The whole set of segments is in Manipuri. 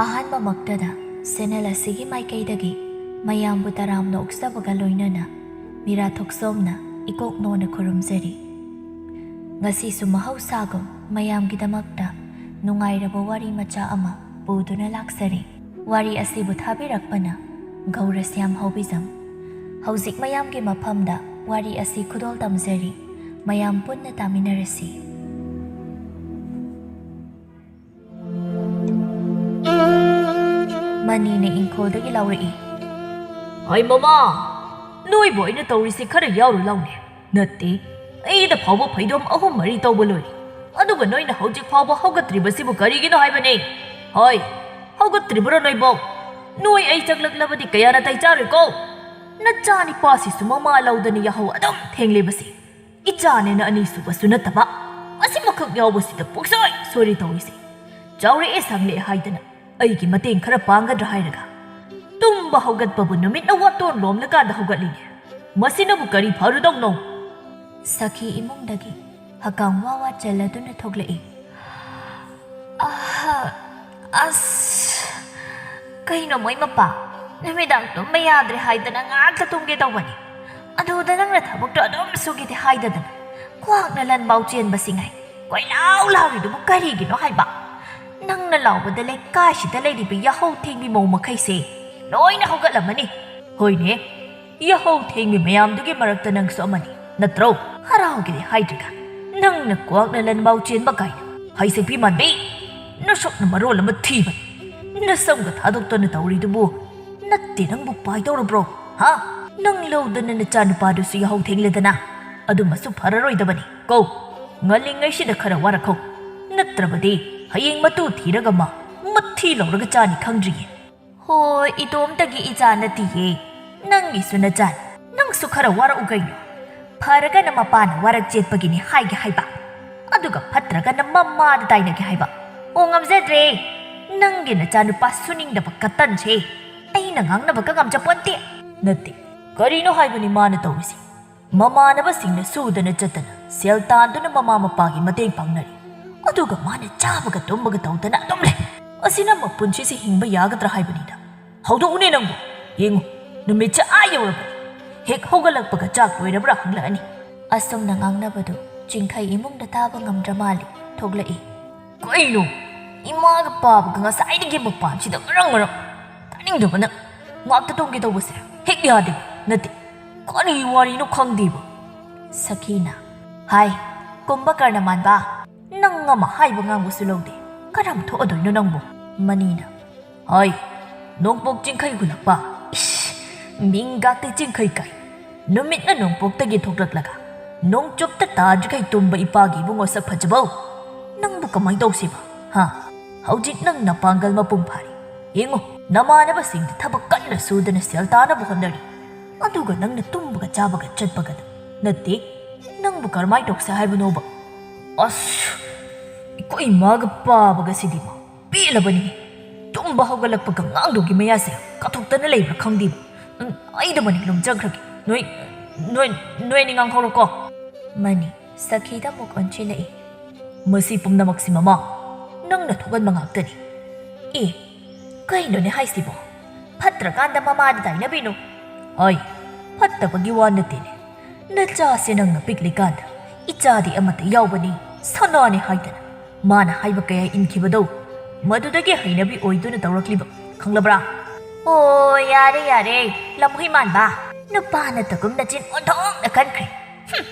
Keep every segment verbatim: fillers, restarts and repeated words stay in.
ꯑꯍꯥꯟꯕꯃꯛꯇꯗ ꯆꯦꯅꯦꯜ ꯑꯁꯤꯒꯤ ꯃꯥꯏꯀꯩꯗꯒꯤ ꯃꯌꯥꯝꯕꯨ ꯇꯔꯥꯝꯅ ꯑꯣꯛꯆꯕꯒ ꯂꯣꯏꯅꯅ ꯃꯤꯔꯥ ꯊꯣꯛꯆꯣꯝꯅ ꯏꯀꯣꯛ ꯅꯣꯟꯅ ꯈꯨꯔꯨꯝꯖꯔꯤ꯫ ꯉꯁꯤꯁꯨ ꯃꯍꯧꯁꯥꯒꯨꯝ ꯃꯌꯥꯝꯒꯤꯗꯃꯛꯇ ꯅꯨꯡꯉꯥꯏꯔꯕ ꯋꯥꯔꯤ ꯃꯆꯥ ꯑꯃ ꯄꯨꯗꯨꯅ ꯂꯥꯛꯆꯔꯤ꯫ ꯋꯥꯔꯤ ꯑꯁꯤꯕꯨ ꯊꯥꯕꯤꯔꯛꯄꯅ ꯒꯧꯔꯁ꯭ꯌꯥꯝ ꯍꯥꯎꯕꯤꯖꯝ꯫ ꯍꯧꯖꯤꯛ ꯃꯌꯥꯝꯒꯤ ꯃꯐꯝꯗ ꯋꯥꯔꯤ ꯑꯁꯤ ꯈꯨꯗꯣꯜ ꯇꯝꯖꯔꯤ꯫ ꯃꯌꯥꯝ ꯄꯨꯟꯅ ꯇꯥꯃꯤꯟꯅꯔꯁꯤ꯫ ꯃꯅꯤꯅ ꯏꯪꯈꯣꯜꯗꯒꯤ ꯂꯥꯎꯔꯛꯏ꯫ "ꯍꯣꯏ ꯃꯃꯥ, ꯅꯣꯏꯕꯨ ꯑꯩꯅ ꯇꯧꯔꯤꯁꯤ ꯈꯔ ꯌꯥꯎꯔꯨ ꯂꯥꯎꯅꯦ꯫ ꯅꯠꯇꯦ, ꯑꯩꯗ ꯐꯥꯎꯕ ꯐꯩꯗꯣꯝ ꯑꯍꯨꯝ ꯃꯔꯤ ꯇꯧꯕ ꯂꯣꯏꯔꯦ, ꯑꯗꯨꯒ ꯅꯣꯏꯅ ꯍꯧꯖꯤꯛ ꯐꯥꯎꯕ ꯍꯧꯒꯠꯇ꯭ꯔꯤꯕꯁꯤꯕꯨ ꯀꯔꯤꯒꯤꯅꯣ ꯍꯥꯏꯕꯅꯦ? ꯍꯣꯏ, ꯍꯧꯒꯠꯇ꯭ꯔꯤꯕꯔꯣ ꯅꯣꯏꯕꯣ? ꯅꯣꯏ ꯑꯩ ꯆꯪꯂꯛꯂꯕꯗꯤ ꯀꯌꯥ ꯅꯥꯇꯩ ꯆꯥꯔꯣꯏꯀꯣ꯫ ꯅꯆꯥꯅꯤꯄꯥꯁꯤꯁꯨ ꯃꯃꯥ ꯂꯧꯗꯅ ꯌꯥꯍꯧ ꯑꯗꯨꯝ ꯊꯦꯡꯂꯤꯕꯁꯤ꯫ ꯏꯆꯥꯅꯦꯅ ꯑꯅꯤꯁꯨꯕꯁꯨ ꯅꯠꯇꯕ, ꯑꯁꯤꯃꯈꯛ ꯌꯥꯎꯕꯁꯤꯗ ꯄꯨꯡꯁꯣꯏ ꯁꯣꯏꯔꯤ ꯇꯧꯔꯤꯁꯦ꯫ ꯆꯥꯎꯔꯛꯑꯦ ꯁꯥꯡꯂꯛꯑꯦ ꯍꯥꯏꯗꯅ ꯑꯩꯒꯤ ꯃꯇꯦꯡ ꯈꯔ ꯄꯥꯡꯒꯗ꯭ꯔꯥ ꯍꯥꯏꯔꯒ, ꯇꯨꯝꯕ ꯍꯧꯒꯠꯄꯕꯨ ꯅꯨꯃꯤꯠꯅ ꯋꯥꯇꯣꯟ ꯂꯣꯝꯂꯀꯥꯟꯗ ꯍꯧꯒꯠꯂꯤꯅꯦ꯫ ꯃꯁꯤꯅꯕꯨ ꯀꯔꯤ ꯐꯔꯨꯗꯧꯅꯣ?" ꯁꯈꯤ ꯏꯃꯨꯡꯗꯒꯤ ꯍꯀꯥꯝ ꯋꯥ ꯋꯥ ꯆꯜꯂꯗꯨꯅ ꯊꯣꯛꯂꯛꯏ꯫ "ꯑꯍ, ꯑꯁ, ꯀꯩꯅꯣ ꯃꯣꯏ ꯃꯄꯥ? ꯅꯨꯃꯤꯗꯥꯡ ꯇꯨꯝꯕ ꯌꯥꯗ꯭ꯔꯦ ꯍꯥꯏꯗꯅ ꯉꯥꯛꯇ ꯇꯨꯝꯒꯦ ꯇꯧꯕꯅꯤ꯫ ꯑꯗꯨꯗ ꯅꯪꯅ ꯊꯕꯛꯇꯣ ꯑꯗꯨꯝ ꯁꯨꯒꯦꯗꯤ ꯍꯥꯏꯗꯗꯅ ꯀ꯭ꯋꯥꯛꯅ ꯂꯟꯕꯥꯎ ꯆꯦꯟꯕꯁꯤꯉꯥꯏ ꯀꯣꯏꯂꯥꯎ ꯂꯥꯎꯔꯤꯗꯨꯕꯨ ꯀꯔꯤꯒꯤꯅꯣ ꯍꯥꯏꯕ? ꯅꯪꯅ ꯂꯥꯎꯕꯗ ꯂꯩꯀꯥꯏꯁꯤꯗ ꯂꯩꯔꯤꯕ ꯌꯥꯍꯧ ꯊꯦꯡꯕꯤ ꯃꯧ ꯃꯈꯩꯁꯦ ꯂꯣꯏꯅ ꯍꯧꯒꯠꯂꯝꯃꯅꯤ꯫ ꯍꯣꯏꯅꯦ, ꯌꯥꯍꯧ ꯊꯦꯡꯕꯤ ꯃꯌꯥꯝꯗꯨꯒꯤ ꯃꯔꯛꯇ ꯅꯪꯁꯨ ꯑꯃꯅꯤ ꯅꯠꯇ꯭ꯔꯣ? ꯍꯔꯥꯎꯒꯦꯗꯤ ꯍꯥꯏꯗ꯭ꯔꯒ ꯅꯪꯅ ꯀ꯭ꯋꯥꯛꯅ ꯂꯟꯕꯥꯎ ꯆꯦꯟꯕ ꯀꯥꯏꯅ꯫ ꯍꯩꯁꯛꯄꯤ ꯃꯥꯟꯕꯤ, ꯅꯁꯛꯅ ꯃꯔꯣꯜ ꯑꯃ ꯊꯤꯕꯅꯤ꯫ ꯅꯁꯝꯒ ꯊꯥꯗꯣꯛꯇꯅ ꯇꯧꯔꯤꯗꯨꯕꯨ ꯅꯠꯇꯦ ꯅꯪꯕꯨ ꯄꯥꯏꯗꯧꯔꯕ꯭ꯔꯣ? ꯍꯥ? ꯅꯪ ꯂꯧꯗꯅ ꯅꯆꯥꯅꯨꯄꯥꯗꯨꯁꯨ ꯌꯥꯍꯧ ꯊꯦꯡꯂꯦꯗꯅ, ꯑꯗꯨꯃꯁꯨ ꯐꯔꯔꯣꯏꯗꯕꯅꯤ꯫ ꯀꯣ, ꯉꯜꯂꯤꯉꯩꯁꯤꯗ ꯈꯔ ꯋꯥꯔꯛꯈꯣ, ꯅꯠꯇ꯭ꯔꯕꯗꯤ ꯍꯌꯦꯡ ꯃꯇꯨ ꯊꯤꯔꯒ ꯃꯥ ꯃꯊꯤ ꯂꯧꯔꯒ ꯆꯥꯅꯤ ꯈꯪꯗ꯭ꯔꯤꯌꯦ꯫ ꯍꯣꯏ, ꯏꯇꯣꯝꯇꯒꯤ ꯏꯆꯥ ꯅꯠꯇꯤꯌꯦ, ꯅꯪꯒꯤꯁꯨ ꯅꯆꯥꯅꯤ꯫ ꯅꯪꯁꯨ ꯈꯔ ꯋꯥꯔꯛꯎ ꯀꯩꯅꯣ꯫ ꯐꯔꯒꯅ ꯃꯄꯥꯅ ꯋꯥꯔꯛ ꯆꯦꯠꯄꯒꯤꯅꯤ ꯍꯥꯏꯒꯦ ꯍꯥꯏꯕ, ꯑꯗꯨꯒ ꯐꯠꯇ꯭ꯔꯒꯅ ꯃꯃꯥꯗ ꯇꯥꯏꯅꯒꯦ ꯍꯥꯏꯕ꯫ ꯑꯣ, ꯉꯝꯖꯗ꯭ꯔꯦ꯫ ꯅꯪꯒꯤ ꯅꯆꯥꯅꯨꯄꯥ ꯁꯨꯅꯤꯡꯗꯕ ꯀꯇꯟꯁꯦ ꯑꯩꯅ ꯉꯥꯡꯅꯕꯒ ꯉꯝꯖꯄꯣꯟꯇꯦ꯫ ꯅꯠꯇꯦ, ꯀꯔꯤꯅꯣ ꯍꯥꯏꯕꯅꯤ ꯃꯥꯅ ꯇꯧꯔꯤꯁꯤ? ꯃꯃꯥꯟꯅꯕꯁꯤꯡꯅ ꯁꯨꯗꯅ ꯆꯠꯇꯅ ꯁꯦꯜ ꯇꯥꯟꯗꯨꯅ ꯃꯃꯥ ꯃꯄꯥꯒꯤ ꯃꯇꯦꯡ ꯄꯥꯡꯅꯔꯤ, ꯑꯗꯨꯒ ꯃꯥꯅ ꯆꯥꯕꯒ ꯇꯨꯝꯕꯒ ꯇꯧꯗꯅ ꯑꯗꯨꯝ ꯂꯩ꯫ ꯑꯁꯤꯅ ꯃꯄꯨꯟꯁꯤꯁꯦ ꯍꯤꯡꯕ ꯌꯥꯒꯗ꯭ꯔꯥ ꯍꯥꯏꯕꯅꯤꯗ꯫ ꯍꯧꯗꯣꯛꯎꯅꯦ ꯅꯪꯕꯨ꯫ ꯌꯦꯡꯉꯨ, ꯅꯨꯃꯤꯠꯁꯦ ꯑꯥ ꯌꯧꯔꯕꯅꯤ꯫ ꯍꯦꯛ ꯍꯧꯒꯠꯂꯛꯄꯒ ꯆꯥꯛ ꯂꯣꯏꯔꯕ꯭ꯔꯥ ꯍꯪꯂꯛꯑꯅꯤ꯫ ꯑꯁꯨꯝꯅ ꯉꯥꯡꯅꯕꯗꯨ ꯆꯤꯡꯈꯩ ꯏꯃꯨꯡꯗ ꯇꯥꯕ ꯉꯝꯗ꯭ꯔ ꯃꯥꯜꯂꯦ꯫ ꯊꯣꯛꯂꯛꯏ꯫ ꯀꯩꯅꯣ? ꯏꯃꯥꯒ ꯄꯥꯕꯒ ꯉꯁꯥꯏꯗꯒꯤ ꯃꯄꯥꯟꯁꯤꯗ ꯃꯔꯪ ꯃꯔꯪ꯫ ꯇꯥꯅꯤꯡꯗꯕꯅ꯫ ꯉꯥꯛꯇ ꯇꯨꯝꯒꯦ ꯇꯧꯕꯁꯦ ꯍꯦꯛ ꯌꯥꯗꯦ꯫ ꯅꯠꯇꯦ, ꯀꯔꯤ ꯋꯥꯔꯤꯅꯣ ꯈꯪꯗꯦꯕ꯫ ꯁꯈꯤꯅ꯫ ꯍꯥꯏ, ꯀꯨꯝꯚꯀꯔꯅ ꯃꯥꯟꯕ꯫ ꯅꯪ ꯑꯃ ꯍꯥꯏꯕ ꯉꯥꯡꯕꯁꯨ ꯂꯧꯗꯦ꯫ ꯀꯔꯝ ꯊꯣꯛꯑꯗꯣꯏꯅꯣ ꯅꯪꯕꯨ? ꯃꯅꯤꯅ꯫ ꯍꯣꯏ, ꯅꯣꯡꯄꯣꯛ ꯆꯤꯡꯈꯩ ꯍꯨꯜꯂꯛꯄ꯫ ꯏꯁ, ꯃꯤꯡꯒꯥꯛꯇꯤ ꯆꯤꯡꯈꯩ ꯀꯥꯏ꯫ ꯅꯨꯃꯤꯠꯅ ꯅꯣꯡꯄꯣꯛꯇꯒꯤ ꯊꯣꯛꯂꯛꯂꯒ ꯅꯣꯡꯆꯨꯞꯇ ꯇꯥꯗ꯭ꯔꯤꯈꯩ ꯇꯨꯝꯕ ꯏꯄꯥꯒꯤ ꯏꯕꯨꯡꯉꯣ ꯁꯛ ꯐꯖꯕꯧ꯫ ꯅꯪꯕꯨ ꯀꯃꯥꯏ ꯇꯧꯁꯤꯕ? ꯍꯥ? ꯍꯧꯖꯤꯛ ꯅꯪ ꯅꯄꯥꯡꯒꯜ ꯃꯄꯨꯡ ꯐꯥꯔꯤ꯫ ꯌꯦꯡꯉꯨ, ꯅꯃꯥꯟꯅꯕꯁꯤꯡꯗꯤ ꯊꯕꯛ ꯀꯟꯅ ꯁꯨꯗꯅ ꯁꯦꯜ ꯇꯥꯅꯕ ꯍꯣꯠꯅꯔꯤ꯫ ꯑꯗꯨꯒ ꯅꯪꯅ ꯇꯨꯝꯕꯒ ꯆꯥꯕꯒ ꯆꯠꯄꯒꯗ꯫ ꯅꯠꯇꯦ, ꯅꯪꯕꯨ ꯀꯔꯝꯍꯥꯏ ꯇꯧꯁꯦ ꯍꯥꯏꯕꯅꯣꯕ? ꯑꯁ, ꯑꯩꯈꯣꯏ ꯏꯃꯥꯒ ꯄꯥꯕꯒ ꯁꯤꯗꯤꯃ꯫ ꯄꯦꯜꯂꯕꯅꯤ꯫ ꯇꯨꯝꯕ ꯍꯧꯒꯠꯂꯛꯄꯒ ꯉꯥꯡꯗꯧꯒꯤ ꯃꯌꯥꯁꯦ ꯀꯥꯊꯣꯛꯇꯅ ꯂꯩꯕ꯭ꯔꯥ ꯈꯪꯗꯦꯕ꯫ ꯎꯝ, ꯑꯩꯗ ꯃꯅꯤꯡ ꯂꯨꯝꯖꯈ꯭ꯔꯒꯦ꯫ ꯅꯣꯏ, ꯅꯣꯏ, ꯅꯣꯏ ꯑꯅꯤ ꯉꯥꯡꯍꯧꯔꯣꯀꯣ꯫ ꯃꯅꯤ ꯁꯈꯤꯗ ꯑꯃꯨꯛ ꯑꯣꯟꯁꯤꯜꯂꯛꯏ꯫ ꯃꯁꯤ ꯄꯨꯝꯅꯃꯛꯁꯤ ꯃꯃꯥ, ꯅꯪꯅ ꯊꯣꯛꯍꯟꯕ ꯉꯥꯛꯇꯅꯤ꯫ ꯑꯦ, ꯀꯩꯅꯣꯅꯦ ꯍꯥꯏꯁꯤꯕꯣ? ꯐꯠꯇ꯭ꯔꯀꯥꯟꯗ ꯃꯃꯥꯗ ꯇꯥꯏꯅꯕꯤꯅꯨ꯫ ꯍꯣꯏ, ꯐꯠꯇꯕꯒꯤ ꯋꯥ ꯅꯠꯇꯦꯅꯦ꯫ ꯅꯆꯥꯁꯦ ꯅꯪꯅ ꯄꯤꯛꯂꯤꯀꯥꯟꯗ ꯏꯆꯥꯗꯤ ꯑꯃꯠꯇ ꯌꯥꯎꯕꯅꯤ, ꯁꯅꯥꯅꯤ ꯍꯥꯏꯗꯅ ꯃꯥꯅ ꯍꯥꯏꯕ ꯀꯌꯥ ꯏꯟꯈꯤꯕꯗꯧ ꯃꯗꯨꯗꯒꯤ ꯍꯩꯅꯕꯤ ꯑꯣꯏꯗꯨꯅ ꯇꯧꯔꯛꯂꯤꯕ, ꯈꯪꯂꯕ꯭ꯔꯥ? ꯑꯣ, ꯌꯥꯔꯦ, ꯌꯥꯔꯦ, ꯂꯝꯍꯨꯏ ꯃꯥꯟꯕ꯫ ꯅꯨꯄꯥ ꯅꯠꯇꯒꯨꯝ ꯅꯆꯤꯟ ꯑꯣꯟꯊꯣꯛꯅ ꯀꯟꯈ꯭ꯔꯦ꯫ ꯍꯨꯝ,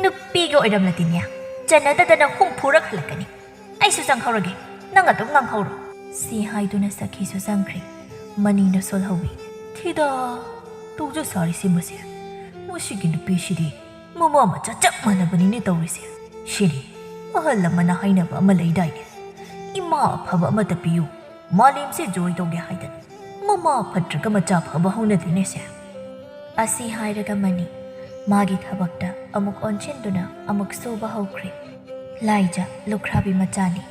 ꯅꯨꯄꯤꯒ ꯑꯣꯏꯔꯝꯂꯗꯤꯅꯦ, ꯆꯟꯅꯗꯗꯅ ꯍꯨꯝꯐꯨꯔꯛ ꯍꯜꯂꯛꯀꯅꯤ꯫ ꯑꯩꯁꯨ ꯆꯪꯍꯧꯔꯒꯦ, ꯅꯪ ꯑꯗꯨꯝ ꯉꯥꯡꯍꯧꯔꯣ꯫ ꯁꯤ ꯍꯥꯏꯗꯨꯅ ꯁꯈꯤꯁꯨ ꯆꯪꯈ꯭ꯔꯦ꯫ ꯃꯅꯤꯅ ꯁꯣꯜꯍꯧꯏ꯫ ꯊꯤꯗꯥ, ꯇꯧꯖ ꯁꯥꯔꯤꯁꯤ ꯃꯁꯦ꯫ ꯃꯁꯤꯒꯤ ꯅꯨꯄꯤꯁꯤꯗꯤ ꯃꯃꯥ ꯃꯆꯥ ꯆꯞ ꯃꯥꯟꯅꯕꯅꯤꯅꯦ ꯇꯧꯔꯤꯁꯦ꯫ ꯁꯤꯅꯤ, ꯑꯍꯜ ꯑꯃꯅ ꯍꯥꯏꯅꯕ ꯑꯃ ꯂꯩꯗꯥꯏꯅꯦ, "ꯏꯃꯥ ꯑꯐꯕ ꯑꯃ ꯇꯞꯄꯤꯌꯨ, ꯃꯥꯂꯦꯝꯁꯦ ꯖꯣꯏ ꯇꯧꯒꯦ" ꯍꯥꯏꯗꯅ꯫ ꯃꯃꯥ ꯐꯠꯇ꯭ꯔꯒ ꯃꯆꯥ ꯐꯕ ꯍꯧꯅꯗꯦꯅꯦꯁꯦ꯫ ꯑꯁꯤ ꯍꯥꯏꯔꯒ ꯃꯅꯤ ꯃꯥꯒꯤ ꯊꯕꯛꯇ ꯑꯃꯨꯛ ꯑꯣꯟꯁꯤꯟꯗꯨꯅ ꯑꯃꯨꯛ ꯁꯨꯕ ꯍꯧꯈ꯭ꯔꯦ꯫ ꯂꯥꯏꯖ ꯂꯨꯈ꯭ꯔꯥꯕꯤ ꯃꯆꯥꯅꯤ,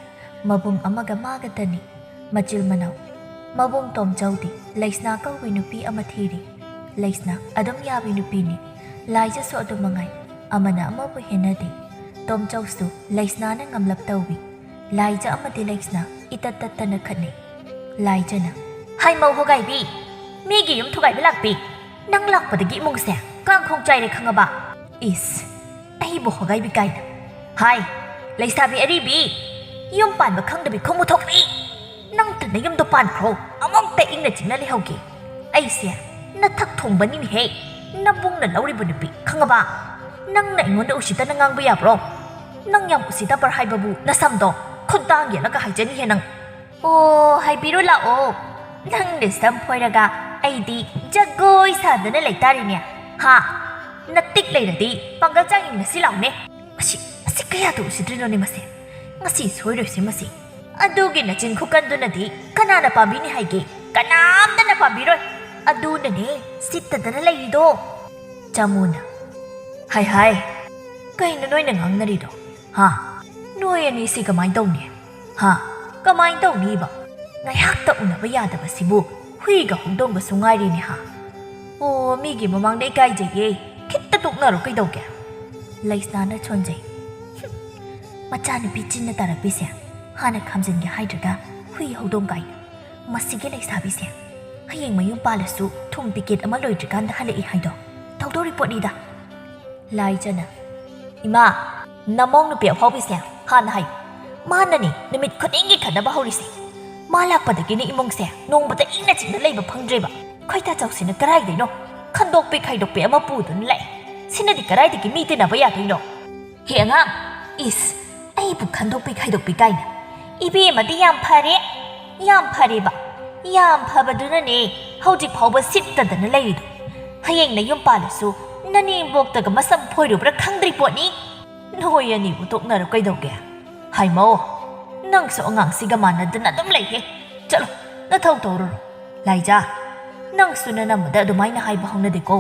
ꯃꯕꯨꯡ ꯑꯃꯒ ꯃꯥꯒꯇꯅꯤ꯫ ꯃꯆꯤꯜ ꯃꯅꯥꯎ꯫ ꯃꯕꯨꯡ ꯇꯣꯝꯆꯧꯗꯤ ꯂꯩꯁꯅꯥ ꯀꯧꯕꯤ ꯅꯨꯄꯤ ꯑꯃ ꯊꯤꯔꯤ꯫ ꯂꯩꯁꯅꯥ ꯑꯗꯨꯝ ꯌꯥꯕꯤ ꯅꯨꯄꯤꯅꯤ꯫ ꯂꯥꯏꯖꯁꯨ ꯑꯗꯨ ꯃꯉꯥꯏ꯫ ꯑꯃꯅ ꯑꯃꯕꯨ ꯍꯦꯟꯅꯗꯦ꯫ ꯇꯣꯝꯆꯧꯁꯨ ꯂꯩꯁꯅꯥꯅ ꯉꯝꯂꯞ ꯇꯧꯏ꯫ ꯂꯥꯏꯖ ꯑꯃꯗꯤ ꯂꯩꯁꯅꯥ ꯏꯇꯠ ꯇꯠꯇꯅ ꯈꯠꯅꯩ꯫ ꯂꯥꯏꯖꯅ, "ꯍꯥꯏ ꯃꯧ ꯍꯣꯒꯥꯏꯕꯤ, ꯃꯤꯒꯤ ꯌꯨꯝ ꯊꯨꯒꯥꯏꯕ ꯂꯥꯛꯄꯤ, ꯅꯪ ꯂꯥꯛꯄꯗꯒꯤ ꯏꯃꯨꯡꯁꯦ ꯀꯥꯡꯈꯣꯡ ꯆꯥꯏꯔꯦ ꯈꯪꯉꯕ?" "ꯏꯁ, ꯑꯩꯕꯨ ꯍꯣꯒꯥꯏꯕꯤ ꯀꯥꯏꯅ꯫ ꯍꯥꯏ, ꯂꯩꯁꯥꯕꯤ ꯑꯔꯤꯕꯤ, ꯌꯨꯝ ꯄꯥꯟꯕ ꯈꯪꯗꯕꯤ ꯈꯣꯡꯃꯨ ꯊꯣꯛꯄꯤ, ꯅꯪꯇ ꯅꯌꯨꯝꯗꯣ ꯄꯥꯟꯈ꯭ꯔꯣ, ꯑꯃꯨꯛꯇ ꯏꯪꯅ ꯆꯤꯛꯅ ꯂꯩꯍꯧꯒꯦ꯫ ꯑꯩꯁꯦ ꯅꯊꯛ ꯊꯣꯡꯕꯅꯤꯅꯦꯍꯦ, ꯅꯕꯨꯡꯅ ꯂꯧꯔꯤꯕ ꯅꯨꯄꯤ, ꯈꯪꯉꯕ? ꯅꯪꯅ ꯑꯩꯉꯣꯟꯗ ꯎꯁꯤꯠꯇꯅ ꯉꯥꯡꯕ ꯌꯥꯕ꯭ꯔꯣ? ꯅꯪ ꯌꯥꯝ ꯎꯁꯤꯠꯇꯕ꯭ꯔꯥ ꯍꯥꯏꯕꯕꯨ ꯅꯁꯝꯗꯣ ꯈꯨꯠꯗꯥꯡ ꯌꯦꯠꯂꯒ ꯍꯥꯏꯖꯅꯤꯍꯦ ꯅꯪ꯫ ꯑꯣ, ꯍꯥꯏꯕꯤꯔꯣ ꯂꯥꯛꯑꯣ꯫ ꯅꯪꯅ ꯁꯝ ꯐꯣꯏꯔꯒ ꯑꯩꯗꯤ ꯖꯒꯣꯏ ꯁꯥꯗꯅ ꯂꯩꯇꯥꯔꯤꯅꯦ꯫ ꯍꯥ? ꯅꯇꯤꯛ ꯂꯩꯔꯗꯤ ꯄꯥꯡꯒꯜ ꯆꯥꯡ ꯌꯦꯡꯅꯁꯤ ꯂꯥꯎꯅꯦ꯫ ꯃꯁꯤ, ꯃꯁꯤ ꯀꯌꯥꯗ ꯎꯁꯤꯠꯇ꯭ꯔꯤꯅꯣꯅꯦ ꯃꯁꯦ? ꯉꯁꯤ ꯁꯣꯏꯔꯣꯏꯁꯦ ꯃꯁꯤ꯫ ꯑꯗꯨꯒꯤ ꯅꯆꯤꯟ ꯈꯨꯀꯟꯗꯨꯅꯗꯤ ꯀꯅꯥꯅ ꯄꯥꯝꯕꯤꯅꯤ ꯍꯥꯏꯒꯦ? ꯀꯅꯥꯝꯇꯅ ꯄꯥꯝꯕꯤꯔꯣꯏ꯫ ꯑꯗꯨꯅꯅꯦ ꯁꯤꯠꯇꯗꯅ ꯂꯩꯔꯤꯗꯣ꯫ ꯆꯥꯃꯨꯅ, "ꯍꯥꯏ ꯍꯥꯏ, ꯀꯩꯅꯣ ꯅꯣꯏꯅ ꯉꯥꯡꯅꯔꯤꯗꯣ? ꯍꯥ? ꯅꯣꯏ ꯑꯅꯤꯁꯤ ꯀꯃꯥꯏꯅ ꯇꯧꯅꯤ? ꯍꯥ? ꯀꯃꯥꯏꯅ ꯇꯧꯅꯤꯕ? ꯉꯥꯏꯍꯥꯛꯇ ꯎꯅꯕ ꯌꯥꯗꯕꯁꯤꯕꯨ ꯍꯨꯏꯒ ꯍꯧꯗꯣꯡꯒꯁꯨ ꯉꯥꯏꯔꯦꯅꯦ ꯍꯥ? ꯑꯣ, ꯃꯤꯒꯤ ꯃꯃꯥꯡꯗ ꯏꯀꯥꯏꯖꯩꯌꯦ, ꯈꯤꯠꯇ ꯇꯣꯛꯅꯔꯣ ꯀꯩꯗꯧꯒꯦ?" ꯂꯩꯁꯅꯥꯅ ꯁꯣꯟꯖꯩ꯫ "ꯍꯨꯝ, ꯃꯆꯥꯅꯨꯄꯤ ꯆꯤꯟꯅ ꯇꯥꯔꯛꯄꯤꯁꯦ ꯍꯥꯟꯅ ꯈꯥꯝꯖꯤꯟꯒꯦ ꯍꯥꯏꯗ꯭ꯔꯒ ꯍꯨꯏ ꯍꯧꯗꯣꯡ ꯀꯥꯏꯅ꯫ ꯃꯁꯤꯒꯤ ꯂꯩꯁꯥꯕꯤꯁꯦ ꯍꯌꯦꯡ ꯃꯌꯨꯝ ꯄꯥꯜꯂꯁꯨ ꯊꯨꯝ ꯄꯤꯀꯦꯠ ꯑꯃ ꯂꯣꯏꯗ꯭ꯔꯤꯀꯥꯟꯗ ꯍꯜꯂꯛꯏ ꯍꯥꯏꯗꯣ ꯇꯧꯗꯧꯔꯤ ꯄꯣꯠꯅꯤꯗ꯫" ꯂꯥꯏꯖꯅ, "ꯏꯃꯥ, ꯅꯃꯧ ꯅꯨꯄꯤ ꯑꯐꯥꯎꯕꯤꯁꯦ ꯍꯥꯟꯅ ꯍꯥꯏꯌꯨ꯫ ꯃꯥꯅꯅꯦ ꯅꯨꯃꯤꯠ ꯈꯨꯗꯤꯡꯒꯤ ꯈꯠꯅꯕ ꯍꯧꯔꯤꯁꯦ꯫ ꯃꯥ ꯂꯥꯛꯄꯗꯒꯤꯅꯦ ꯏꯃꯨꯡꯁꯦ ꯅꯣꯡꯃꯇ ꯏꯪꯅ ꯆꯤꯛꯅ ꯂꯩꯕ ꯐꯪꯗ꯭ꯔꯦꯕ꯫ ꯈꯣꯏꯗꯥ ꯆꯥꯎꯁꯤꯅ ꯀꯗꯥꯏꯗꯩꯅꯣ ꯈꯟꯗꯣꯛꯄꯤ ꯈꯥꯏꯗꯣꯛꯄꯤ ꯑꯃ ꯄꯨꯗꯨꯅ ꯂꯥꯛꯑꯦ꯫ ꯁꯤꯅꯗꯤ ꯀꯗꯥꯏꯗꯒꯤ ꯃꯤ ꯇꯤꯟꯅꯕ ꯌꯥꯗꯣꯏꯅꯣ?" "ꯍꯦ ꯑꯉꯥꯡ, ꯏꯁ, ꯑꯩꯕꯨ ꯈꯟꯗꯣꯛꯄꯤ ꯈꯥꯏꯗꯣꯛꯄꯤ ꯀꯥꯏꯅ꯫ ꯏꯕꯦꯝꯃꯗꯤ ꯌꯥꯝ ꯐꯔꯦ, ꯌꯥꯝ ꯐꯔꯦꯕ꯫ ꯌꯥꯝ ꯐꯕꯗꯨꯅꯅꯦ ꯍꯧꯖꯤꯛ ꯐꯥꯎꯕ ꯁꯤꯠꯇꯗꯅ ꯂꯩꯔꯤꯗꯣ꯫ ꯍꯌꯦꯡ ꯅꯌꯨꯝ ꯄꯥꯜꯂꯁꯨ ꯅꯅꯦꯝꯕꯣꯛꯇꯒ ꯃꯁꯝ ꯐꯣꯏꯔꯨꯕ꯭ꯔꯥ ꯈꯪꯗ꯭ꯔꯤ ꯄꯣꯠꯅꯤ꯫ ꯅꯣꯏ ꯑꯅꯤꯕꯨ ꯇꯣꯛꯅꯔꯣ ꯀꯩꯗꯧꯒꯦ? ꯍꯥꯏꯃꯣ, ꯅꯪꯁꯨ ꯑꯉꯥꯡꯁꯤꯒ ꯃꯥꯟꯅꯗꯅ ꯑꯗꯨꯝ ꯂꯩꯍꯦ꯫ ꯆꯠꯂꯣ, ꯅꯊꯧ ꯇꯧꯔꯨꯔꯣ꯫ ꯂꯥꯏꯖꯥ, ꯅꯪꯁꯨ ꯅꯅꯝꯃꯗ ꯑꯗꯨꯃꯥꯏꯅ ꯍꯥꯏꯕ ꯍꯧꯅꯗꯦꯀꯣ꯫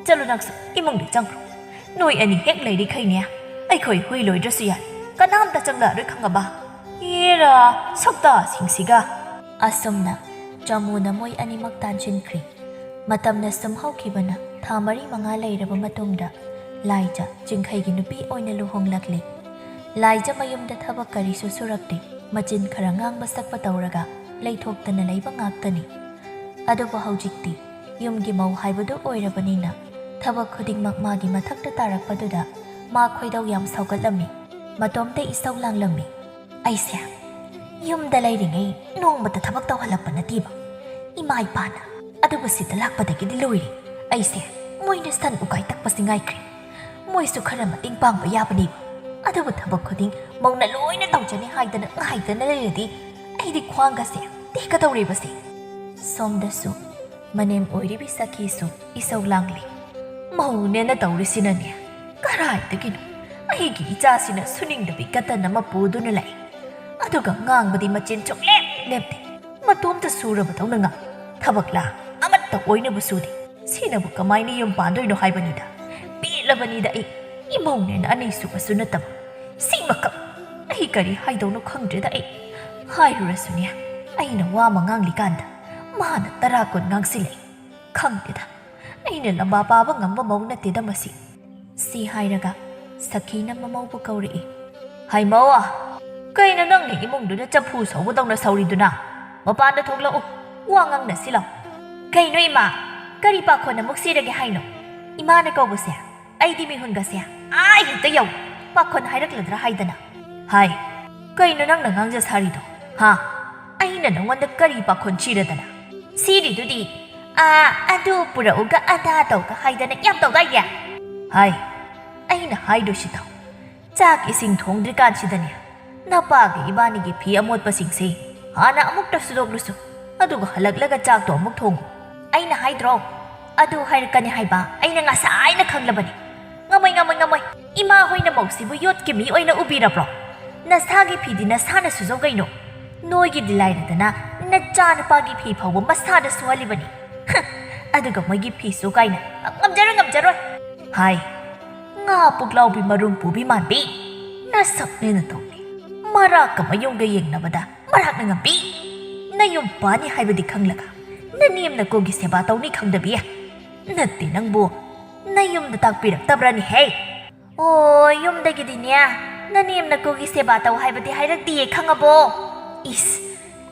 ꯆꯠꯂꯣ ꯅꯪꯁꯨ, ꯏꯃꯨꯡꯗ ꯆꯪꯈ꯭ꯔꯣ꯫ ꯅꯣꯏ ꯑꯅꯤ ꯍꯦꯛ ꯂꯩꯔꯤꯈꯩꯅꯦ, ꯑꯩꯈꯣꯏ ꯍꯨꯏ ꯂꯣꯏꯗ꯭ꯔꯁꯨ ꯌꯥꯏ꯫ ꯀꯅꯥꯝꯇ ꯆꯪꯂꯛꯑꯔꯣꯏ ꯈꯪꯉꯕ?" ꯌꯦꯔꯥ, ꯁꯛꯇꯥꯁꯤꯡꯁꯤꯒ꯫ ꯑꯁꯨꯝꯅ ꯆꯥꯃꯨꯅ ꯃꯣꯏ ꯑꯅꯤꯃꯛ ꯇꯥꯟꯁꯤꯟꯈ꯭ꯔꯦ꯫ ꯃꯇꯝꯅ ꯁꯨꯝ ꯍꯧꯈꯤꯕꯅ ꯊꯥ ꯃꯔꯤ ꯃꯉꯥ ꯂꯩꯔꯕ ꯃꯇꯨꯡꯗ ꯂꯥꯏꯖ ꯆꯤꯡꯈꯩꯒꯤ ꯅꯨꯄꯤ ꯑꯣꯏꯅ ꯂꯨꯍꯣꯡꯂꯛꯂꯦ꯫ ꯂꯥꯏꯖ ꯃꯌꯨꯝꯗ ꯊꯕꯛ ꯀꯔꯤꯁꯨ ꯁꯨꯔꯛꯇꯦ꯫ ꯃꯆꯤꯟ ꯈꯔ ꯉꯥꯡꯕ ꯁꯛꯄ ꯇꯧꯔꯒ ꯂꯩꯊꯣꯛꯇꯅ ꯂꯩꯕ ꯉꯥꯛꯇꯅꯤ꯫ ꯑꯗꯨꯕꯨ ꯍꯧꯖꯤꯛꯇꯤ ꯌꯨꯝꯒꯤ ꯃꯧ ꯍꯥꯏꯕꯗꯨ ꯑꯣꯏꯔꯕꯅꯤꯅ ꯊꯕꯛ ꯈꯨꯗꯤꯡꯃꯛ ꯃꯥꯒꯤ ꯃꯊꯛꯇ ꯇꯥꯔꯛꯄꯗꯨꯗ ꯃꯥ ꯈꯣꯏꯗꯧ ꯌꯥꯝ ꯁꯥꯎꯒꯠꯂꯝꯃꯤ꯫ ꯃꯇꯣꯝꯇ ꯏꯁꯧ ꯂꯥꯡꯂꯝꯃꯤ꯫ "ꯑꯩꯁꯦ ꯌꯨꯝꯗ ꯂꯩꯔꯤꯉꯩ ꯅꯣꯡꯃꯇ ꯊꯕꯛ ꯇꯧꯍꯜꯂꯛꯄ ꯅꯠꯇꯦꯕ꯫ ꯏꯃꯥ ꯏꯄꯥꯅ ꯑꯗꯨꯕꯨ ꯁꯤꯗ ꯂꯥꯛꯄꯗꯒꯤꯗꯤ ꯂꯣꯏꯔꯦ꯫ ꯑꯩꯁꯦ ꯃꯣꯏꯅ ꯁꯟ ꯎꯀꯥꯏ ꯇꯛꯄꯁꯤ ꯉꯥꯏꯈ꯭ꯔꯦ꯫ ꯃꯣꯏꯁꯨ ꯈꯔ ꯃꯇꯦꯡ ꯄꯥꯡꯕ ꯌꯥꯕꯅꯦꯕ꯫ ꯑꯗꯨꯕꯨ ꯊꯕꯛ ꯈꯨꯗꯤꯡ ꯃꯧꯅ ꯂꯣꯏꯅ ꯇꯧꯖꯅꯤ ꯍꯥꯏꯗꯅ ꯉꯥꯏꯗꯅ ꯂꯩꯔꯗꯤ ꯑꯩꯗꯤ ꯈ꯭ꯋꯥꯡꯒꯁꯦ ꯇꯦꯛꯀꯗꯧꯔꯤꯕꯁꯦ꯫" ꯁꯣꯝꯗꯁꯨ ꯃꯅꯦꯝ ꯑꯣꯏꯔꯤꯕꯤ ꯁꯈꯤꯁꯨ ꯏꯁꯧ ꯂꯥꯡꯂꯤ꯫ "ꯃꯧꯅꯦꯅ ꯇꯧꯔꯤꯁꯤꯅꯅꯦ ꯀꯔꯥꯏꯗꯒꯤꯅꯣ? ꯑꯩꯒꯤ ꯏꯆꯥꯁꯤꯅ ꯁꯨꯅꯤꯡꯗꯕꯤ ꯀꯇꯟ ꯑꯃ ꯄꯨꯗꯨꯅ ꯂꯥꯛꯏ꯫ ꯑꯗꯨꯒ ꯉꯥꯡꯕꯗꯤ ꯃꯆꯤꯟ ꯁꯨꯡꯂꯦꯞ ꯂꯦꯞꯇꯦ꯫ ꯃꯇꯣꯝꯇ ꯁꯨꯔꯕꯗꯧꯅ ꯉꯥꯡ꯫ ꯊꯕꯛꯂꯥ ꯑꯃꯠꯇ ꯑꯣꯏꯅꯕ ꯁꯨꯗꯦ꯫ ꯁꯤꯅꯕꯨ ꯀꯃꯥꯏꯅ ꯌꯨꯝ ꯄꯥꯟꯗꯣꯏꯅꯣ ꯍꯥꯏꯕꯅꯤꯗ꯫ ꯄꯦꯜꯂꯕꯅꯤꯗ ꯑꯩ꯫ ꯏꯃꯧꯅꯦꯅ ꯑꯅꯤꯁꯨꯕꯁꯨ ꯅꯠꯇꯕ꯫ ꯁꯤꯃꯈꯛ꯫ ꯑꯩ ꯀꯔꯤ ꯍꯥꯏꯗꯧꯅꯣ ꯈꯪꯗ꯭ꯔꯦꯗ ꯑꯩ꯫ ꯍꯥꯏꯔꯨꯔꯁꯨꯅꯦ, ꯑꯩꯅ ꯋꯥ ꯑꯃ ꯉꯥꯡꯂꯤꯀꯥꯟꯗ ꯃꯥꯅ ꯇꯔꯥ ꯀꯨꯟ ꯉꯥꯡꯁꯤꯜꯂꯛꯏ꯫ ꯈꯪꯗꯦꯗ, ꯑꯩꯅ ꯂꯝꯕꯥ ꯄꯥꯕ ꯉꯝꯕ ꯃꯧ ꯅꯠꯇꯦꯗ ꯃꯁꯤ꯫" ꯁꯤ ꯍꯥꯏꯔꯒ ꯁꯈꯤꯅ ꯃꯃꯧꯕꯨ ꯀꯧꯔꯛꯏ꯫ "ꯍꯩꯃꯧ, ꯀꯩꯅꯣ ꯅꯪꯅ ꯏꯃꯨꯡꯗꯨꯗ ꯆꯐꯨ ꯁꯧꯕꯗꯧꯅ ꯁꯧꯔꯤꯗꯨꯅ? ꯃꯄꯥꯟꯗ ꯊꯣꯛꯂꯛꯎ, ꯋꯥ ꯉꯥꯡꯅꯁꯤ ꯂꯥꯎ꯫" "ꯀꯩꯅꯣ ꯏꯃꯥ, ꯀꯔꯤ ꯄꯥꯈꯣꯟ ꯑꯃꯨꯛ ꯁꯤꯔꯒꯦ ꯍꯥꯏꯅꯣ? ꯏꯃꯥꯅ ꯀꯧꯕꯁꯦ ꯑꯩꯗꯤ ꯃꯤꯍꯨꯟꯒꯁꯦ ꯑꯥ ꯍꯦꯛꯇ ꯌꯧꯏ꯫ ꯄꯥꯈꯣꯟ ꯍꯥꯏꯔꯛꯂꯗ꯭ꯔꯥ ꯍꯥꯏꯗꯅ꯫" "ꯍꯥꯏ, ꯀꯩꯅꯣ ꯅꯪꯅ ꯉꯥꯡꯖ ꯁꯥꯔꯤꯗꯣ? ꯍꯥ? ꯑꯩꯅ ꯅꯉꯣꯟꯗ ꯀꯔꯤ ꯄꯥꯈꯣꯟ ꯁꯤꯔꯗꯅ?" "ꯁꯤꯔꯤꯗꯨꯗꯤ, ꯑꯥ, ꯑꯗꯨ ꯄꯨꯔꯛꯎꯒ ꯑꯗꯥ ꯇꯧꯒ ꯍꯥꯏꯗꯅ ꯌꯥꯝ ꯇꯧꯗꯥꯏꯅꯦ?" "ꯍꯥꯏ, ꯑꯩꯅ ꯍꯥꯏꯗꯣꯏꯁꯤ ꯇꯥꯎ꯫ ꯆꯥꯛ ꯏꯁꯤꯡ ꯊꯣꯡꯗ꯭ꯔꯤꯀꯥꯟꯁꯤꯗꯅꯦ, ꯅꯄꯥꯒ ꯏꯕꯥꯅꯤꯒꯤ ꯐꯤ ꯑꯃꯣꯠꯄꯁꯤꯡꯁꯦ ꯍꯥꯟꯅ ꯑꯃꯨꯛꯇ ꯁꯨꯗꯣꯛꯂꯨꯁꯨ, ꯑꯗꯨꯒ ꯍꯜꯂꯛꯂꯒ ꯆꯥꯛꯇꯣ ꯑꯃꯨꯛ ꯊꯣꯡꯉꯨ꯫" "ꯑꯩꯅ ꯍꯥꯏꯗ꯭ꯔꯣ? ꯑꯗꯨ ꯍꯥꯏꯔꯛꯀꯅꯤ ꯍꯥꯏꯕ ꯑꯩꯅ ꯉꯁꯥꯏꯅ ꯈꯪꯂꯕꯅꯤ꯫ ꯉꯝꯃꯣꯏ, ꯉꯝꯃꯣꯏ, ꯉꯝꯃꯣꯏ꯫ ꯏꯃꯥ ꯍꯣꯏꯅ ꯃꯧꯁꯤꯕꯨ ꯌꯣꯠꯀꯤ ꯃꯤ ꯑꯣꯏꯅ ꯎꯕꯤꯔꯕ꯭ꯔꯣ? ꯅꯁꯥꯒꯤ ꯐꯤꯗꯤ ꯅꯁꯥꯅ ꯁꯨꯖꯧ ꯀꯩꯅꯣ꯫ ꯅꯣꯏꯒꯤꯗꯤ ꯂꯥꯏꯔꯗꯅ ꯅꯆꯥꯅꯨꯄꯥꯒꯤ ꯐꯤ ꯐꯥꯎꯕ ꯃꯁꯥꯗ ꯁꯨꯍꯜꯂꯤꯕꯅꯤ꯫ ꯍ, ꯑꯗꯨꯒ ꯃꯣꯏꯒꯤ ꯐꯤ ꯁꯨ ꯀꯥꯏꯅ꯫ ꯉꯝꯖꯔꯣꯏ, ꯉꯝꯖꯔꯣꯏ꯫" "ꯍꯥꯏ, ꯉꯥ ꯄꯨꯛꯂꯥꯎꯕꯤ ꯃꯔꯨꯝ ꯄꯨꯕꯤ ꯃꯥꯟꯕꯤ, ꯅꯁꯛꯅꯦꯅ ꯇꯧꯅꯤ꯫ ꯃꯔꯥꯛꯀ ꯃꯌꯨꯝꯒ ꯌꯦꯡꯅꯕꯗ ꯃꯔꯥꯛꯅ ꯉꯝꯕꯤ꯫ ꯅꯌꯨꯝ ꯄꯥꯅꯤ ꯍꯥꯏꯕꯗꯤ ꯈꯪꯂꯒ ꯅꯅꯦꯝ ꯅꯀꯨꯒꯤ ꯁꯦꯕꯥ ꯇꯧꯅꯤ ꯈꯪꯗꯕꯤ꯫ ꯅꯠꯇꯦ ꯅꯪꯕꯨ ꯅꯌꯨꯝꯗ ꯇꯥꯛꯄꯤꯔꯛꯇꯕ꯭ꯔꯅꯦꯍꯦ?" "ꯑꯣ, ꯌꯨꯝꯗꯒꯤꯗꯤꯅꯦ ꯅꯅꯦꯝ ꯅꯀꯨꯒꯤ ꯁꯦꯕꯥ ꯇꯧ ꯍꯥꯏꯕꯗꯤ ꯍꯥꯏꯔꯛꯇꯤꯌꯦ, ꯈꯪꯉꯕꯣ? ꯏꯁ,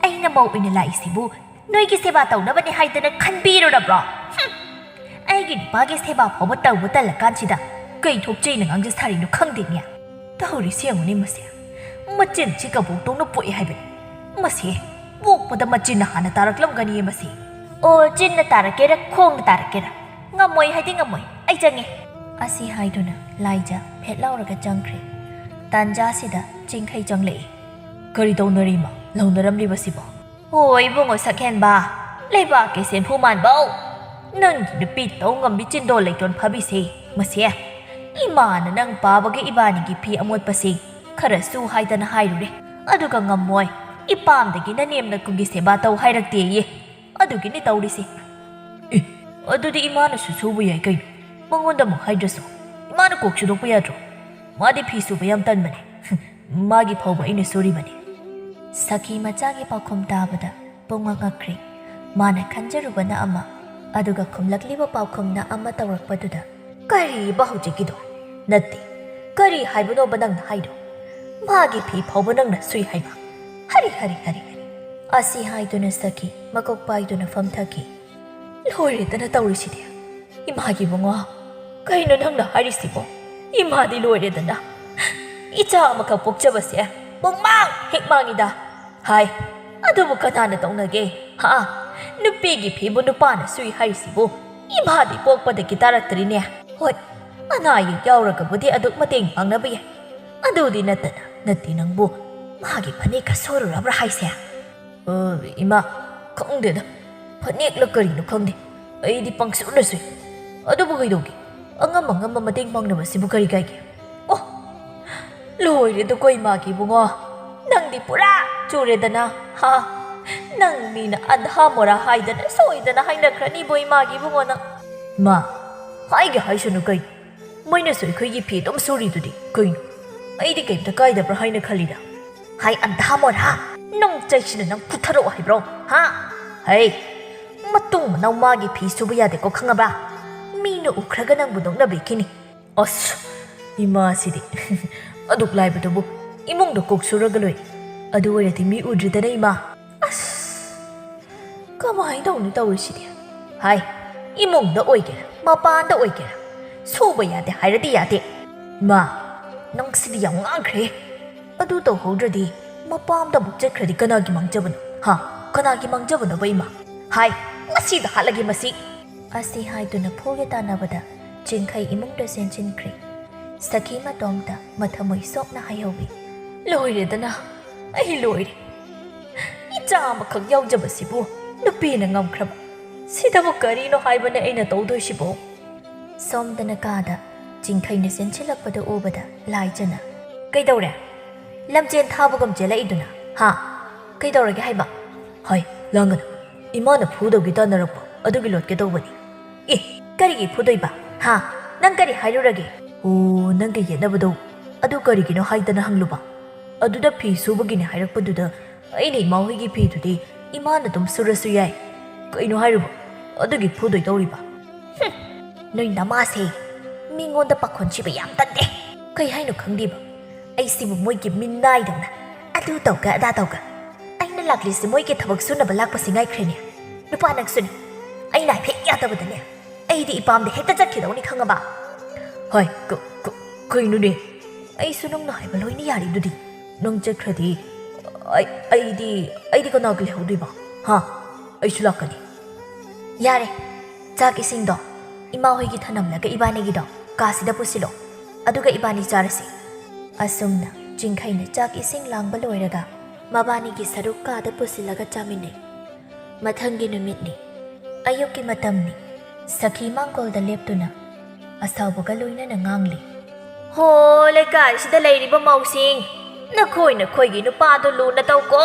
ꯑꯩꯅ ꯃꯧ ꯑꯣꯏꯅ ꯂꯥꯛꯏꯁꯤꯕꯨ ꯅꯣꯏꯒꯤ ꯁꯦꯕꯥ ꯇꯧꯅꯕꯅꯦ ꯍꯥꯏꯗꯅ ꯈꯟꯕꯤꯔꯨꯔꯕ꯭ꯔꯣ? ꯍꯨꯝ! ꯑꯩꯒꯤ ꯅꯨꯄꯥꯒꯤ ꯁꯦꯕꯥ ꯐꯥꯎꯕ ꯇꯧꯕ ꯇꯜꯂꯀꯥꯟꯁꯤꯗ ꯀꯩ ꯊꯣꯛꯆꯩꯅ ꯉꯥꯡꯖ ꯁꯥꯔꯤꯅꯣ ꯈꯪꯗꯦꯅꯦ꯫ ꯇꯧꯔꯤꯁꯤ ꯌꯦꯡꯉꯨꯅꯦ ꯃꯁꯦ꯫ ꯃꯆꯤꯟꯁꯤ ꯀꯕꯣꯛꯇꯧꯅ ꯄꯣꯛꯑꯦ ꯍꯥꯏꯕꯅꯤ꯫ ꯃꯁꯦ, ꯄꯣꯛꯄꯗ ꯃꯆꯤꯟꯅ ꯍꯥꯟꯅ ꯇꯥꯔꯛꯂꯝꯒꯅꯤꯌꯦ ꯃꯁꯤ꯫ ꯑꯣ, ꯆꯤꯟꯅ ꯇꯥꯔꯛꯀꯦꯔꯥ, ꯈꯣꯡꯅ ꯇꯥꯔꯛꯀꯦꯔꯥ? ꯉꯝꯃꯣꯏ ꯍꯥꯏꯗꯤ ꯉꯝꯃꯣꯏ꯫ ꯑꯩ ꯆꯪꯉꯦ꯫ ꯑꯁꯤ ꯍꯥꯏꯗꯨꯅ ꯂꯥꯏꯖ ꯐꯦꯠ ꯂꯥꯎꯔꯒ ꯆꯪꯈ꯭ꯔꯦ꯫ ꯇꯥꯟꯖꯥꯁꯤꯗ ꯆꯤꯡꯈꯩ ꯆꯪꯂꯛꯏ꯫ ꯀꯔꯤ ꯇꯧꯅꯔꯤꯃ? ꯂꯧꯅꯔꯝꯂꯤꯕꯁꯤꯕꯣ? ꯍꯣꯏ ꯏꯕꯨꯡꯉꯣ ꯁꯛꯍꯦꯟꯕ, ꯂꯩꯕꯥꯛꯀꯤ ꯁꯦꯟꯐꯨ ꯃꯥꯟꯕꯧ, ꯅꯪꯒꯤ ꯅꯨꯄꯤ ꯇꯧ ꯉꯝꯕꯤ ꯆꯤꯟꯗꯣꯜ ꯂꯩꯇꯣꯟ ꯐꯕꯤꯁꯦ, ꯃꯁꯦ꯫ ꯏꯃꯥꯅ ꯅꯪ ꯄꯥꯕꯒꯤ ꯏꯕꯥꯅꯤꯒꯤ ꯐꯤ ꯑꯃꯣꯠꯄꯁꯤ ꯈꯔ ꯁꯨ ꯍꯥꯏꯗꯅ ꯍꯥꯏꯔꯨꯔꯦ, ꯑꯗꯨꯒ ꯉꯝꯃꯣꯏ, ꯏꯄꯥꯝꯗꯒꯤ ꯅꯅꯦꯝ ꯅꯀꯨꯝꯒꯤ ꯁꯦꯕꯥ ꯇꯧ ꯍꯥꯏꯔꯛꯇꯦꯌꯦ꯫ ꯑꯗꯨꯒꯤꯅꯤ ꯇꯧꯔꯤꯁꯦ꯫ ꯑꯦ, ꯑꯗꯨꯗꯤ ꯏꯃꯥꯅꯁꯨ ꯁꯨꯕ ꯌꯥꯏ ꯀꯩꯅꯣ, ꯃꯉꯣꯟꯗ ꯑꯃꯨꯛ ꯍꯥꯏꯗ꯭ꯔꯁꯨ꯫ ꯏꯃꯥꯅ ꯀꯣꯛ ꯁꯨꯗꯣꯛꯄ ꯌꯥꯗ꯭ꯔꯣ? ꯃꯥꯗꯤ ꯐꯤ ꯁꯨꯕ ꯌꯥꯝ ꯇꯟꯕꯅꯦ꯫ ꯃꯥꯒꯤ ꯐꯥꯎꯕ ꯑꯩꯅ ꯁꯨꯔꯤꯕꯅꯤ꯫ ꯁꯈꯤ ꯃꯆꯥꯒꯤ ꯄꯥꯎꯈꯨꯝ ꯇꯥꯕꯗ ꯄꯨꯡꯉꯛ ꯉꯛꯈ꯭ꯔꯦ꯫ ꯃꯥꯅ ꯈꯟꯖꯔꯨꯕꯅ ꯑꯃ, ꯑꯗꯨꯒ ꯈꯨꯝꯂꯛꯂꯤꯕ ꯄꯥꯎꯈꯨꯝꯅ ꯑꯃ ꯇꯧꯔꯛꯄꯗꯨꯗ, "ꯀꯔꯤꯕ ꯍꯧꯖꯤꯛꯀꯤꯗꯣ? ꯅꯠꯇꯦ, ꯀꯔꯤ ꯍꯥꯏꯕꯅꯣꯕ ꯅꯪꯅ ꯍꯥꯏꯗꯣ? ꯃꯥꯒꯤ ꯐꯤ ꯐꯥꯎꯕ ꯅꯪꯅ ꯁꯨꯏ ꯍꯥꯏꯕ? ꯍꯔꯤ, ꯍꯔꯤ, ꯍꯔꯤ, ꯍꯔꯤ!" ꯑꯁꯤ ꯍꯥꯏꯗꯨꯅ ꯁꯈꯤ ꯃꯀꯣꯛ ꯄꯥꯏꯗꯨꯅ ꯐꯝꯊꯈꯤ꯫ "ꯂꯣꯏꯔꯦꯗꯅ ꯇꯧꯔꯤꯁꯤꯗꯤ꯫ ꯏꯃꯥꯒꯤ ꯏꯕꯨꯡꯉꯣ, ꯀꯩꯅꯣ ꯅꯪꯅ ꯍꯥꯏꯔꯤꯁꯤꯕꯣ? ꯏꯃꯥꯗꯤ ꯂꯣꯏꯔꯦꯗꯅ꯫ ꯏꯆꯥ ꯑꯃꯈꯛ ꯄꯣꯛꯆꯕꯁꯦ ꯄꯨꯡꯃꯥꯡ ꯍꯦꯛ ꯃꯥꯡꯉꯤꯗ꯫ ꯍꯥꯏ, ꯑꯗꯨꯕꯨ ꯀꯅꯥꯅ ꯇꯧꯅꯒꯦ? ꯍꯥ? ꯅꯨꯄꯤꯒꯤ ꯐꯤꯕꯨ ꯅꯨꯄꯥꯅ ꯁꯨꯏ ꯍꯥꯏꯔꯤꯁꯤꯕꯨ? ꯏꯃꯥꯗꯤ ꯄꯣꯛꯄꯗꯒꯤ ꯇꯥꯔꯛꯇ꯭ꯔꯤꯅꯦ꯫ ꯍꯣꯏ, ꯑꯅꯥ ꯑꯌꯦꯛ ꯌꯥꯎꯔꯒꯕꯨꯗꯤ ꯑꯗꯨꯛ ꯃꯇꯦꯡ ꯄꯥꯡꯅꯕ ꯌꯥꯏ꯫ ꯑꯗꯨꯗꯤ ꯅꯠꯇꯅ, ꯅꯠꯇꯦ ꯅꯪꯕꯨ ꯃꯥꯒꯤ ꯐꯅꯦꯛꯀ ꯁꯨꯔꯨꯔꯕ꯭ꯔꯥ ꯍꯥꯏꯁꯦ?" "ꯑ, ꯏꯃꯥ, ꯈꯪꯗꯦꯗ꯫ ꯐꯅꯦꯛꯂ ꯀꯔꯤꯅꯣ ꯈꯪꯗꯦ꯫ ꯑꯩꯗꯤ ꯄꯪꯁꯨꯗ ꯁꯨꯏ꯫ ꯑꯗꯨꯕꯨ ꯀꯩꯗꯧꯒꯦ? ꯑꯉꯝ ꯑꯉꯝꯕ ꯃꯇꯦꯡ ꯄꯥꯡꯅꯕꯁꯤꯕꯨ ꯀꯔꯤ ꯀꯥꯏꯒꯦ?" "ꯑꯣ, ꯂꯣꯏꯔꯦꯗꯀꯣ ꯏꯃꯥꯒꯤ ꯏꯕꯨꯡꯉꯣ꯫ ꯅꯪꯗꯤ ꯄꯨꯔꯥ ꯆꯨꯔꯦꯗꯅ, ꯍꯥ? ꯅꯪ ꯃꯤꯅ ꯑꯙꯥ ꯃꯣꯔꯥ ꯍꯥꯏꯗꯅ ꯁꯣꯏꯗꯅ ꯍꯥꯏꯅꯈ꯭ꯔꯅꯤꯕꯣ ꯏꯃꯥꯒꯤ ꯏꯕꯨꯡꯉꯣ ꯅꯪ꯫" "ꯏꯃꯥ, ꯍꯥꯏꯒꯦ ꯍꯥꯏꯁꯅꯨ ꯀꯩꯅꯣ? ꯃꯣꯏꯅꯁꯨ ꯑꯩꯈꯣꯏꯒꯤ ꯐꯤ ꯑꯗꯨꯝ ꯁꯨꯔꯤꯗꯨꯗꯤ ꯀꯩꯅꯣ? ꯑꯩꯗꯤ ꯀꯩꯝꯇ ꯀꯥꯏꯗꯕ꯭ꯔꯥ ꯍꯥꯏꯅ ꯈꯜꯂꯤꯗ꯫" "ꯍꯥꯏ ꯑꯙꯥ ꯃꯣꯔꯥ, ꯅꯪ ꯆꯩꯁꯤꯅ ꯅꯪ ꯐꯨꯊꯔꯛꯑꯣ ꯍꯥꯏꯕ꯭ꯔꯣ? ꯍꯥ? ꯍꯩ, ꯃꯇꯨꯡ ꯃꯅꯥꯎ ꯃꯥꯒꯤ ꯐꯤ ꯁꯨꯕ ꯌꯥꯗꯦꯀꯣ, ꯈꯪꯉꯕ꯭ꯔꯥ? ꯃꯤꯅ ꯎꯈ꯭ꯔꯒ ꯅꯪꯕꯨ ꯅꯣꯛꯅꯕꯤꯈꯤꯅꯤ꯫" ꯑꯁ, ꯏꯃꯥꯁꯤꯗꯤ꯫ ꯑꯗꯨꯛ ꯂꯥꯏꯕꯗꯨꯕꯨ ꯏꯃꯨꯡꯗ ꯀꯣꯛ ꯁꯨꯔꯒ ꯂꯣꯏ꯫ ꯑꯗꯨ ꯑꯣꯏꯔꯗꯤ ꯃꯤ ꯎꯗ꯭ꯔꯤꯗꯅ, ꯏꯃꯥ꯫ ꯑꯁ, ꯀꯃꯥꯏꯅ ꯇꯧꯅꯤ ꯇꯧꯔꯤꯁꯤꯗꯤ? ꯍꯥꯏ, ꯏꯃꯨꯡꯗ ꯑꯣꯏꯒꯦꯔꯥ, ꯃꯄꯥꯟꯗ ꯑꯣꯏꯒꯦꯔꯥ, ꯁꯨꯕ ꯌꯥꯗꯦ ꯍꯥꯏꯔꯗꯤ ꯌꯥꯗꯦ꯫ ꯏꯃꯥ, ꯅꯪꯁꯤꯗꯤ ꯌꯥꯝ ꯉꯥꯡꯈ꯭ꯔꯦ꯫ ꯑꯗꯨ ꯇꯧꯍꯧꯗ꯭ꯔꯗꯤ ꯃꯄꯥꯝꯗ ꯑꯃꯨꯛ ꯆꯠꯈ꯭ꯔꯗꯤ ꯀꯅꯥꯒꯤ ꯃꯥꯡꯖꯕꯅꯣ? ꯍꯥ? ꯀꯅꯥꯒꯤ ꯃꯥꯡꯖꯕꯅꯣꯕ, ꯏꯃꯥ? ꯍꯥꯏ, ꯉꯁꯤꯗ ꯍꯥꯠꯂꯒꯦ ꯃꯁꯤ꯫ ꯑꯁꯤ ꯍꯥꯏꯗꯨꯅ ꯐꯨꯒꯦ ꯇꯥꯟꯅꯕꯗ ꯆꯤꯡꯈꯩ ꯏꯃꯨꯡꯗ ꯆꯦꯟꯁꯤꯟꯈ꯭ꯔꯦ꯫ ꯁꯈꯤ ꯃꯇꯣꯝꯇ ꯃꯊꯃꯣꯏ ꯁꯣꯛꯅ ꯍꯥꯏꯍꯧꯏ꯫ ꯂꯣꯏꯔꯦꯗꯅ, ꯑꯩ ꯂꯣꯏꯔꯦ꯫ ꯏꯆꯥ ꯑꯃꯈꯛ ꯌꯥꯎꯖꯕꯁꯤꯕꯨ ꯅꯨꯄꯤꯅ ꯉꯝꯈ꯭ꯔꯕ꯫ ꯁꯤꯗꯕꯨ ꯀꯔꯤꯅꯣ ꯍꯥꯏꯕꯅꯦ ꯑꯩꯅ ꯇꯧꯗꯣꯏꯁꯤꯕꯣ? ꯁꯣꯝꯗꯅ ꯀꯥꯗ ꯆꯤꯡꯈꯩꯅ ꯆꯦꯟꯁꯤꯜꯂꯛꯄꯗꯨ ꯎꯕꯗ ꯂꯥꯏꯖꯅ, "ꯀꯩꯗꯧꯔꯦ? ꯂꯝꯖꯦꯟ ꯊꯥꯕꯒꯨꯝ ꯆꯦꯜꯂꯛꯏꯗꯨꯅ, ꯍꯥ? ꯀꯩꯗꯧꯔꯒꯦ ꯍꯥꯏꯕ?" "ꯍꯣꯏ, ꯂꯥꯡꯒꯅꯨ꯫ ꯏꯃꯥꯅ ꯐꯨꯗꯧꯒꯤ ꯇꯥꯟꯅꯔꯛꯄ ꯑꯗꯨꯒꯤ ꯂꯣꯠꯀꯦ ꯇꯧꯕꯅꯤ꯫" "ꯑꯦ, ꯀꯔꯤꯒꯤ ꯐꯨꯗꯣꯏꯕ? ꯍꯥ? ꯅꯪ ꯀꯔꯤ ꯍꯥꯏꯔꯨꯔꯒꯦ?" "ꯑꯣ, ꯅꯪꯒ ꯌꯦꯠꯅꯕꯗꯣ, ꯑꯗꯨ ꯀꯔꯤꯒꯤꯅꯣ ꯍꯥꯏꯗꯅ ꯍꯪꯂꯨꯕ꯫ ꯑꯗꯨꯗ ꯐꯤ ꯁꯨꯕꯒꯤꯅꯦ ꯍꯥꯏꯔꯛꯄꯗꯨꯗ ꯑꯩꯅ ꯏꯃꯥ ꯍꯣꯏꯒꯤ ꯐꯤꯗꯨꯗꯤ ꯏꯃꯥꯅ ꯑꯗꯨꯝ ꯁꯨꯔꯁꯨ ꯌꯥꯏ꯫ ꯀꯩꯅꯣ ꯍꯥꯏꯔꯤꯕꯣ? ꯑꯗꯨꯒꯤ ꯐꯨꯗꯣꯏ ꯇꯧꯔꯤꯕ?" "ꯍꯨꯝ, ꯅꯣꯏ ꯅꯃꯥꯁꯦ ꯃꯤꯉꯣꯟꯗ ꯄꯥꯈꯣꯟ ꯁꯤꯕ ꯌꯥꯝ ꯇꯟꯗꯦ꯫ ꯀꯩ ꯍꯥꯏꯅꯣ ꯈꯪꯗꯦꯕ꯫ ꯑꯩꯁꯤꯕꯨ ꯃꯣꯏꯒꯤ ꯃꯤꯅꯥꯏꯗꯧꯅ ꯑꯗꯨ ꯇꯧꯒ ꯑꯗꯥ ꯇꯧꯒ꯫ ꯑꯩꯅ ꯂꯥꯛꯂꯤꯁꯤ ꯃꯣꯏꯒꯤ ꯊꯕꯛ ꯁꯨꯅꯕ ꯂꯥꯛꯄꯁꯤ ꯉꯥꯏꯈ꯭ꯔꯦꯅꯦ꯫ ꯅꯨꯄꯥ ꯅꯪꯁꯨꯅꯦ, ꯑꯩꯅ ꯍꯥꯏꯐꯦꯠ ꯌꯥꯗꯕꯗꯅꯦ, ꯑꯩꯗꯤ ꯏꯄꯥꯝꯗ ꯍꯦꯛꯇ ꯆꯠꯈꯤꯗꯧꯅꯤ, ꯈꯪꯉꯕ?" "ꯍꯣꯏ, ꯀ-, ꯀ-, ꯀꯩꯅꯣꯅꯦ? ꯑꯩꯁꯨ ꯅꯪꯅ ꯍꯥꯏꯕ ꯂꯣꯏꯅ ꯌꯥꯔꯤꯗꯨꯗꯤ꯫ ꯅꯪ ꯆꯠꯈ꯭ꯔꯗꯤ ꯑꯩ, ꯑꯩꯗꯤ, ꯑꯩꯗꯤ ꯀꯅꯥꯒ ꯂꯩꯍꯧꯗꯣꯏꯕ? ꯍꯥ? ꯑꯩꯁꯨ ꯂꯥꯛꯀꯅꯤ꯫" "ꯌꯥꯔꯦ, ꯆꯥꯛ ꯏꯁꯤꯡꯗꯣ ꯏꯃꯥ ꯍꯣꯏꯒꯤ ꯊꯅꯝꯂꯒ ꯏꯕꯥꯅꯤꯒꯤꯗꯣ ꯀꯥꯁꯤꯗ ꯄꯨꯁꯤꯜꯂꯣ, ꯑꯗꯨꯒ ꯏꯕꯥꯅꯤ ꯆꯥꯔꯁꯤ꯫" ꯑꯁꯨꯝꯅ ꯆꯤꯡꯈꯩꯅ ꯆꯥꯛ ꯏꯁꯤꯡ ꯂꯥꯡꯕ ꯂꯣꯏꯔꯒ ꯃꯕꯥꯅꯤꯒꯤ ꯁꯔꯨꯛ ꯀꯥꯗ ꯄꯨꯁꯤꯜꯂꯒ ꯆꯥꯃꯤꯟꯅꯩ꯫ ꯃꯊꯪꯒꯤ ꯅꯨꯃꯤꯠꯅꯤ꯫ ꯑꯌꯨꯛꯀꯤ ꯃꯇꯝꯅꯤ꯫ ꯁꯈꯤ ꯃꯥꯡꯒꯣꯜꯗ ꯂꯦꯞꯇꯨꯅ ꯑꯁꯥꯎꯕꯒ ꯂꯣꯏꯅꯅ ꯉꯥꯡꯂꯤ꯫ "ꯍꯣ, ꯂꯩꯀꯥꯏꯁꯤꯗ ꯂꯩꯔꯤꯕ ꯃꯧꯁꯤꯡ, ꯅꯈꯣꯏ ꯅꯈꯣꯏꯒꯤ ꯅꯨꯄꯥꯗꯣ ꯂꯨꯅ ꯇꯧꯀꯣ꯫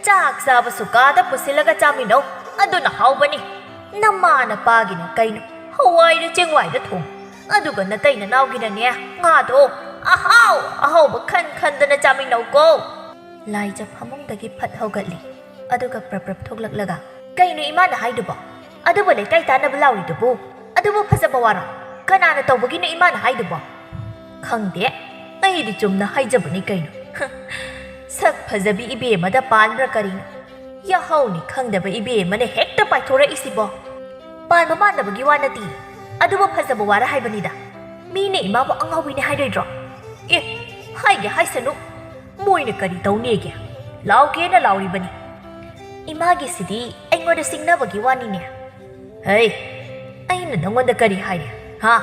ꯆꯥꯛ ꯆꯥꯕꯁꯨ ꯀꯥꯗ ꯄꯨꯁꯤꯜꯂꯒ ꯆꯥꯃꯤꯟꯅꯧ, ꯑꯗꯨꯅ ꯍꯥꯎꯕꯅꯤ꯫ ꯅꯃꯥ ꯅꯄꯥꯒꯤꯅ ꯀꯩꯅꯣ ꯍꯋꯥꯏꯔ ꯆꯦꯡꯋꯥꯏꯔ ꯊꯣꯡ, ꯑꯗꯨꯒ ꯅꯇꯩ ꯅꯅꯥꯎꯒꯤꯅꯅꯦ, ꯉꯥꯗꯣ ꯑꯍꯥꯎ ꯑꯍꯥꯎꯕ ꯈꯟ ꯈꯟꯗꯅ ꯆꯥꯃꯤꯟꯅꯧꯀꯣ꯫" ꯂꯥꯏꯖ ꯐꯃꯨꯡꯗꯒꯤ ꯐꯠ ꯍꯧꯒꯠꯂꯤ, ꯑꯗꯨꯒ ꯄ꯭ꯔꯞ ꯄ꯭ꯔꯞ ꯊꯣꯛꯂꯛꯂꯒ, "ꯀꯩꯅꯣ ꯏꯃꯥꯅ ꯍꯥꯏꯗꯨꯕꯣ? ꯑꯗꯨꯕꯨ ꯂꯩꯀꯥꯏ ꯇꯥꯟꯅꯕ ꯂꯥꯎꯔꯤꯗꯨꯕꯨ? ꯑꯗꯨꯕꯨ ꯐꯖꯕ ꯋꯥꯔꯣ? ꯀꯅꯥꯅ ꯇꯧꯕꯒꯤꯅꯣ ꯏꯃꯥꯅ ꯍꯥꯏꯗꯨꯕꯣ?" "ꯈꯪꯗꯦ, ꯑꯩꯗꯤ ꯆꯨꯝꯅ ꯍꯥꯏꯖꯕꯅꯤ ꯀꯩꯅꯣ꯫ ꯁꯛ ꯐꯖꯕꯤ ꯏꯕꯦꯝꯃꯗ ꯄꯥꯟꯕ꯭ꯔꯥ ꯀꯔꯤꯅꯣ? ꯌꯥꯍꯧꯅꯤ ꯈꯪꯗꯕ ꯏꯕꯦꯝꯃꯅ ꯍꯦꯛꯇ ꯄꯥꯏꯊꯣꯔꯛꯏꯁꯤꯕꯣ꯫ ꯄꯥꯟꯕ ꯄꯥꯟꯗꯕꯒꯤ ꯋꯥ ꯅꯠꯇꯦ, ꯑꯗꯨꯕꯨ ꯐꯖꯕ ꯋꯥꯔ ꯍꯥꯏꯕꯅꯤꯗ꯫ ꯃꯤꯅ ꯏꯃꯥꯕꯨ ꯑꯉꯥꯎꯕꯤꯅꯦ ꯍꯥꯏꯔꯣꯏꯗ꯭ꯔꯣ? ꯑꯦ, ꯍꯥꯏꯒꯦ ꯍꯥꯏꯁꯅꯨ, ꯃꯣꯏꯅ ꯀꯔꯤ ꯇꯧꯅꯦꯒꯦ? ꯂꯥꯎꯒꯦꯅ ꯂꯥꯎꯔꯤꯕꯅꯤ꯫ ꯏꯃꯥꯒꯤꯁꯤꯗꯤ ꯑꯩꯉꯣꯟꯗ ꯁꯤꯡꯅꯕꯒꯤ ꯋꯥꯅꯤꯅꯦ꯫ ꯍꯩ, ꯑꯩꯅ ꯅꯪꯉꯣꯟꯗ ꯀꯔꯤ ꯍꯥꯏꯔꯦ? ꯍꯥ?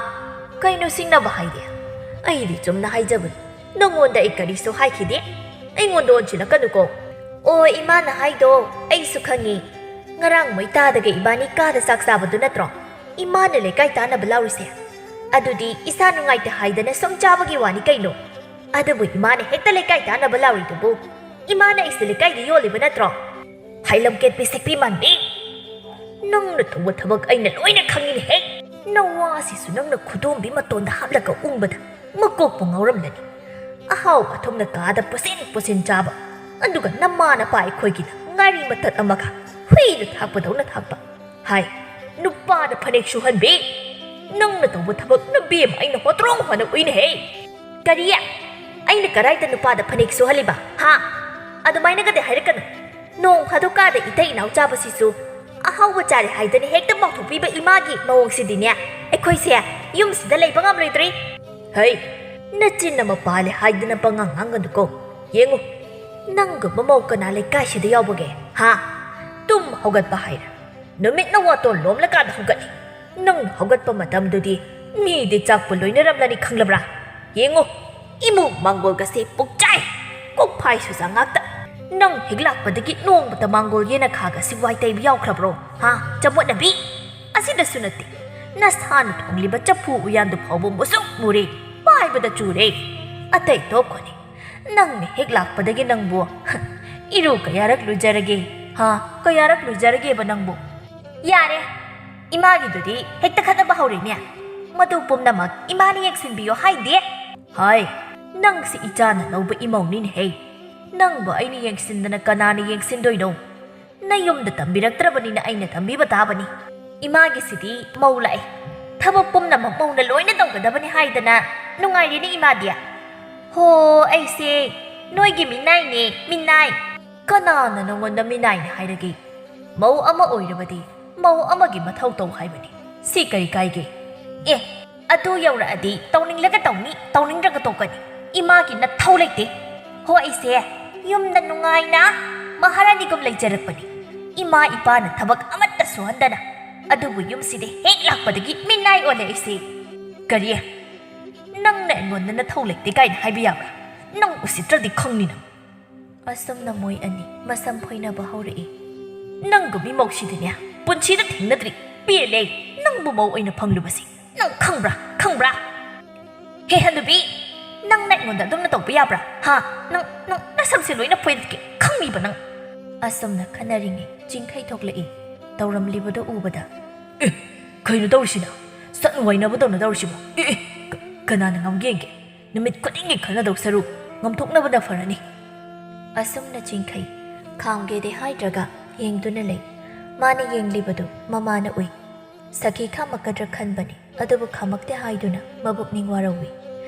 ꯀꯩꯅꯣ ꯁꯤꯡꯅꯕ ꯍꯥꯏꯗꯤ? ꯑꯩꯗꯤ ꯆꯨꯝꯅ ꯍꯥꯏꯖꯕꯅꯤ꯫ ꯅꯪꯉꯣꯟꯗ ꯑꯩ ꯀꯔꯤꯁꯨ ꯍꯥꯏꯈꯤꯗꯦ꯫ ꯑꯩꯉꯣꯟꯗ ꯑꯣꯟꯁꯤꯜꯂꯛꯀꯅꯨꯀꯣ꯫ ꯑꯣ, ꯏꯃꯥꯅ ꯍꯥꯏꯗꯣ ꯑꯩꯁꯨ ꯈꯪꯉꯤ꯫ ꯉꯔꯥꯡ ꯃꯣꯏ ꯇꯥꯗꯒ ꯏꯕꯥꯅꯤ ꯀꯥꯗ ꯆꯥꯛ ꯆꯥꯕꯗꯨ ꯅꯠꯇ꯭ꯔꯣ? ꯏꯃꯥꯅ ꯂꯩꯀꯥꯏ ꯇꯥꯅꯕ ꯂꯥꯎꯔꯤꯁꯦ꯫ ꯑꯗꯨꯗꯤ ꯏꯁꯥ ꯅꯨꯡꯉꯥꯏꯇꯦ ꯍꯥꯏꯗꯅ ꯁꯨꯝ ꯆꯥꯕꯒꯤ ꯋꯥꯅꯤ ꯀꯩꯅꯣ꯫ ꯑꯗꯨꯕꯨ ꯏꯃꯥꯅ ꯍꯦꯛꯇ ꯂꯩꯀꯥꯏ ꯇꯥꯅꯕ ꯂꯥꯎꯔꯤꯗꯨꯕꯨ, ꯏꯃꯥꯅ ꯑꯩꯁꯦ ꯂꯩꯀꯥꯏꯗ ꯌꯣꯜꯂꯤꯕ ꯅꯠꯇ꯭ꯔꯣ? ꯍꯥꯏꯂꯝ ꯀꯦꯠꯄꯤ ꯁꯛꯄꯤ ꯃꯥꯟꯕꯤ! ꯅꯪꯅ ꯇꯧꯕ ꯊꯕꯛ ꯑꯩꯅ ꯂꯣꯏꯅ ꯈꯪꯉꯤꯅꯦꯍꯦ! ꯅꯋꯥꯁꯤꯁꯨ ꯅꯪꯅ ꯈꯨꯗꯣꯝꯕꯤ ꯃꯇꯣꯟꯗ ꯍꯥꯞꯂꯒ ꯎꯪꯕꯗ ꯃꯀꯣꯛꯄꯨ ꯉꯥꯎꯔꯝꯂꯅꯤ꯫ ꯑꯍꯥꯎꯕ ꯑꯊꯨꯝꯅ ꯀꯥꯗ ꯄꯨꯁꯤꯟ ꯄꯨꯁꯤꯟ ꯆꯥꯕ, ꯑꯗꯨꯒ ꯅꯃꯥ ꯅꯄꯥ ꯑꯩꯈꯣꯏꯒꯤꯅ ꯉꯥꯔꯤ ꯃꯇꯠ ꯑꯃꯒ ꯍꯨꯏꯗ ꯊꯥꯛꯄꯗꯧꯅ ꯊꯥꯛꯄ꯫ ꯍꯥꯏ, ꯅꯨꯄꯥꯗ ꯐꯅꯦꯛ ꯁꯨꯍꯟꯕꯤ! ꯅꯪꯅ ꯇꯧꯕ ꯊꯕꯛ ꯅꯕꯦꯝ ꯑꯩꯅ ꯍꯣꯇ꯭ꯔꯣꯡ ꯍꯣꯅ ꯎꯏꯅꯦꯍꯦ! ꯀꯔꯤ? ꯑꯩꯅ ꯀꯔꯥꯏꯗ ꯅꯨꯄꯥꯗ ꯐꯅꯦꯛ ꯁꯨꯍꯜꯂꯤꯕ? ꯍꯥ? ꯑꯗꯨꯃꯥꯏꯅꯒꯗꯤ ꯍꯥꯏꯔꯛꯀꯅꯨ꯫ ꯅꯣꯡ ꯐꯥꯗꯣꯛ ꯀꯥꯗ ꯏꯇꯩ ꯏꯅꯥꯎ ꯆꯥꯕꯁꯤꯁꯨ ꯑꯍꯥꯎꯕ ꯆꯥꯔꯦ ꯍꯥꯏꯗꯅ ꯍꯦꯛꯇ ꯄꯥꯎꯊꯣꯛꯄꯤꯕ ꯏꯃꯥꯒꯤ ꯃꯑꯣꯡꯁꯤꯗꯤꯅꯦ, ꯑꯩꯈꯣꯏꯁꯦ ꯌꯨꯝꯁꯤꯗ ꯂꯩꯕ ꯉꯝꯂꯣꯏꯗ꯭ꯔꯤ꯫ ꯍꯩ, ꯅꯆꯤꯟ ꯑꯃ ꯄꯥꯜꯂꯦ ꯍꯥꯏꯗꯅ ꯄꯉꯥꯡ ꯉꯥꯡꯒꯅꯨꯀꯣ꯫ ꯌꯦꯡꯉꯨ, ꯅꯪꯒꯨꯝꯕ ꯃꯧ ꯀꯅꯥ ꯂꯩꯀꯥꯏꯁꯤꯗ ꯌꯥꯎꯕꯒꯦ? ꯍꯥ? ꯇꯨꯝ ꯍꯧꯒꯠꯄ ꯍꯥꯏꯔ ꯅꯨꯃꯤꯠꯅ ꯋꯥꯇꯣꯟ ꯂꯣꯝꯂꯀꯥꯟꯗ ꯍꯧꯒꯠꯂꯤ꯫ ꯅꯪꯅ ꯍꯧꯒꯠꯄ ꯃꯇꯝꯗꯨꯗꯤ ꯃꯤꯗꯤ ꯆꯥꯛꯄꯨ ꯂꯣꯏꯅꯔꯝꯂꯅꯤ ꯈꯪꯂꯕ꯭ꯔꯥ? ꯌꯦꯡꯉꯨ, ꯏꯃꯨꯡ ꯃꯥꯡꯒꯣꯜꯒꯁꯦ ꯄꯨꯛꯆꯥꯏ, ꯀꯣꯛꯐꯥꯏ ꯁꯨꯖꯥ ꯉꯥꯛꯇ꯫ ꯅꯪ ꯍꯦꯛ ꯂꯥꯛꯄꯗꯒꯤ ꯅꯣꯡꯃꯇ ꯃꯥꯡꯒꯣꯜ ꯌꯦꯅꯈꯥꯒꯁꯤ ꯋꯥꯏ ꯇꯩꯕ ꯌꯥꯎꯈ꯭ꯔꯕ꯭ꯔꯣ? ꯍꯥ, ꯆꯃꯣꯠꯅꯕꯤ? ꯑꯁꯤꯗꯁꯨ ꯅꯠꯇꯦ, ꯅꯁꯥꯅ ꯊꯣꯡꯂꯤꯕ ꯆꯐꯨ ꯎꯌꯥꯟꯗꯨ ꯐꯥꯎꯕ ꯃꯨꯁꯨꯛ ꯃꯨꯔꯦ, ꯄꯥꯏꯕꯗ ꯆꯨꯔꯦ꯫ ꯑꯇꯩ ꯇꯣꯛꯈꯣꯅꯦ, ꯅꯪꯅ ꯍꯦꯛ ꯂꯥꯛꯄꯗꯒꯤ ꯅꯪꯕꯨ ꯏꯔꯨ ꯀꯌꯥꯔꯛ ꯂꯨꯖꯔꯒꯦ? ꯍꯥ, ꯀꯌꯥꯔꯛ ꯂꯨꯖꯔꯒꯦꯕ ꯅꯪꯕꯨ? ꯌꯥꯔꯦ, ꯏꯃꯥꯒꯤꯗꯨꯗꯤ ꯍꯦꯛꯇ ꯈꯠꯅꯕ ꯍꯧꯔꯦꯅꯦ꯫ ꯃꯗꯨ ꯄꯨꯝꯅꯃꯛ ꯏꯃꯥꯅ ꯌꯦꯡꯁꯤꯟꯕꯤꯌꯣ ꯍꯥꯏꯗꯦ꯫ ꯍꯥꯏ, ꯅꯪꯁꯤ ꯏꯆꯥꯅ ꯂꯧꯕ ꯏꯃꯧꯅꯤꯅꯦꯍꯦ꯫ ꯅꯪꯕꯨ ꯑꯩꯅ ꯌꯦꯡꯁꯤꯟꯗꯅ ꯀꯅꯥꯅ ꯌꯦꯡꯁꯤꯟꯗꯣꯏꯅꯣ? ꯅꯌꯨꯝꯗ ꯇꯝꯕꯤꯔꯛꯇ꯭ꯔꯕꯅꯤꯅ ꯑꯩꯅ ꯇꯝꯕꯤꯕ ꯇꯥꯕꯅꯤ꯫ ꯏꯃꯥꯒꯤꯁꯤꯗꯤ ꯃꯧ ꯂꯥꯛꯑꯦ, ꯊꯕꯛ ꯄꯨꯝꯅꯃꯛ ꯃꯧꯅ ꯂꯣꯏꯅ ꯇꯧꯒꯗꯕꯅꯤ ꯍꯥꯏꯗꯅ ꯅꯨꯡꯉꯥꯏꯔꯦꯅꯦ ꯏꯃꯥꯗꯤ꯫ ꯍꯣ, ꯑꯩꯁꯦ ꯅꯣꯏꯒꯤ ꯃꯤꯅꯥꯏꯅꯦ, ꯃꯤꯅꯥꯏ꯫ ꯀꯅꯥꯅ ꯅꯉꯣꯟꯗ ꯃꯤꯅꯥꯏꯅꯦ ꯍꯥꯏꯔꯒꯦ? ꯃꯧ ꯑꯃ ꯑꯣꯏꯔꯕꯗꯤ ꯃꯧ ꯑꯃꯒꯤ ꯃꯊꯧ ꯇꯧ ꯍꯥꯏꯕꯅꯤ꯫ ꯁꯤ ꯀꯔꯤ ꯀꯥꯏꯒꯦ? ꯑꯦ, ꯑꯗꯨ ꯌꯧꯔꯛꯑꯗꯤ ꯇꯧꯅꯤꯡꯂꯒ ꯇꯧꯅꯤ, ꯇꯧꯅꯤꯡꯗ꯭ꯔꯒ ꯇꯣꯛꯀꯅꯤ꯫ ꯏꯃꯥꯒꯤ ꯅꯊꯧ ꯂꯩꯇꯦ꯫ ꯍꯣ, ꯑꯩꯁꯦ ꯌꯨꯝꯗ ꯅꯨꯡꯉꯥꯏꯅ ꯃꯍꯥꯔꯥꯅꯤꯒꯨꯝ ꯂꯩꯖꯔꯛꯄꯅꯤ꯫ ꯏꯃꯥ ꯏꯄꯥꯅ ꯊꯕꯛ ꯑꯃꯠꯇ ꯁꯨꯍꯟꯗꯅ꯫ ꯑꯗꯨꯕꯨ ꯌꯨꯝꯁꯤꯗ ꯍꯦꯛ ꯂꯥꯛꯄꯗꯒꯤ ꯃꯤꯅꯥꯏ ꯑꯣꯜꯂꯦ ꯑꯩꯁꯦ꯫ ꯀꯔꯤ? ꯅꯪꯅ ꯑꯩꯉꯣꯟꯗ ꯅꯊꯧ ꯂꯩꯇꯦ ꯀꯥꯏꯅ ꯍꯥꯏꯕ ꯌꯥꯕ꯭ꯔꯥ? ꯅꯪ ꯎꯁꯤꯠꯇ꯭ꯔꯗꯤ ꯈꯪꯅꯤ ꯅꯪ꯫ ꯑꯁꯨꯝꯅ ꯃꯣꯏ ꯑꯅꯤ ꯃꯁꯝ ꯐꯣꯏꯅꯕ ꯍꯧꯔꯛꯏ꯫ ꯅꯪꯒꯨꯝꯕꯤ ꯃꯧꯁꯤꯗꯤꯅꯦ, ꯄꯨꯟꯁꯤꯗ ꯊꯦꯡꯅꯗ꯭ꯔꯤ꯫ ꯄꯦꯜꯂꯦ꯫ ꯅꯪꯕꯨ ꯃꯧ ꯑꯣꯏꯅ ꯐꯪꯂꯨꯕꯁꯤ ꯅꯪ ꯈꯪꯕ꯭ꯔꯥ? ꯈꯪꯕ꯭ꯔꯥ? ꯍꯦ ꯍꯅꯨꯕꯤ, ꯅꯪꯅ ꯑꯩꯉꯣꯟꯗ ꯑꯗꯨꯝꯅ ꯇꯧꯕ ꯌꯥꯕ꯭ꯔꯥ? ꯍꯥ? ꯅꯪ, ꯅꯪ ꯅꯁꯝꯁꯦ ꯂꯣꯏꯅ ꯐꯣꯏꯗꯠꯀꯦ꯫ ꯈꯪꯉꯤꯕ ꯅꯪ? ꯑꯁꯨꯝꯅ ꯈꯟꯅꯔꯤꯉꯩ ꯆꯤꯡꯈꯩ ꯊꯣꯛꯂꯛꯏ꯫ ꯇꯧꯔꯝꯂꯤꯕꯗꯨ ꯎꯕꯗ, "ꯑꯦ, ꯀꯩꯅꯣ ꯇꯧꯔꯤꯁꯤꯅ? ꯁꯠ ꯋꯥꯏꯅꯕꯗꯧꯅ ꯇꯧꯔꯤꯁꯤꯕꯣ? ꯑꯦ, ꯑꯦ, ꯀ-, ꯀꯅꯥꯅ ꯉꯝꯒꯦ ꯌꯦꯡꯒꯦ꯫ ꯅꯨꯃꯤꯠ ꯈꯨꯗꯤꯡꯒꯤ ꯈꯟꯅꯗꯧ ꯁꯔꯨꯛ ꯉꯝꯊꯣꯛꯅꯕꯅ ꯐꯔꯅꯤ꯫" ꯑꯁꯨꯝꯅ ꯆꯤꯡꯈꯩ ꯈꯥꯝꯒꯦꯗꯤ ꯍꯥꯏꯗ꯭ꯔꯒ ꯌꯦꯡꯗꯨꯅ ꯂꯩ꯫ ꯃꯥꯅ ꯌꯦꯡꯂꯤꯕꯗꯨ ꯃꯃꯥꯅ ꯎꯏ꯫ ꯁꯈꯤ ꯈꯥꯝꯃꯛꯀꯗ꯭ꯔꯥ ꯈꯟꯕꯅꯤ, ꯑꯗꯨꯕꯨ ꯈꯥꯝꯃꯛꯇꯦ ꯍꯥꯏꯗꯨꯅ ꯃꯕꯨꯛꯅꯤꯡ ꯋꯥꯔꯧꯏ꯫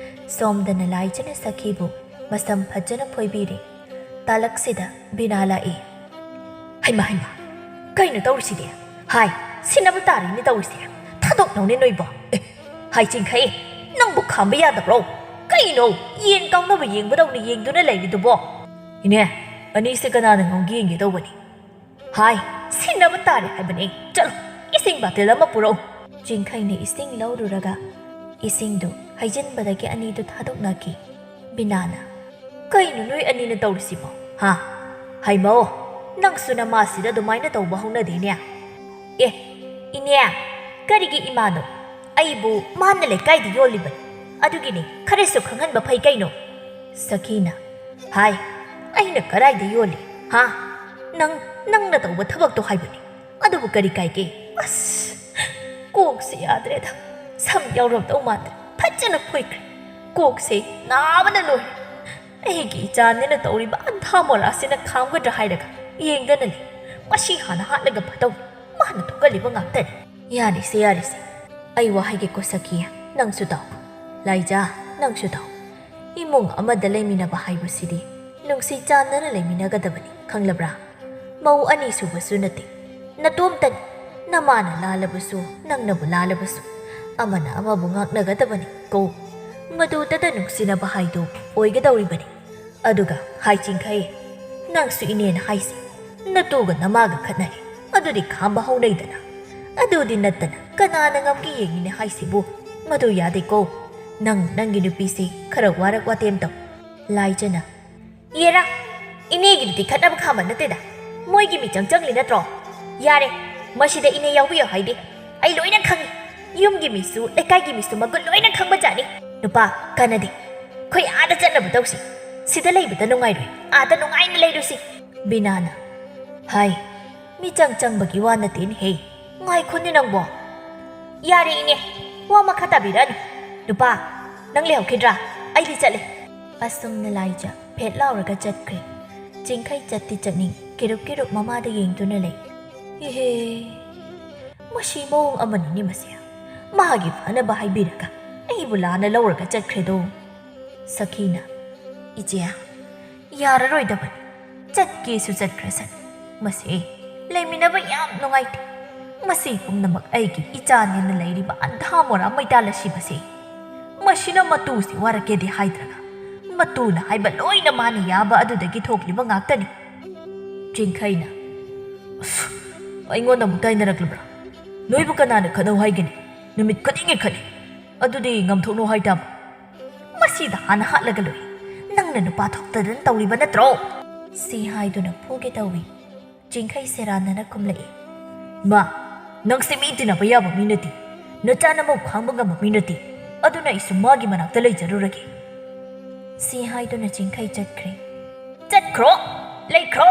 ꯁꯣꯝꯗꯅ ꯂꯥꯏꯖꯅ ꯁꯈꯤꯕꯨ ꯃꯁꯝ ꯐꯖꯅ ꯐꯣꯏꯕꯤꯔꯤ꯫ ꯇꯥꯂꯛꯁꯤꯗ ꯕꯤꯅꯥ ꯂꯥꯛꯏ꯫ "ꯍꯩꯃꯥ, ꯍꯩꯃꯥ, ꯀꯩꯅꯣ ꯇꯧꯔꯤꯁꯤꯗꯤ? ꯍꯥꯏ, ꯁꯤꯟꯅꯕ ꯇꯥꯔꯦꯅꯦ ꯇꯧꯔꯤꯁꯦ꯫ ꯊꯥꯗꯣꯛꯅꯧꯅꯦ ꯅꯣꯏꯕꯣ꯫ ꯑꯦ, ꯍꯥꯏ ꯆꯤꯡꯈꯩ, ꯅꯪꯕꯨ ꯈꯥꯝꯕ ꯌꯥꯗꯕ꯭ꯔꯣ? ꯀꯩꯅꯣ, ꯌꯦꯟ ꯀꯥꯎꯅꯕ ꯌꯦꯡꯕꯗꯧꯅ ꯌꯦꯡꯗꯨꯅ ꯂꯩꯔꯤꯗꯨꯕꯣ?" "ꯏꯅꯦ, ꯑꯅꯤꯁꯦ ꯀꯅꯥꯅ ꯉꯝꯒꯦ ꯌꯦꯡꯒꯦ ꯇꯧꯕꯅꯤ꯫" "ꯍꯥꯏ, ꯁꯤꯟꯅꯕ ꯇꯥꯔꯦ ꯍꯥꯏꯕꯅꯦ꯫ ꯆꯠꯂꯣ, ꯏꯁꯤꯡ ꯕꯥꯇꯤꯜ ꯑꯃ ꯄꯨꯔꯛꯎ꯫" ꯆꯤꯡꯈꯩꯅ ꯏꯁꯤꯡ ꯂꯧꯔꯨꯔꯒ ꯏꯁꯤꯡꯗꯨ ꯍꯩꯖꯤꯟꯕꯗꯒꯤ ꯑꯅꯤꯗꯨ ꯊꯥꯗꯣꯛꯅꯈꯤ꯫ ꯕꯤꯅꯥꯅ, "ꯀꯩꯅꯣ ꯅꯣꯏ ꯑꯅꯤꯅ ꯇꯧꯔꯤꯁꯤꯕꯣ? ꯍꯥ? ꯍꯩꯃꯧ, ꯅꯪꯁꯨ ꯅꯃꯥꯁꯤꯗ ꯑꯗꯨꯃꯥꯏꯅ ꯇꯧꯕ ꯍꯧꯅꯗꯦꯅꯦ꯫" "ꯑꯦ, ꯏꯅꯦ, ꯀꯔꯤꯒꯤ ꯏꯃꯥꯅꯣ? ꯑꯩꯕꯨ ꯃꯥꯅ ꯂꯩꯀꯥꯏꯗ ꯌꯣꯜꯂꯤꯕꯅꯤ꯫ ꯑꯗꯨꯒꯤꯅꯤ, ꯈꯔꯁꯨ ꯈꯪꯍꯟꯕ ꯐꯩ ꯀꯩꯅꯣ꯫" ꯁꯈꯤꯅ, "ꯍꯥꯏ, ꯑꯩꯅ ꯀꯔꯥꯏꯗ ꯌꯣꯜꯂꯤ? ꯍꯥ? ꯅꯪ, ꯅꯪꯅ ꯇꯧꯕ ꯊꯕꯛꯇꯣ ꯍꯥꯏꯕꯅꯤ꯫ ꯑꯗꯨꯕꯨ ꯀꯔꯤ ꯀꯥꯏꯒꯦ?" ꯑꯁ, ꯀꯣꯛꯁꯤ ꯌꯥꯗ꯭ꯔꯦꯗ꯫ ꯁꯝ ꯌꯥꯎꯔꯝꯗꯧ ꯃꯥꯟꯗ꯭ꯔꯦ꯫ ꯐꯖꯅ ꯐꯣꯏꯈ꯭ꯔꯦ꯫ ꯀꯣꯛꯁꯦ ꯅꯥꯕꯅ ꯂꯣꯏꯔꯦ꯫ ꯑꯩꯒꯤ ꯏꯆꯥꯅꯤꯅ ꯇꯧꯔꯤꯕ ꯑꯟꯊꯥ ꯃꯣꯂꯥꯁꯤꯅ ꯈꯥꯝꯒꯗ꯭ꯔꯥ ꯍꯥꯏꯔꯒ ꯌꯦꯡꯗꯅ ꯂꯩ꯫ ꯃꯁꯤ ꯍꯥꯟꯅ ꯍꯥꯠꯂꯒ ꯐꯗꯧꯅꯤ꯫ ꯃꯥꯅ ꯊꯣꯛꯍꯜꯂꯤꯕ ꯉꯥꯛꯇꯅꯤ꯫ ꯌꯥꯔꯦꯁꯦ, ꯌꯥꯔꯦꯁꯦ꯫ ꯑꯩ ꯋꯥ ꯍꯥꯏꯒꯦꯀꯣ ꯁꯈꯤ, ꯅꯪꯁꯨ ꯇꯥꯎ꯫ ꯂꯥꯏꯖꯥ, ꯅꯪꯁꯨ ꯇꯥꯎ꯫ ꯏꯃꯨꯡ ꯑꯃꯗ ꯂꯩꯃꯤꯟꯅꯕ ꯍꯥꯏꯕꯁꯤꯗꯤ ꯅꯨꯡꯁꯤ ꯆꯥꯟꯅꯅ ꯂꯩꯃꯤꯟꯅꯒꯗꯕꯅꯤ, ꯈꯪꯂꯕ꯭ꯔꯥ? ꯃꯧ ꯑꯅꯤ ꯁꯨꯕꯁꯨ ꯅꯠꯇꯦ, ꯅꯇꯣꯝꯇꯅꯤ꯫ ꯅꯃꯥꯅ ꯂꯥꯜꯂꯕꯁꯨ, ꯅꯪꯅꯕꯨ ꯂꯥꯜꯂꯕꯁꯨ, ꯑꯃꯅ ꯑꯃꯕꯨ ꯉꯥꯛꯅꯒꯗꯕꯅꯤ ꯀꯣ꯫ ꯃꯗꯨꯗꯇ ꯅꯨꯡꯁꯤꯅꯕ ꯍꯥꯏꯗꯨ ꯑꯣꯏꯒꯗꯧꯔꯤꯕꯅꯤ꯫ ꯑꯗꯨꯒ ꯍꯥꯏ ꯆꯤꯡꯈꯩ, ꯅꯪꯁꯨ ꯏꯅꯦꯅ ꯍꯥꯏꯁꯤ, ꯅꯇꯨꯒ ꯅꯃꯥꯒ ꯈꯠꯅꯔꯦ, ꯑꯗꯨꯗꯤ ꯈꯥꯝꯕ ꯍꯧꯅꯩꯗꯅ꯫ ꯑꯗꯨꯗꯤ ꯅꯠꯇꯅ ꯀꯅꯥꯅ ꯉꯝꯒꯦ ꯌꯦꯡꯉꯤꯅꯦ ꯍꯥꯏꯁꯤꯕꯨ? ꯃꯗꯨ ꯌꯥꯗꯦꯀꯣ꯫ ꯅꯪ ꯅꯪꯒꯤ ꯅꯨꯄꯤꯁꯤ ꯈꯔ ꯋꯥꯔꯛ ꯋꯥꯇꯦꯝ ꯇꯧ꯫ ꯂꯥꯏꯖꯅ, ꯌꯦꯔꯥ, ꯏꯅꯦꯒꯤꯗꯨꯗꯤ ꯈꯠꯅꯕ ꯈꯥꯝꯕ ꯅꯠꯇꯦꯗ, ꯃꯣꯏꯒꯤ ꯃꯤꯆꯪ ꯆꯪꯂꯤ ꯅꯠꯇ꯭ꯔꯣ? ꯌꯥꯔꯦ, ꯃꯁꯤꯗ ꯏꯅꯦ ꯌꯥꯎꯕꯤꯌꯣ ꯍꯥꯏꯗꯦ꯫ ꯑꯩ ꯂꯣꯏꯅ ꯈꯪꯉꯤ꯫ ꯌꯨꯝꯒꯤ ꯃꯤꯁꯨ, ꯂꯩꯀꯥꯏꯒꯤ ꯃꯤꯁꯨ ꯃꯒꯨꯟ ꯂꯣꯏꯅ ꯈꯪꯕ ꯖꯥꯠꯅꯤ꯫ ꯅꯨꯄꯥ, ꯀꯥꯟꯅꯗꯦ꯫ ꯑꯩꯈꯣꯏ ꯑꯥꯗ ꯆꯠꯅꯕ ꯇꯧꯁꯤ꯫ ꯁꯤꯗ ꯂꯩꯕꯗ ꯅꯨꯡꯉꯥꯏꯔꯣꯏ꯫ ꯑꯥꯗ ꯅꯨꯡꯉꯥꯏꯅ ꯂꯩꯔꯨꯁꯤ꯫ ꯕꯤꯅꯥꯅ, ꯍꯥꯏ, ꯃꯤꯆꯪ ꯆꯪꯕꯒꯤ ꯋꯥ ꯅꯠꯇꯦꯅꯦꯍꯦ꯫ ꯉꯥꯏꯈꯣꯅꯦ ꯅꯪꯕꯣ꯫ ꯌꯥꯔꯦ ꯏꯅꯦ, ꯋꯥ ꯃꯈꯥ ꯇꯥꯕꯤꯔꯛꯑꯅꯨ꯫ ꯅꯨꯄꯥ, ꯅꯪ ꯂꯩꯍꯧꯈꯤꯗ꯭ꯔꯥ? ꯑꯩꯗꯤ ꯆꯠꯂꯦ꯫ ꯑꯁꯨꯝꯅ ꯂꯥꯏꯖ ꯐꯦꯠ ꯂꯥꯎꯔꯒ ꯆꯠꯈ꯭ꯔꯦ꯫ ꯆꯤꯡꯈꯩ ꯆꯠꯇꯤ ꯆꯠꯅꯤꯡ ꯀꯤꯔꯨꯞ ꯀꯤꯔꯨꯞ ꯃꯃꯥꯗ ꯌꯦꯡꯗꯨꯅ ꯂꯩ꯫ ꯏꯍꯦ, ꯃꯁꯤ ꯃꯑꯣꯡ ꯑꯃꯅꯤꯅꯦ ꯃꯁꯤ꯫ ꯃꯥꯒꯤ ꯐꯅꯕ ꯍꯥꯏꯕꯤꯔꯒ ꯑꯩꯕꯨ ꯂꯥꯟꯅ ꯂꯧꯔꯒ ꯆꯠꯈ꯭ꯔꯦꯗꯣ꯫ ꯁꯈꯤꯅ, ꯏꯆꯦ, ꯌꯥꯔꯔꯣꯏꯗꯕꯅꯤ꯫ ꯆꯠꯀꯦꯁꯨ ꯆꯠꯈ꯭ꯔꯁꯅꯨ꯫ ꯃꯁꯤ ꯂꯩꯃꯤꯟꯅꯕ ꯌꯥꯝ ꯅꯨꯡꯉꯥꯏꯇꯦ꯫ ꯃꯁꯤ ꯄꯨꯝꯅꯃꯛ ꯑꯩꯒꯤ ꯏꯆꯥꯅꯦꯅ ꯂꯩꯔꯤꯕ ꯑꯟꯙꯥ ꯃꯣꯔꯥ ꯃꯩꯇꯥꯜ ꯑꯁꯤꯕꯁꯤ꯫ ꯃꯁꯤꯅ ꯃꯇꯨꯁꯤ ꯋꯥꯔꯛꯀꯦꯗꯤ ꯍꯥꯏꯗ꯭ꯔꯒ, ꯃꯇꯨꯅ ꯍꯥꯏꯕ ꯂꯣꯏꯅ ꯃꯥꯅ ꯌꯥꯕ ꯑꯗꯨꯗꯒꯤ ꯊꯣꯛꯂꯤꯕ ꯉꯥꯛꯇꯅꯤ꯫ ꯆꯤꯡꯈꯩꯅ, ꯑꯁ, ꯑꯩꯉꯣꯟꯗ ꯑꯃꯨꯛ ꯇꯥꯏꯅꯔꯛꯂꯕ꯭ꯔꯥ? ꯅꯣꯏꯕꯨ ꯀꯅꯥꯅ ꯈꯠꯅꯧ ꯍꯥꯏꯒꯅꯤ? ꯅꯨꯃꯤꯠ ꯈꯨꯗꯤꯡꯒꯤ ꯈꯠꯅꯩ꯫ ꯑꯗꯨꯗꯤ ꯉꯝꯊꯣꯛꯅꯧ ꯍꯥꯏꯇꯥꯕ꯫ ꯃꯁꯤꯗ ꯍꯥꯟꯅ ꯍꯥꯠꯂꯒ ꯂꯣꯏꯔꯦ꯫ ꯅꯪꯅ ꯅꯨꯄꯥ ꯊꯣꯛꯇꯗꯅ ꯇꯧꯔꯤꯕ ꯅꯠꯇ꯭ꯔꯣ? ꯁꯤ ꯍꯥꯏꯗꯨꯅ ꯐꯨꯒꯦ ꯇꯧꯏ꯫ ꯆꯤꯡꯈꯩ ꯁꯦꯔꯥꯟꯅꯅ ꯈꯨꯝꯂꯛꯏ꯫ ꯃꯥ, ꯅꯪꯁꯦ ꯃꯤ ꯇꯤꯟꯅꯕ ꯌꯥꯕ ꯃꯤ ꯅꯠꯇꯦ꯫ ꯅꯆꯥ ꯅꯃꯧ ꯈꯥꯡꯕ ꯉꯝꯕ ꯃꯤ ꯅꯠꯇꯦ꯫ ꯑꯗꯨꯅ ꯑꯩꯁꯨ ꯃꯥꯒꯤ ꯃꯅꯥꯛꯇ ꯂꯩꯖꯔꯨꯔꯒꯦ꯫ ꯁꯤ ꯍꯥꯏꯗꯨꯅ ꯆꯤꯡꯈꯩ ꯆꯠꯈ꯭ꯔꯦ꯫ ꯆꯠꯈ꯭ꯔꯣ, ꯂꯩꯈ꯭ꯔꯣ꯫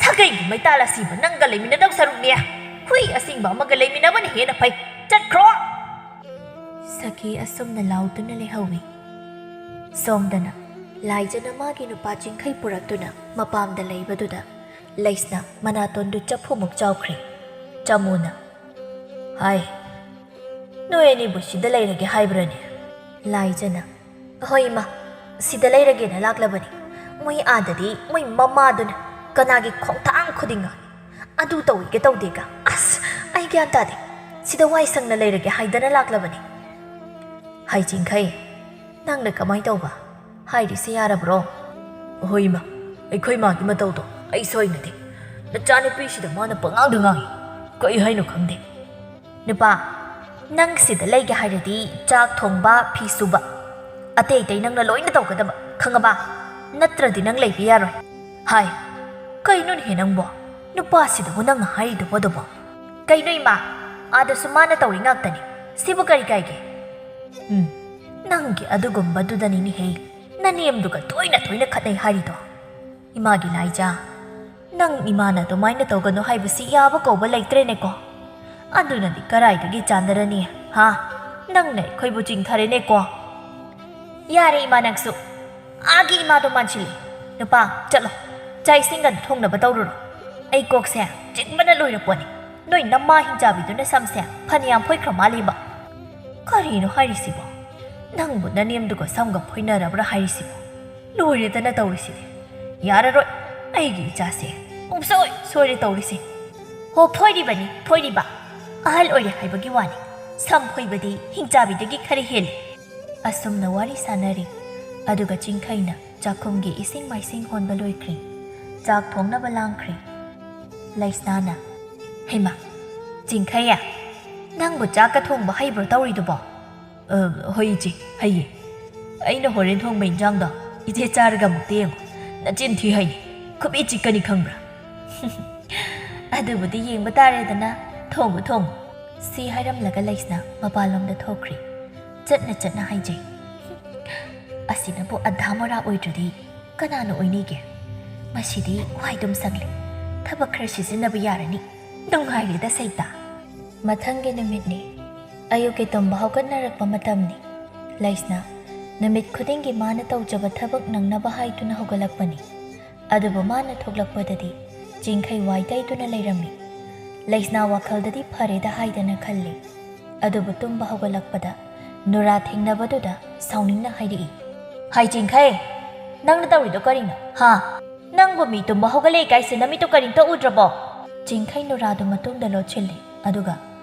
ꯁꯥꯒꯩꯒꯤ ꯃꯩꯇꯥꯜ ꯑꯁꯤꯕ ꯅꯪꯒ ꯂꯩꯃꯤꯟꯅꯗꯧ ꯁꯔꯨꯛꯅꯦ, ꯍꯨꯏ ꯑꯁꯤꯡꯕ ꯑꯃꯒ ꯂꯩꯃꯤꯟꯅꯕꯅ ꯍꯦꯟꯅ ꯐꯩ꯫ ꯆꯠꯈ꯭ꯔꯣ꯫ ꯁꯈꯤ ꯑꯁꯨꯝꯅ ꯂꯥꯎꯗꯨꯅ ꯂꯩꯍꯧꯏ꯫ ꯁꯣꯝꯗꯅ ꯂꯥꯏꯖꯅ ꯃꯥꯒꯤ ꯅꯨꯄꯥ ꯆꯤꯡꯈꯩ ꯄꯨꯔꯛꯇꯨꯅ ꯃꯄꯥꯝꯗ ꯂꯩꯕꯗꯨꯗ ꯂꯩꯁꯅ ꯃꯅꯥꯇꯣꯟꯗꯨ ꯆꯐꯨꯃꯨꯛ ꯆꯥꯎꯈ꯭ꯔꯦ꯫ ꯆꯃꯨꯅ, ꯍꯥꯏ, ꯅꯣꯏ ꯑꯅꯤꯕꯨ ꯁꯤꯗ ꯂꯩꯔꯒꯦ ꯍꯥꯏꯕ꯭ꯔꯅꯦ? ꯂꯥꯏꯖꯅ, ꯍꯣꯏ ꯏꯃꯥ, ꯁꯤꯗ ꯂꯩꯔꯒꯦꯅ ꯂꯥꯛꯂꯕꯅꯤ꯫ ꯃꯣꯏ ꯑꯥꯗꯗꯤ ꯃꯣꯏ ꯃꯃꯥꯗꯨꯅ ꯀꯅꯥꯒꯤ ꯈꯣꯡꯊꯥꯡ ꯈꯨꯗꯤꯡ ꯉꯥꯡꯏ꯫ ꯑꯗꯨ ꯇꯧꯏꯒ ꯇꯧꯗꯦꯒ꯫ ꯑꯁ, ꯑꯩ ꯒ꯭ꯌꯥꯟ ꯇꯥꯗꯦ꯫ ꯁꯤꯗ ꯋꯥꯏ ꯁꯪꯅ ꯂꯩꯔꯒꯦ ꯍꯥꯏꯗꯅ ꯂꯥꯛꯂꯕꯅꯤ꯫ ꯍꯥꯏ ꯆꯤꯡꯈꯩ, ꯅꯪꯅ ꯀꯃꯥꯏ ꯇꯧꯕ? ꯍꯥꯏꯔꯤꯁꯦ ꯌꯥꯔꯕ꯭ꯔꯣ? ꯍꯣꯏ ꯏꯃꯥ, ꯑꯩꯈꯣꯏ ꯃꯥꯒꯤ ꯃꯇꯧꯗꯣ ꯑꯩ ꯁꯣꯏꯅꯗꯦ꯫ ꯅꯆꯥꯅꯨꯄꯤꯁꯤꯗ ꯃꯥꯅ ꯄꯉꯥꯡꯗ ꯉꯥꯡꯏ꯫ ꯀꯩ ꯍꯥꯏꯅꯣ ꯈꯪꯗꯦ꯫ ꯅꯨꯄꯥ, ꯅꯪ ꯁꯤꯗ ꯂꯩꯒꯦ ꯍꯥꯏꯔꯗꯤ ꯆꯥꯛ ꯊꯣꯡꯕ, ꯐꯤ ꯁꯨꯕ, ꯑꯇꯩ ꯑꯇꯩ ꯅꯪꯅ ꯂꯣꯏꯅ ꯇꯧꯒꯗꯕ, ꯈꯪꯉꯕ? ꯅꯠꯇ꯭ꯔꯗꯤ ꯅꯪ ꯂꯩꯕ ꯌꯥꯔꯣꯏ꯫ ꯍꯥꯏ, ꯀꯩꯅꯣꯅꯦꯍꯦ ꯅꯪꯕꯣ? ꯅꯨꯄꯥꯁꯤꯗꯕꯨ ꯅꯪꯅ ꯍꯥꯏꯔꯤꯗꯨꯕꯣ ꯑꯗꯨꯕꯣ? ꯀꯩꯅꯣ ꯏꯃꯥ, ꯑꯥꯗꯁꯨ ꯃꯥꯅ ꯇꯧꯔꯤ ꯉꯥꯛꯇꯅꯤ꯫ ꯁꯤꯕꯨ ꯀꯔꯤ ꯀꯥꯏꯒꯦ? ꯎꯝ, ꯅꯪꯒꯤ ꯑꯗꯨꯒꯨꯝꯕꯗꯨꯗꯅꯤꯅꯦꯍꯦ ꯅꯅꯦꯝꯗꯨꯒ ꯇꯣꯏꯅ ꯇꯣꯏꯅ ꯈꯠꯅꯩ ꯍꯥꯏꯔꯤꯗꯣ꯫ ꯏꯃꯥꯒꯤ ꯂꯥꯏꯖꯥ, ꯅꯪ ꯏꯃꯥꯅ ꯑꯗꯨꯃꯥꯏꯅ ꯇꯧꯒꯅꯨ ꯍꯥꯏꯕꯁꯤ ꯌꯥꯕ ꯀꯧꯕ ꯂꯩꯇ꯭ꯔꯦꯅꯦꯀꯣ꯫ ꯑꯗꯨꯅꯗꯤ ꯀꯔꯥꯏꯗꯒꯤ ꯆꯥꯟꯅꯔꯅꯤ, ꯍꯥ? ꯅꯪꯅ ꯑꯩꯈꯣꯏꯕꯨ ꯆꯤꯡꯊꯔꯦꯅꯦꯀꯣ꯫ ꯌꯥꯔꯦ ꯏꯃꯥ ꯅꯪꯁꯨ꯫ ꯑꯥꯒꯤ ꯏꯃꯥꯗꯣ ꯃꯥꯟꯁꯤꯜꯂꯤ꯫ ꯅꯨꯄꯥ, ꯆꯠꯂꯣ꯫ ꯆꯥꯛ ꯏꯁꯤꯡꯒ ꯊꯣꯡꯅꯕ ꯇꯧꯔꯨꯔꯣ꯫ ꯑꯩ ꯀꯣꯛꯁꯦ ꯆꯤꯛꯄꯅ ꯂꯣꯏꯔꯄꯣꯠꯅꯤ꯫ ꯅꯣꯏ ꯅꯃꯥ ꯍꯤꯡꯆꯥꯕꯤꯗꯨꯅ ꯁꯝꯁꯦ ꯐꯅꯌꯥꯝ ꯐꯣꯏꯈ꯭ꯔ ꯃꯥꯜꯂꯤꯕ꯫ ꯀꯔꯤꯅꯣ ꯍꯥꯏꯔꯤꯁꯤꯕꯣ? ꯅꯪꯕꯨ ꯅꯅꯦꯝꯗꯨꯒ ꯁꯝꯒ ꯐꯣꯏꯅꯔꯕ꯭ꯔꯥ ꯍꯥꯏꯔꯤꯁꯤꯕꯣ? ꯂꯣꯏꯔꯦꯗꯅ ꯇꯧꯔꯤꯁꯤꯗꯤ꯫ ꯌꯥꯔꯔꯣꯏ, ꯑꯩꯒꯤ ꯏꯆꯥꯁꯦ ꯄꯨꯡꯁꯣꯏ ꯁꯣꯏꯔꯦ ꯇꯧꯔꯤꯁꯦ꯫ ꯍꯣ, ꯐꯣꯏꯔꯤꯕꯅꯤ, ꯐꯣꯏꯔꯤꯕ꯫ ꯑꯍꯜ ꯑꯣꯏꯔꯦ ꯍꯥꯏꯕꯒꯤ ꯋꯥꯅꯤ꯫ ꯁꯝ ꯐꯣꯏꯕꯗꯤ ꯍꯤꯡꯆꯥꯕꯤꯗꯒꯤ ꯈꯔ ꯍꯦꯜꯂꯤ꯫ ꯑꯁꯨꯝꯅ ꯋꯥꯔꯤ ꯁꯥꯟꯅꯔꯤ꯫ ꯑꯗꯨꯒ ꯆꯤꯡꯈꯩꯅ ꯆꯥꯛꯈꯨꯝꯒꯤ ꯏꯁꯤꯡ ꯃꯥꯏꯁꯤꯡ ꯍꯣꯟꯕ ꯂꯣꯏꯈ꯭ꯔꯦ꯫ ꯆꯥꯛ ꯊꯣꯡꯅꯕ ꯂꯥꯡꯈ꯭ꯔꯦ꯫ ꯂꯩꯁꯅꯥꯅ, "ꯍꯩꯃꯥ, ꯆꯤꯡꯈꯩꯌꯦ, ꯅꯪꯕꯨ ꯆꯥꯛꯀ ꯊꯣꯡꯕ ꯍꯩꯕ꯭ꯔꯣ ꯇꯧꯔꯤꯗꯨꯕꯣ?" "ꯑ, ꯍꯣꯏ ꯏꯆꯦ, ꯍꯩꯌꯦ꯫ ꯑꯩꯅ ꯍꯣꯔꯦꯟ ꯊꯣꯡꯕ ꯏꯟꯖꯥꯡꯗꯣ ꯏꯆꯦ ꯆꯥꯔꯒ ꯑꯃꯨꯛꯇ ꯌꯦꯡꯉꯨ꯫ ꯅꯆꯤꯟ ꯊꯤ ꯍꯩꯌꯦ꯫ ꯈꯨꯕꯤ ꯆꯤꯛꯀꯅꯤ ꯈꯪꯕ꯭ꯔꯥ?" "ꯑꯗꯨꯕꯨꯗꯤ ꯌꯦꯡꯕ ꯇꯥꯔꯦꯗꯅ꯫ ꯊꯣꯡꯉꯨ, ꯊꯣꯡꯉꯨ꯫" ꯁꯤ ꯍꯥꯏꯔꯝꯂꯒ ꯂꯩꯁꯅꯥ ꯃꯄꯥꯟꯂꯣꯝꯗ ꯊꯣꯛꯈ꯭ꯔꯦ꯫ ꯆꯠꯅ ꯆꯠꯅ ꯍꯥꯏꯖꯩ, "ꯑꯁꯤꯅꯕꯨ ꯑꯙꯥ ꯃꯣꯔꯥ ꯑꯣꯏꯗ꯭ꯔꯗꯤ ꯀꯅꯥꯅ ꯑꯣꯏꯅꯤꯒꯦ? ꯃꯁꯤꯗꯤ ꯋꯥꯏꯗꯨꯝ ꯁꯪꯂꯦ꯫ ꯊꯕꯛ ꯈꯔ ꯁꯤꯖꯤꯟꯅꯕ ꯌꯥꯔꯅꯤ꯫ ꯅꯨꯡꯉꯥꯏꯔꯦꯗ ꯁꯩꯇꯥ꯫" ꯃꯊꯪꯒꯤ ꯅꯨꯃꯤꯠꯅꯤ꯫ ꯑꯌꯨꯛꯀꯤ ꯇꯨꯝꯕ ꯍꯧꯒꯠꯅꯔꯛꯄ ꯃꯇꯝꯅꯤ꯫ ꯂꯩꯁꯅꯥ ꯅꯨꯃꯤꯠ ꯈꯨꯗꯤꯡꯒꯤ ꯃꯥꯅ ꯇꯧꯖꯕ ꯊꯕꯛ ꯅꯪꯅꯕ ꯍꯥꯏꯗꯨꯅ ꯍꯧꯒꯠꯂꯛꯄꯅꯤ꯫ ꯑꯗꯨꯕꯨ ꯃꯥꯅ ꯊꯣꯛꯂꯛꯄꯗꯗꯤ ꯆꯤꯡꯈꯩ ꯋꯥꯏ ꯇꯩꯗꯨꯅ ꯂꯩꯔꯝꯃꯤ꯫ ꯂꯩꯁꯅꯥ ꯋꯥꯈꯜꯗꯗꯤ ꯐꯔꯦꯗ ꯍꯥꯏꯗꯅ ꯈꯜꯂꯤ꯫ ꯑꯗꯨꯕꯨ ꯇꯨꯝꯕ ꯍꯧꯒꯠꯂꯛꯄꯗ ꯅꯨꯔꯥ ꯊꯦꯡꯅꯕꯗꯨꯗ ꯁꯥꯎꯅꯤꯡꯅ ꯍꯥꯏꯔꯛꯏ, ꯍꯥꯏ ꯆꯤꯡꯈꯩ, ꯅꯪꯅ ꯇꯧꯔꯤꯗꯣ ꯀꯔꯤꯅꯣ? ꯍꯥ? ꯅꯪꯕꯨ ꯃꯤ ꯇꯨꯝꯕ ꯍꯧꯒꯠꯂꯦ ꯀꯥꯏꯁꯦ ꯅꯃꯤꯠꯇꯣ ꯀꯔꯤꯝꯇ ꯎꯗ꯭ꯔꯕꯣ? ꯆꯤꯡꯈꯩ ꯅꯨꯔꯥꯗꯨ ꯃꯇꯨꯡꯗ ꯂꯣꯠꯁꯤꯜꯂꯤ, ꯑꯗꯨꯒ,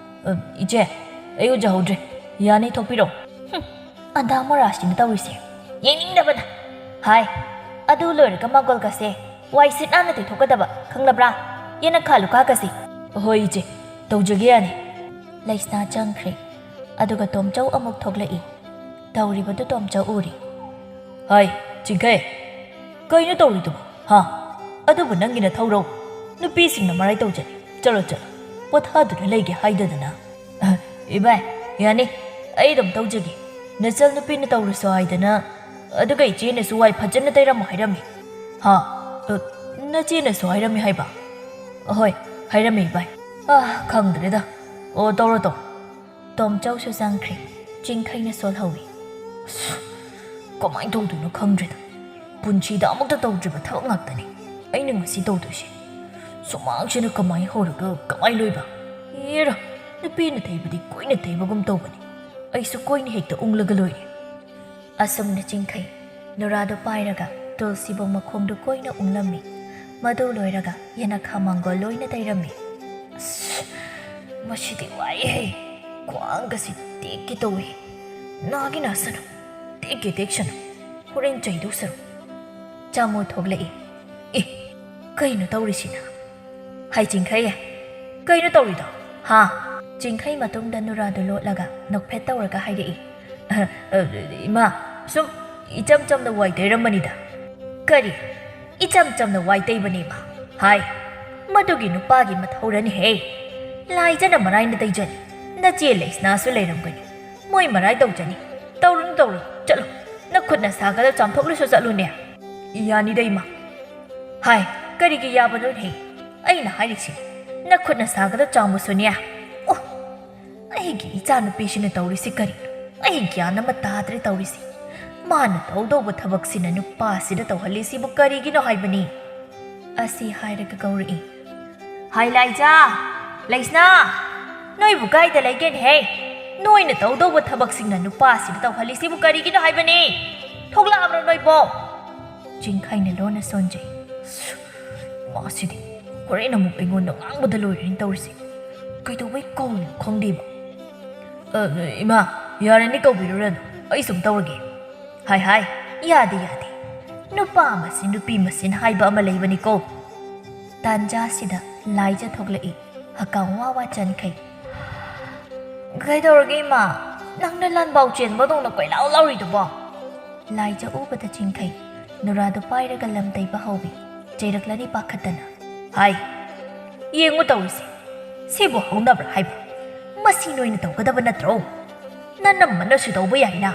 "ꯑ, ꯏꯆꯦ, ꯑꯩ ꯎꯖꯍꯧꯗ꯭ꯔꯦ꯫ ꯌꯥꯅꯤ, ꯊꯣꯛꯄꯤꯔꯣ꯫" "ꯍꯨꯝ, ꯑꯟꯙꯥ ꯃꯣꯔꯥꯁꯤꯅ ꯇꯧꯔꯤꯁꯦ꯫ ꯌꯦꯡꯅꯤꯡꯗꯕꯅ꯫ ꯍꯥꯏ, ꯑꯗꯨ ꯂꯣꯏꯔꯒ ꯃꯥꯡꯒꯣꯜꯒꯁꯦ ꯋꯥꯏ ꯁꯤꯠ ꯅꯥꯟꯅ ꯇꯩꯊꯣꯛꯀꯗꯕ, ꯈꯪꯂꯕ꯭ꯔꯥ? ꯌꯦꯅꯈꯥ ꯂꯨꯈꯥꯒꯁꯦ꯫" "ꯍꯣꯏ ꯏꯆꯦ, ꯇꯧꯖꯒꯦ ꯌꯥꯅꯤ꯫" ꯂꯩꯁꯅꯥ ꯆꯪꯈ꯭ꯔꯦ, ꯑꯗꯨꯒ ꯇꯣꯝꯆꯧ ꯑꯃꯨꯛ ꯊꯣꯛꯂꯛꯏ꯫ ꯇꯧꯔꯤꯕꯗꯨ ꯇꯣꯝꯆꯧ ꯎꯔꯤ꯫ "ꯍꯥꯏ, ꯆꯤꯡꯈꯩ, ꯀꯩꯅꯣ ꯇꯧꯔꯤꯗꯨꯕꯣ? ꯍꯥ? ꯑꯗꯨꯕꯨ ꯅꯪꯒꯤ ꯅꯊꯧꯔꯣ? ꯅꯨꯄꯤꯁꯤꯡꯅ ꯃꯔꯥꯏ ꯇꯧꯖꯅꯤ꯫ ꯆꯠꯂꯣ, ꯆꯠꯂꯣ꯫ ꯄꯣꯊꯥꯗꯨꯅ ꯂꯩꯒꯦ ꯍꯥꯏꯗꯗꯅ꯫ ꯑ, ꯏꯕꯥꯏ, ꯌꯥꯅꯤ꯫ ꯑꯩ ꯑꯗꯨꯝ ꯇꯧꯖꯒꯦ꯫ ꯅꯆꯜ ꯅꯨꯄꯤꯅ ꯇꯧꯔꯨꯁꯣ ꯍꯥꯏꯗꯅ, ꯑꯗꯨꯒ ꯏꯆꯦꯅꯁꯨ ꯋꯥꯏ ꯐꯖꯅ ꯇꯩꯔꯝꯃꯣ ꯍꯥꯏꯔꯝꯃꯤ꯫" "ꯍꯥ? ꯑ, ꯅꯆꯦꯅꯁꯨ ꯍꯥꯏꯔꯝꯃꯤ ꯍꯥꯏꯕ?" "ꯑꯍꯣꯏ, ꯍꯥꯏꯔꯝꯃꯤ ꯏꯕꯥꯏ꯫" "ꯑ, ꯈꯪꯗ꯭ꯔꯦꯗ꯫ ꯑꯣ, ꯇꯧꯔꯣ, ꯇꯧꯔꯣ꯫" ꯇꯣꯝꯆꯧꯁꯨ ꯆꯪꯈ꯭ꯔꯦ꯫ ꯆꯤꯡꯈꯩꯅ ꯁꯣꯜꯍꯧꯏ꯫ "ꯑꯁ, ꯀꯃꯥꯏꯅ ꯇꯧꯗꯣꯏꯅꯣ ꯈꯪꯗ꯭ꯔꯦꯗ꯫ ꯄꯨꯟꯁꯤꯗ ꯑꯃꯨꯛꯇ ꯇꯧꯗ꯭ꯔꯤꯕ ꯊꯕꯛ ꯉꯥꯛꯇꯅꯤ ꯑꯩꯅ ꯉꯁꯤ ꯇꯧꯗꯣꯏꯁꯦ꯫ ꯁꯨꯃꯥꯡꯁꯤꯅ ꯀꯃꯥꯏꯅ ꯍꯧꯔꯒ ꯀꯃꯥꯏ ꯂꯣꯏꯕ? ꯑꯦꯔꯥ, ꯅꯨꯄꯤꯅ ꯇꯩꯕꯗꯤ ꯀꯣꯏꯅ ꯇꯩꯕꯒꯨꯝ ꯇꯧꯕꯅꯤ꯫ ꯑꯩꯁꯨ ꯀꯣꯏꯅ ꯍꯦꯛꯇ ꯎꯪꯂꯒ ꯂꯣꯏꯔꯦ꯫" ꯑꯁꯨꯝꯅ ꯆꯤꯡꯈꯩ ꯅꯨꯔꯥꯗꯨ ꯄꯥꯏꯔꯒ ꯇꯨꯜꯁꯤꯕꯣꯡ ꯃꯈꯣꯡꯗꯨ ꯀꯣꯏꯅ ꯎꯪꯂꯝꯃꯤ꯫ ꯃꯗꯨ ꯂꯣꯏꯔꯒ ꯌꯦꯅꯈꯥ ꯃꯥꯡꯒꯣꯜ ꯂꯣꯏꯅ ꯇꯩꯔꯝꯃꯤ꯫ "ꯑꯁ, ꯃꯁꯤꯗꯤ ꯋꯥꯏꯍꯦ꯫ ꯈ꯭ꯋꯥꯡꯒꯁꯤ ꯇꯦꯛꯀꯦ ꯇꯧꯏ꯫ ꯅꯥꯒꯤ ꯅꯥꯁꯅꯨ, ꯇꯦꯛꯀꯦ ꯇꯦꯛꯁꯅꯨ꯫ ꯍꯣꯔꯦꯟ ꯆꯩꯗꯧ ꯁꯔꯨꯛ꯫" ꯆꯥꯃꯨ ꯊꯣꯛꯂꯛꯏ꯫ "ꯑꯦ, ꯀꯩꯅꯣ ꯇꯧꯔꯤꯁꯤꯅ? ꯍꯥꯏ ꯆꯤꯡꯈꯩ, ꯀꯩꯅꯣ ꯇꯧꯔꯤꯗꯣ? ꯍꯥ?" ꯆꯤꯡꯈꯩ ꯃꯇꯨꯡꯗ ꯅꯨꯔꯥꯗꯨ ꯂꯣꯠꯂꯒ ꯅꯣꯛꯐꯦꯠ ꯇꯧꯔꯒ ꯍꯥꯏꯔꯛꯏ꯫ "ꯑ, ꯑ, ꯏꯃꯥ, ꯁꯨꯝ ꯏꯆꯝ ꯆꯝꯅ ꯋꯥꯏ ꯇꯩꯔꯝꯕꯅꯤꯗ꯫" "ꯀꯔꯤ? ꯏꯆꯝ ꯆꯝꯅ ꯋꯥꯏ ꯇꯩꯕꯅꯦꯕ? ꯍꯥꯏ, ꯃꯗꯨꯒꯤ ꯅꯨꯄꯥꯒꯤ ꯃꯊꯧꯔꯅꯤꯍꯦ꯫ ꯂꯥꯏꯖꯅ ꯃꯔꯥꯏꯅ ꯇꯩꯖꯅꯤ꯫ ꯅꯆꯦ ꯂꯩꯁꯅꯥꯁꯨ ꯂꯩꯔꯝꯒꯅꯤ꯫ ꯃꯣꯏ ꯃꯔꯥꯏ ꯇꯧꯖꯅꯤ꯫ ꯇꯧꯔꯨꯅꯨ, ꯇꯧꯔꯨꯅꯨ꯫ ꯆꯠꯂꯣ꯫ ꯅꯈꯨꯠ ꯅꯁꯥꯒꯗꯣ ꯆꯥꯝꯊꯣꯛꯂꯨꯁꯣ ꯆꯠꯂꯨꯅꯦ꯫" "ꯌꯥꯅꯤꯗ ꯏꯃꯥ꯫" "ꯍꯥꯏ, ꯀꯔꯤꯒꯤ ꯌꯥꯕꯅꯣꯅꯦꯍꯦ? ꯑꯩꯅ ꯍꯥꯏꯔꯤꯁꯤ, ꯅꯈꯨꯠ ꯅꯁꯥꯒꯗꯣ ꯆꯥꯝꯃꯨꯁꯣꯅꯦ꯫" "ꯑꯣ, ꯑꯩꯒꯤ ꯏꯆꯥꯅꯨꯄꯤꯁꯤꯅ ꯇꯧꯔꯤꯁꯤ ꯀꯔꯤꯅꯣ? ꯑꯩ ꯒ꯭ꯌꯥꯟ ꯑꯃ ꯇꯥꯗ꯭ꯔꯦ ꯇꯧꯔꯤꯁꯤ꯫ ꯃꯥꯅ ꯇꯧꯗꯧꯕ ꯊꯕꯛꯁꯤꯅ ꯅꯨꯄꯥꯁꯤꯗ ꯇꯧꯍꯜꯂꯤꯁꯤꯕꯨ ꯀꯔꯤꯒꯤꯅꯣ ꯍꯥꯏꯕꯅꯤ?" ꯑꯁꯤ ꯍꯥꯏꯔꯒ ꯀꯧꯔꯛꯏ꯫ "ꯍꯥꯏ ꯂꯥꯏꯖꯥ, ꯂꯩꯁꯅꯥ, ꯅꯣꯏꯕꯨ ꯀꯥꯏꯗ ꯂꯩꯒꯦꯅꯦꯍꯦ? ꯅꯣꯏꯅ ꯇꯧꯗꯧꯕ ꯊꯕꯛꯁꯤꯡꯅ ꯅꯨꯄꯥꯁꯤꯗ ꯇꯧꯍꯜꯂꯤꯁꯤꯕꯨ ꯀꯔꯤꯒꯤꯅꯣ ꯍꯥꯏꯕꯅꯤ?" ꯊꯣꯛꯂꯛꯑꯕ꯭ꯔꯣ ꯅꯣꯏꯕꯣ? ꯆꯤꯡꯈꯩꯅ ꯂꯣꯟꯅ ꯁꯣꯟꯖꯩ꯫ ꯃꯥꯁꯤꯗꯤ ꯍꯣꯔꯦꯟ ꯑꯃꯨꯛ ꯑꯩꯉꯣꯟꯗ ꯉꯥꯡꯕꯗ ꯂꯣꯏꯔꯦꯅꯦ ꯇꯧꯔꯤꯁꯦ꯫ ꯀꯩꯗꯧꯕꯩ ꯀꯧꯔꯤꯅꯣ ꯈꯪꯗꯦꯕ꯫ "ꯑ, ꯏꯃꯥ, ꯌꯥꯔꯦꯅꯦ, ꯀꯧꯕꯤꯔꯨꯔꯅꯨ, ꯑꯩ ꯁꯨꯝ ꯇꯧꯔꯒꯦ꯫" "ꯍꯥꯏ ꯍꯥꯏ, ꯌꯥꯗꯦ ꯌꯥꯗꯦ, ꯅꯨꯄꯥ ꯃꯁꯦꯟ ꯅꯨꯄꯤ ꯃꯁꯦꯟ ꯍꯥꯏꯕ ꯑꯃ ꯂꯩꯕꯅꯤꯀꯣ꯫" ꯇꯥꯟꯖꯥꯁꯤꯗ ꯂꯥꯏꯖ ꯊꯣꯛꯂꯛꯏ꯫ ꯍꯀꯥꯝ ꯋꯥ ꯋꯥ ꯆꯟꯈꯩ꯫ "ꯀꯩꯗꯧꯔꯒꯦ ꯏꯃꯥ? ꯅꯪꯅ ꯂꯥꯟꯕꯥꯎ ꯆꯦꯟꯕꯗꯧꯅ ꯀꯣꯏꯂꯥꯎ ꯂꯥꯎꯔꯤꯗꯨꯕꯣ?" ꯂꯥꯏꯖ ꯎꯕꯗ ꯆꯤꯡꯈꯩ ꯅꯨꯔꯥꯗꯨ ꯄꯥꯏꯔꯒ ꯂꯝ ꯇꯩꯕ ꯍꯧꯏ꯫ ꯆꯩꯔꯛꯂꯅꯤ ꯄꯥꯈꯠꯇꯅ꯫ "ꯍꯥꯏ, ꯌꯦꯡꯉꯨ ꯇꯧꯔꯤꯁꯦ꯫ ꯁꯤꯕꯨ ꯍꯧꯅꯕ꯭ꯔꯥ ꯍꯥꯏꯕ? ꯃꯁꯤ ꯅꯣꯏꯅ ꯇꯧꯒꯗꯕ ꯅꯠꯇ꯭ꯔꯣ? ꯅꯅꯝꯃꯅꯁꯨ ꯇꯧꯕ ꯌꯥꯏꯅ꯫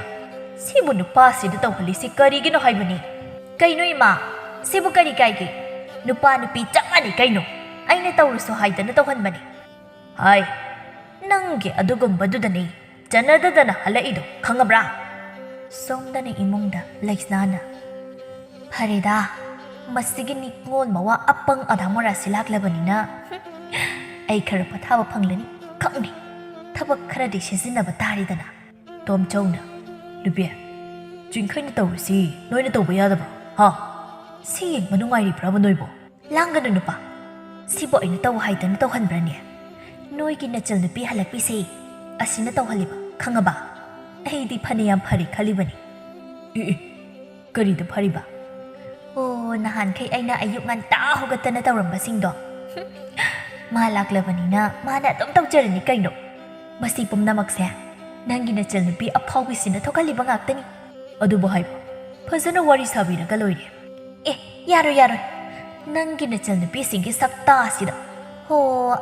ꯁꯤꯕꯨ ꯅꯨꯄꯥꯁꯤꯗ ꯇꯧꯍꯜꯂꯤꯁꯤ ꯀꯔꯤꯒꯤꯅꯣ ꯍꯥꯏꯕꯅꯤ?" "ꯀꯩꯅꯣ ꯏꯃꯥ? ꯁꯤꯕꯨ ꯀꯔꯤ ꯀꯥꯏꯒꯦ? ꯅꯨꯄꯥ ꯅꯨꯄꯤ ꯆꯞ ꯃꯥꯟꯅꯩ ꯀꯩꯅꯣ꯫ ꯑꯩꯅ ꯇꯧꯔꯨꯁꯣ ꯍꯥꯏꯗꯅ ꯇꯧꯍꯟꯕꯅꯤ꯫" "ꯍꯥꯏ, ꯅꯪꯒꯤ ꯑꯗꯨꯒꯨꯝꯕꯗꯨꯗꯅꯤ ꯆꯟꯅꯗꯗꯅ ꯍꯜꯂꯛꯏꯗꯣ, ꯈꯪꯉꯕ꯭ꯔꯥ?" ꯁꯣꯝꯗꯅ ꯏꯃꯨꯡꯗ ꯂꯩꯁꯅꯥꯅ꯫ "ꯐꯔꯦꯗ, ꯃꯁꯤꯒꯤ ꯅꯤꯉꯣꯜ ꯃꯋꯥ ꯑꯄꯪ ꯑꯙꯥ ꯃꯣꯔꯥꯁꯤ ꯂꯥꯛꯂꯕꯅꯤꯅ, ꯑꯩ ꯈꯔ ꯄꯣꯊꯥꯕ ꯐꯪꯂꯅꯤ꯫ ꯈꯪꯅꯤ, ꯊꯕꯛ ꯈꯔꯗꯤ ꯁꯤꯖꯤꯟꯅꯕ ꯇꯥꯔꯦꯗꯅ꯫" ꯇꯣꯝꯆꯧꯅ꯫ "ꯅꯨꯄꯤ, ꯆꯤꯡꯈꯩꯅ ꯇꯧꯔꯤꯁꯤ ꯅꯣꯏꯅ ꯇꯧꯕ ꯌꯥꯗꯕ꯭ꯔꯣ? ꯍꯥ? ꯁꯤ ꯌꯦꯡꯕ ꯅꯨꯡꯉꯥꯏꯔꯤꯕ꯭ꯔꯕ ꯅꯣꯏꯕꯣ?" "ꯂꯥꯡꯒꯅꯨ ꯅꯨꯄꯥ, ꯁꯤꯕꯨ ꯑꯩꯅ ꯇꯧ ꯍꯥꯏꯗꯅ ꯇꯧꯍꯟꯕ꯭ꯔꯅꯦ? ꯅꯣꯏꯒꯤ ꯅꯆꯜ ꯅꯨꯄꯤ ꯍꯜꯂꯛꯄꯤꯁꯦ ꯑꯁꯤꯅ ꯇꯧꯍꯜꯂꯤꯕ, ꯈꯪꯉꯕ? ꯑꯩꯗꯤ ꯐꯅꯌꯥꯝ ꯐꯔꯦ ꯈꯜꯂꯤꯕꯅꯤ꯫" "ꯑꯦ ꯑꯦ, ꯀꯔꯤꯗ ꯐꯔꯤꯕ?" "ꯑꯣ, ꯅꯍꯥꯟꯈꯩ ꯑꯩꯅ ꯑꯌꯨꯛ ꯉꯟꯇꯥ ꯍꯧꯒꯠꯇꯅ ꯇꯧꯔꯝꯕꯁꯤꯡꯗꯣ꯫ ꯃꯥ ꯂꯥꯛꯂꯕꯅꯤꯅ ꯃꯥꯅ ꯑꯗꯨꯝ ꯇꯧꯖꯔꯅꯤ ꯀꯩꯅꯣ꯫ ꯃꯁꯤ ꯄꯨꯝꯅꯃꯛꯁꯦ ꯅꯪꯒꯤ ꯅꯆꯜ ꯅꯨꯄꯤ ꯑꯐꯥꯎꯕꯤꯁꯤꯅ ꯊꯣꯛꯍꯜꯂꯤꯕ ꯉꯥꯛꯇꯅꯤ꯫" "ꯑꯗꯨꯕꯨ ꯍꯥꯏꯕ, ꯐꯖꯅ ꯋꯥꯔꯤ ꯁꯥꯕꯤꯔꯒ ꯂꯣꯏꯔꯦ꯫" "ꯑꯦ, ꯌꯥꯔꯣꯏ, ꯌꯥꯔꯣꯏ꯫ ꯅꯪꯒꯤ ꯅꯆꯜ ꯅꯨꯄꯤꯁꯤꯡꯒꯤ ꯁꯛꯇꯥꯁꯤꯗ꯫ ꯍꯣ,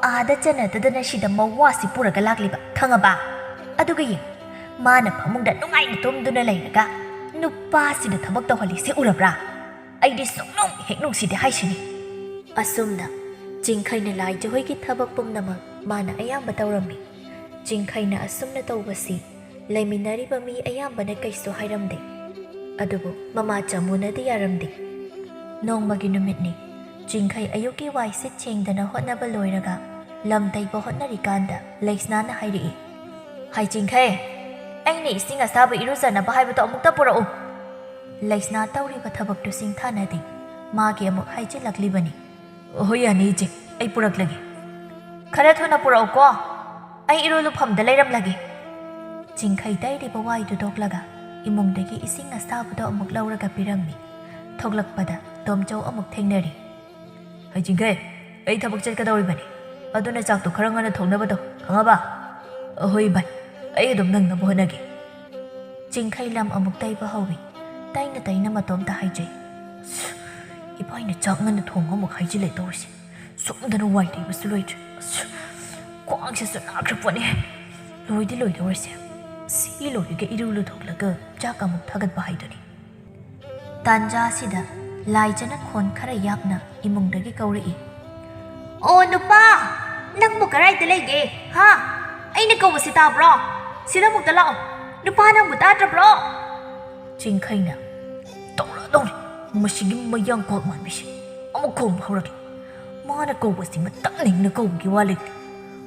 ꯑꯥꯗ ꯆꯟꯅꯗꯗꯅ ꯁꯤꯗ ꯃꯋꯥꯁꯤ ꯄꯨꯔꯒ ꯂꯥꯛꯂꯤꯕ, ꯈꯪꯉꯕ? ꯑꯗꯨꯒ ꯌꯦꯡ, ꯃꯥꯅ ꯐꯃꯨꯡꯗ ꯅꯨꯡꯉꯥꯏꯅ ꯇꯨꯝꯗꯨꯅ ꯂꯩꯔꯒ ꯅꯨꯄꯥꯁꯤꯗ ꯊꯕꯛ ꯇꯧꯍꯜꯂꯤꯁꯦ ꯎꯔꯕ꯭ꯔꯥ? ꯑꯩꯗꯤ ꯁꯨꯡꯅꯨꯡ ꯍꯦꯛ ꯅꯨꯡꯁꯤꯗꯦ ꯍꯥꯏꯁꯤꯅꯤ꯫" ꯑꯁꯨꯝꯅ ꯆꯤꯡꯈꯩꯅ ꯂꯥꯏꯖꯍꯣꯏꯒꯤ ꯊꯕꯛ ꯄꯨꯝꯅꯃꯛ ꯃꯥꯅ ꯑꯌꯥꯝꯕ ꯇꯧꯔꯝꯃꯤ꯫ ꯆꯤꯡꯈꯩꯅ ꯑꯁꯨꯝꯅ ꯇꯧꯕꯁꯤ ꯂꯩꯃꯤꯟꯅꯔꯤꯕ ꯃꯤ ꯑꯌꯥꯝꯕꯅ ꯀꯩꯁꯨ ꯍꯥꯏꯔꯝꯗꯦ꯫ ꯑꯗꯨꯕꯨ ꯃꯃꯥ ꯆꯃꯨꯅꯗꯤ ꯌꯥꯔꯝꯗꯦ꯫ ꯅꯣꯡꯃꯒꯤ ꯅꯨꯃꯤꯠꯅꯤ꯫ ꯆꯤꯡꯈꯩ ꯑꯌꯨꯛꯀꯤ ꯋꯥꯏ ꯁꯤꯠ ꯁꯦꯡꯗꯅ ꯍꯣꯠꯅꯕ ꯂꯣꯏꯔꯒ ꯂꯝ ꯇꯩꯕ ꯍꯣꯠꯅꯔꯤꯀꯥꯟꯗ ꯂꯩꯁꯅꯥꯅ ꯍꯥꯏꯔꯛꯏ꯫ "ꯍꯥꯏ ꯆꯤꯡꯈꯩ, ꯑꯩꯅ ꯏꯁꯤꯡ ꯑꯁꯥꯕ ꯏꯔꯨꯖꯅꯕ ꯍꯥꯏꯕꯗꯣ ꯑꯃꯨꯛꯇ ꯄꯨꯔꯛꯎ꯫ ꯂꯩꯁꯅꯥ ꯇꯧꯔꯤꯕ ꯊꯕꯛꯇꯨ ꯁꯤꯡꯊꯥꯅꯗꯦ꯫ ꯃꯥꯒꯤ ꯑꯃꯨꯛ ꯍꯥꯏꯖꯤꯜꯂꯛꯂꯤꯕꯅꯤ꯫ "ꯍꯣꯏ, ꯌꯥꯅꯤ ꯏꯆꯦ, ꯑꯩ ꯄꯨꯔꯛꯂꯒꯦ꯫ ꯈꯔ ꯊꯨꯅ ꯄꯨꯔꯛꯎꯀꯣ, ꯑꯩ ꯏꯔꯨ ꯂꯨꯐꯝꯗ ꯂꯩꯔꯝꯂꯒꯦ꯫" ꯆꯤꯡꯈꯩ ꯇꯩꯔꯤꯕ ꯋꯥꯏꯗꯨ ꯇꯣꯛꯂꯒ ꯏꯃꯨꯡꯗꯒꯤ ꯏꯁꯤꯡ ꯑꯁꯥꯕꯗꯣ ꯑꯃꯨꯛ ꯂꯧꯔꯒ ꯄꯤꯔꯝꯃꯤ꯫ ꯊꯣꯛꯂꯛꯄꯗ ꯇꯣꯝꯆꯧ ꯑꯃꯨꯛ ꯊꯦꯡꯅꯔꯤ꯫ "ꯍꯩ ꯆꯤꯡꯈꯩ, ꯑꯩ ꯊꯕꯛ ꯆꯠꯀꯗꯧꯔꯤꯕꯅꯤ, ꯑꯗꯨꯅ ꯆꯥꯛꯇꯣ ꯈꯔ ꯉꯟꯅ ꯊꯣꯡꯅꯕꯗꯣ, ꯈꯪꯉꯕ?" "ꯑꯍꯣꯏ ꯚꯥꯏ, ꯑꯩ ꯑꯗꯨꯝ ꯅꯪꯅꯕ ꯍꯣꯠꯅꯒꯦ꯫" ꯆꯤꯡꯈꯩ ꯂꯝ ꯑꯃꯨꯛ ꯇꯩꯕ ꯍꯧꯏ꯫ ꯇꯩꯅ ꯇꯩꯅ ꯃꯇꯣꯝꯇ ꯍꯥꯏꯖꯩ꯫ "ꯑꯁ, ꯏꯕꯥꯏꯅ ꯆꯥꯛ ꯉꯟꯅ ꯊꯣꯡꯉꯣ ꯑꯃꯨꯛ ꯍꯥꯏꯖꯤꯜꯂꯦ ꯇꯧꯔꯤꯁꯦ꯫ ꯁꯣꯝꯗꯅ ꯋꯥꯏ ꯇꯩꯕꯁꯨ ꯂꯣꯏꯗ꯭ꯔꯦ꯫ ꯑꯁ, ꯈ꯭ꯋꯥꯡꯁꯤꯁꯨ ꯅꯥꯈ꯭ꯔ ꯄꯣꯠꯅꯤ꯫ ꯂꯣꯏꯗꯤ ꯂꯣꯏꯗꯧꯔꯁꯦ꯫ ꯁꯤ ꯂꯣꯏꯔꯒ ꯏꯔꯨ ꯂꯨꯊꯣꯛꯂꯒ ꯆꯥꯛ ꯑꯃꯨꯛ ꯊꯥꯒꯠꯄ ꯍꯥꯏꯗꯨꯅꯤ꯫" ꯇꯥꯟꯖꯥ ꯑꯁꯤꯗ ꯂꯥꯏꯖꯅ ꯈꯣꯟ ꯈꯔ ꯌꯥꯛꯅ ꯏꯃꯨꯡꯗꯒꯤ ꯀꯧꯔꯛꯏ꯫ "ꯑꯣ ꯅꯨꯄꯥ, ꯅꯪꯕꯨ ꯀꯗꯥꯏꯗ ꯂꯩꯒꯦ? ꯍꯥ? ꯑꯩꯅ ꯀꯧꯕꯁꯤ ꯇꯥꯕ꯭ꯔꯣ? ꯁꯤꯗ ꯑꯃꯨꯛꯇ ꯂꯥꯛꯑꯣ꯫ ꯅꯨꯄꯥ, ꯅꯪꯕꯨ ꯇꯥꯗ꯭ꯔꯕ꯭ꯔꯣ?" ꯆꯤꯡꯈꯩꯅ, "ꯇꯧꯔꯗꯧꯅꯤ, ꯃꯁꯤꯒꯤ ꯃꯌꯥꯡ ꯀ꯭ꯋꯥꯛ ꯃꯥꯟꯕꯤꯁꯦ꯫ ꯑꯃꯨꯛ ꯈꯣꯡꯕ ꯍꯧꯔꯛꯂꯦ꯫ ꯃꯥꯅ ꯀꯧꯕꯁꯤ ꯃꯇꯝ ꯅꯤꯡꯅ ꯀꯧꯕꯒꯤ ꯋꯥ ꯂꯩꯇꯦ꯫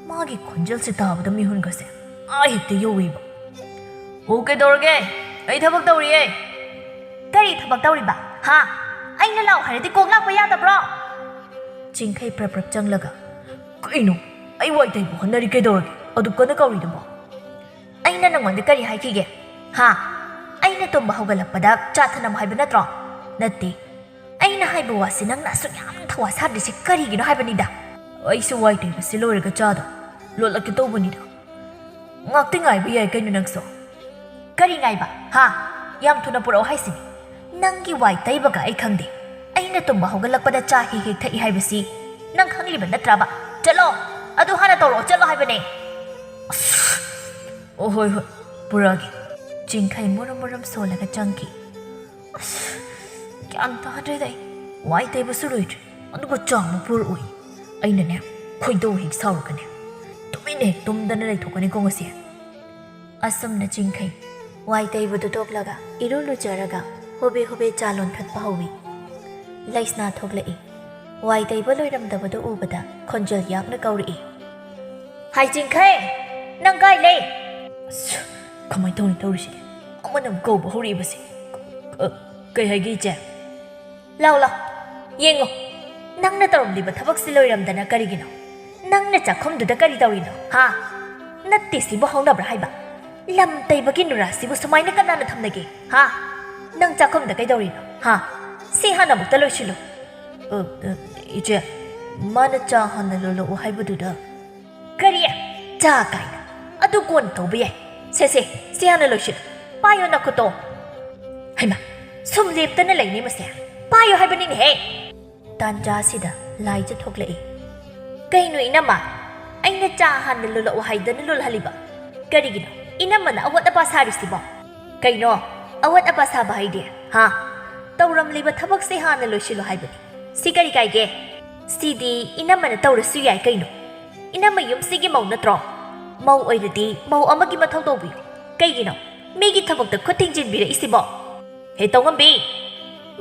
ꯃꯥꯒꯤ ꯈꯣꯟꯖꯦꯜꯁꯤ ꯇꯥꯕꯗ ꯃꯤꯍꯨꯟꯒꯁꯦ ꯑꯥ ꯍꯦꯛꯇ ꯌꯧꯋꯦꯕ꯫" "ꯑꯣ, ꯀꯩꯗꯧꯔꯒꯦ? ꯑꯩ ꯊꯕꯛ ꯇꯧꯔꯤꯌꯦ꯫" "ꯀꯔꯤ ꯊꯕꯛ ꯇꯧꯔꯤꯕ? ꯍꯥ? ꯑꯩꯅ ꯂꯥꯛꯑꯣ ꯍꯥꯏꯔꯗꯤ ꯀꯣꯛ ꯂꯥꯛꯄ ꯌꯥꯗꯕ꯭ꯔꯣ?" ꯆꯤꯡꯈꯩ ꯄ꯭ꯔꯞ ꯄ꯭ꯔꯞ ꯆꯪꯂꯒ, "ꯀꯩꯅꯣ? ꯑꯩ ꯋꯥꯏ ꯇꯩꯕ ꯍꯣꯠꯅꯔꯤ, ꯀꯩꯗꯧꯔꯒꯦ? ꯑꯗꯨꯛ ꯀꯟꯅ ꯀꯧꯔꯤꯗꯨꯕꯣ?" "ꯑꯩꯅ ꯅꯪꯉꯣꯟꯗ ꯀꯔꯤ ꯍꯥꯏꯈꯤꯒꯦ? ꯍꯥ? ꯑꯩꯅ ꯇꯨꯝꯕ ꯍꯧꯒꯠꯂꯛꯄꯗ ꯆꯥ ꯊꯅꯝꯃꯨ ꯍꯥꯏꯕ ꯅꯠꯇ꯭ꯔꯣ?" "ꯅꯠꯇꯦ꯫ ꯑꯩꯅ ꯍꯥꯏꯕ ꯋꯥꯁꯤ ꯅꯪꯅ ꯑꯁꯨꯛ ꯌꯥꯝ ꯊꯧꯋꯥ ꯁꯥꯗ꯭ꯔꯤꯁꯤ ꯀꯔꯤꯒꯤꯅꯣ ꯍꯥꯏꯕꯅꯤꯗ?" "ꯑꯩꯁꯨ ꯋꯥꯏ ꯇꯩꯕꯁꯤ ꯂꯣꯏꯔꯒ ꯆꯥꯗꯣ ꯂꯣꯜꯂꯛꯀꯦ ꯇꯧꯕꯅꯤꯗ꯫ ꯉꯥꯛꯇꯤ ꯉꯥꯏꯕ ꯌꯥꯏ ꯀꯩꯅꯣ ꯅꯪꯁꯨ꯫" "ꯀꯔꯤ ꯉꯥꯏꯕ? ꯍꯥ? ꯌꯥꯝ ꯊꯨꯅ ꯄꯨꯔꯛꯑꯣ ꯍꯥꯏꯁꯤꯅꯤ꯫ ꯅꯪꯒꯤ ꯋꯥꯏ ꯇꯩꯕꯒ ꯑꯩ ꯈꯪꯗꯦ꯫ ꯑꯩꯅ ꯇꯨꯝꯕ ꯍꯧꯒꯠꯂꯛꯄꯗ ꯆꯥ ꯍꯦꯛ ꯍꯦꯛ ꯊꯛꯏ ꯍꯥꯏꯕꯁꯤ ꯅꯪ ꯈꯪꯂꯤꯕ ꯅꯠꯇ꯭ꯔꯕ? ꯆꯠꯂꯣ, ꯑꯗꯨ ꯍꯥꯟꯅ ꯇꯧꯔꯛꯑꯣ, ꯆꯠꯂꯣ ꯍꯥꯏꯕꯅꯦ꯫" "ꯑꯁ, ꯑꯣ, ꯍꯣꯏ, ꯍꯣꯏ, ꯄꯨꯔꯛꯑꯒꯦ꯫" ꯆꯤꯡꯈꯩ ꯃꯨꯔꯨꯝ ꯃꯨꯔꯨꯝ ꯁꯣꯜꯂꯒ ꯆꯪꯈꯤ꯫ ꯑꯁ, ꯒ꯭ꯌꯥꯟ ꯇꯥꯗ꯭ꯔꯦꯗ ꯑꯩ꯫ ꯋꯥꯏ ꯇꯩꯕꯁꯨ ꯂꯣꯏꯗ꯭ꯔꯤ, ꯑꯗꯨꯒ ꯆꯥ ꯑꯃꯨꯛ ꯄꯨꯔꯛꯎꯏ꯫ ꯑꯩꯅꯅꯦ, ꯈꯣꯏꯗꯧ ꯍꯦꯛ ꯁꯥꯎꯔꯒꯅꯦ, ꯇꯨꯃꯤꯟꯅ ꯍꯦꯛ ꯇꯨꯝꯗꯅ ꯂꯩꯊꯣꯛꯀꯅꯤꯀꯣ ꯉꯁꯤ꯫ ꯑꯁꯨꯝꯅ ꯆꯤꯡꯈꯩ ꯋꯥꯏ ꯇꯩꯕꯗꯨ ꯇꯣꯛꯂꯒ ꯏꯔꯨ ꯂꯨꯖꯔꯒ ꯍꯣꯕꯦ ꯍꯣꯕꯦ ꯆꯥ ꯂꯣꯟꯈꯠꯄ ꯍꯧꯏ꯫ ꯂꯩꯁꯅꯥ ꯊꯣꯛꯂꯛꯏ꯫ ꯋꯥꯏ ꯇꯩꯕ ꯂꯣꯏꯔꯝꯗꯕꯗꯨ ꯎꯕꯗ ꯈꯣꯟꯖꯦꯜ ꯌꯥꯛꯅ ꯀꯧꯔꯛꯏ꯫ "ꯍꯥꯏ ꯆꯤꯡꯈꯩ, ꯅꯪ ꯀꯥꯏ ꯂꯩ?" ꯑꯁ, ꯀꯃꯥꯏꯅ ꯇꯧꯅꯤ ꯇꯧꯔꯤꯁꯤꯗꯤ? ꯑꯃꯅ ꯑꯃꯨꯛ ꯀꯧꯕ ꯍꯧꯔꯛꯏꯕꯁꯦ꯫ ꯑ, ꯀꯩ ꯍꯥꯏꯒꯦ, ꯏꯆꯦ? ꯂꯥꯎ, ꯂꯥꯎ, ꯌꯦꯡꯉꯣ, ꯅꯪꯅ ꯇꯧꯔꯝꯂꯤꯕ ꯊꯕꯛꯁꯤ ꯂꯣꯏꯔꯝꯗꯅ ꯀꯔꯤꯒꯤꯅꯣ? ꯅꯪꯅ ꯆꯥꯛꯈꯨꯝꯗꯨꯗ ꯀꯔꯤ ꯇꯧꯔꯤꯅꯣ, ꯍꯥ? ꯅꯠꯇꯦ, ꯁꯤꯕꯨ ꯍꯧꯅꯕ꯭ꯔꯥ ꯍꯥꯏꯕ? ꯂꯝ ꯇꯩꯕꯒꯤ ꯅꯨꯔꯥꯁꯤꯕꯨ ꯁꯨꯃꯥꯏꯅ ꯀꯅꯥꯅ ꯊꯝꯅꯒꯦ, ꯍꯥ? ꯅꯪ ꯆꯥꯛꯈꯨꯝꯗ ꯀꯩꯗꯧꯔꯤꯅꯣ, ꯍꯥ? ꯁꯤ ꯍꯥꯟꯅ ꯑꯃꯨꯛꯇ ꯂꯣꯏꯁꯤꯜꯂꯨ꯫ ꯑ, ꯑ, ꯏꯆꯦ, ꯃꯥꯅ ꯆꯥ ꯍꯥꯟꯅ ꯂꯣꯜꯂꯛꯎ ꯍꯥꯏꯕꯗꯨꯗ꯫ ꯀꯔꯤ? ꯆꯥ ꯀꯥꯏꯅ? ꯑꯗꯨ ꯀꯣꯟꯅ ꯇꯧꯕ ꯌꯥꯏ꯫ ꯁꯦ, ꯁꯦ, ꯁꯤ ꯍꯥꯟꯅ ꯂꯣꯏꯁꯤꯜꯂꯨ꯫ ꯄꯥꯏꯌꯣ ꯅꯈꯨꯠꯇꯣ꯫ ꯍꯩꯃꯥ, ꯁꯨꯝ ꯂꯦꯞꯇꯅ ꯂꯩꯅꯦ ꯃꯁꯦ꯫ ꯄꯥꯏꯌꯣ ꯍꯥꯏꯕꯅꯤꯅꯦꯍꯦ꯫ ꯇꯥꯟꯖꯥꯁꯤꯗ ꯂꯥꯏꯖ ꯊꯣꯛꯂꯛꯏ꯫ ꯀꯩꯅꯣ ꯏꯅꯝꯃ? ꯑꯩꯅ ꯆꯥ ꯍꯥꯟꯅ ꯂꯣꯜꯂꯛꯑꯣ ꯍꯥꯏꯗꯅ ꯂꯣꯜꯍꯜꯂꯤꯕ? ꯀꯔꯤꯒꯤꯅꯣ ꯏꯅꯝꯃꯅ ꯑꯋꯣꯠ ꯑꯄꯥ ꯁꯥꯔꯤꯁꯤꯕꯣ? ꯀꯩꯅꯣ ꯑꯋꯣꯠ ꯑꯄꯥ ꯁꯥꯕ ꯍꯥꯏꯗꯤ? ꯍꯥ? ꯇꯧꯔꯝꯂꯤꯕ ꯊꯕꯛꯁꯦ ꯍꯥꯟꯅ ꯂꯣꯏꯁꯤꯜꯂꯨ ꯍꯥꯏꯕꯅꯤ꯫ ꯁꯤ ꯀꯔꯤ ꯀꯥꯏꯒꯦ? ꯁꯤꯗꯤ ꯏꯅꯝꯃꯅ ꯇꯧꯔꯁꯨ ꯌꯥꯏ ꯀꯩꯅꯣ꯫ ꯏꯅꯝꯃ ꯌꯨꯝꯁꯤꯒꯤ ꯃꯧ ꯅꯠꯇ꯭ꯔꯣ? ꯃꯧ ꯑꯣꯏꯔꯗꯤ ꯃꯧ ꯑꯃꯒꯤ ꯃꯊꯧ ꯇꯧꯕꯤꯌꯨ꯫ ꯀꯩꯒꯤꯅꯣ ꯃꯤꯒꯤ ꯊꯕꯛꯇ ꯈꯨꯠ ꯊꯤꯡꯖꯤꯟꯕꯤꯔꯛꯏꯁꯤꯕꯣ? ꯍꯦ ꯇꯧꯉꯝꯕꯤ,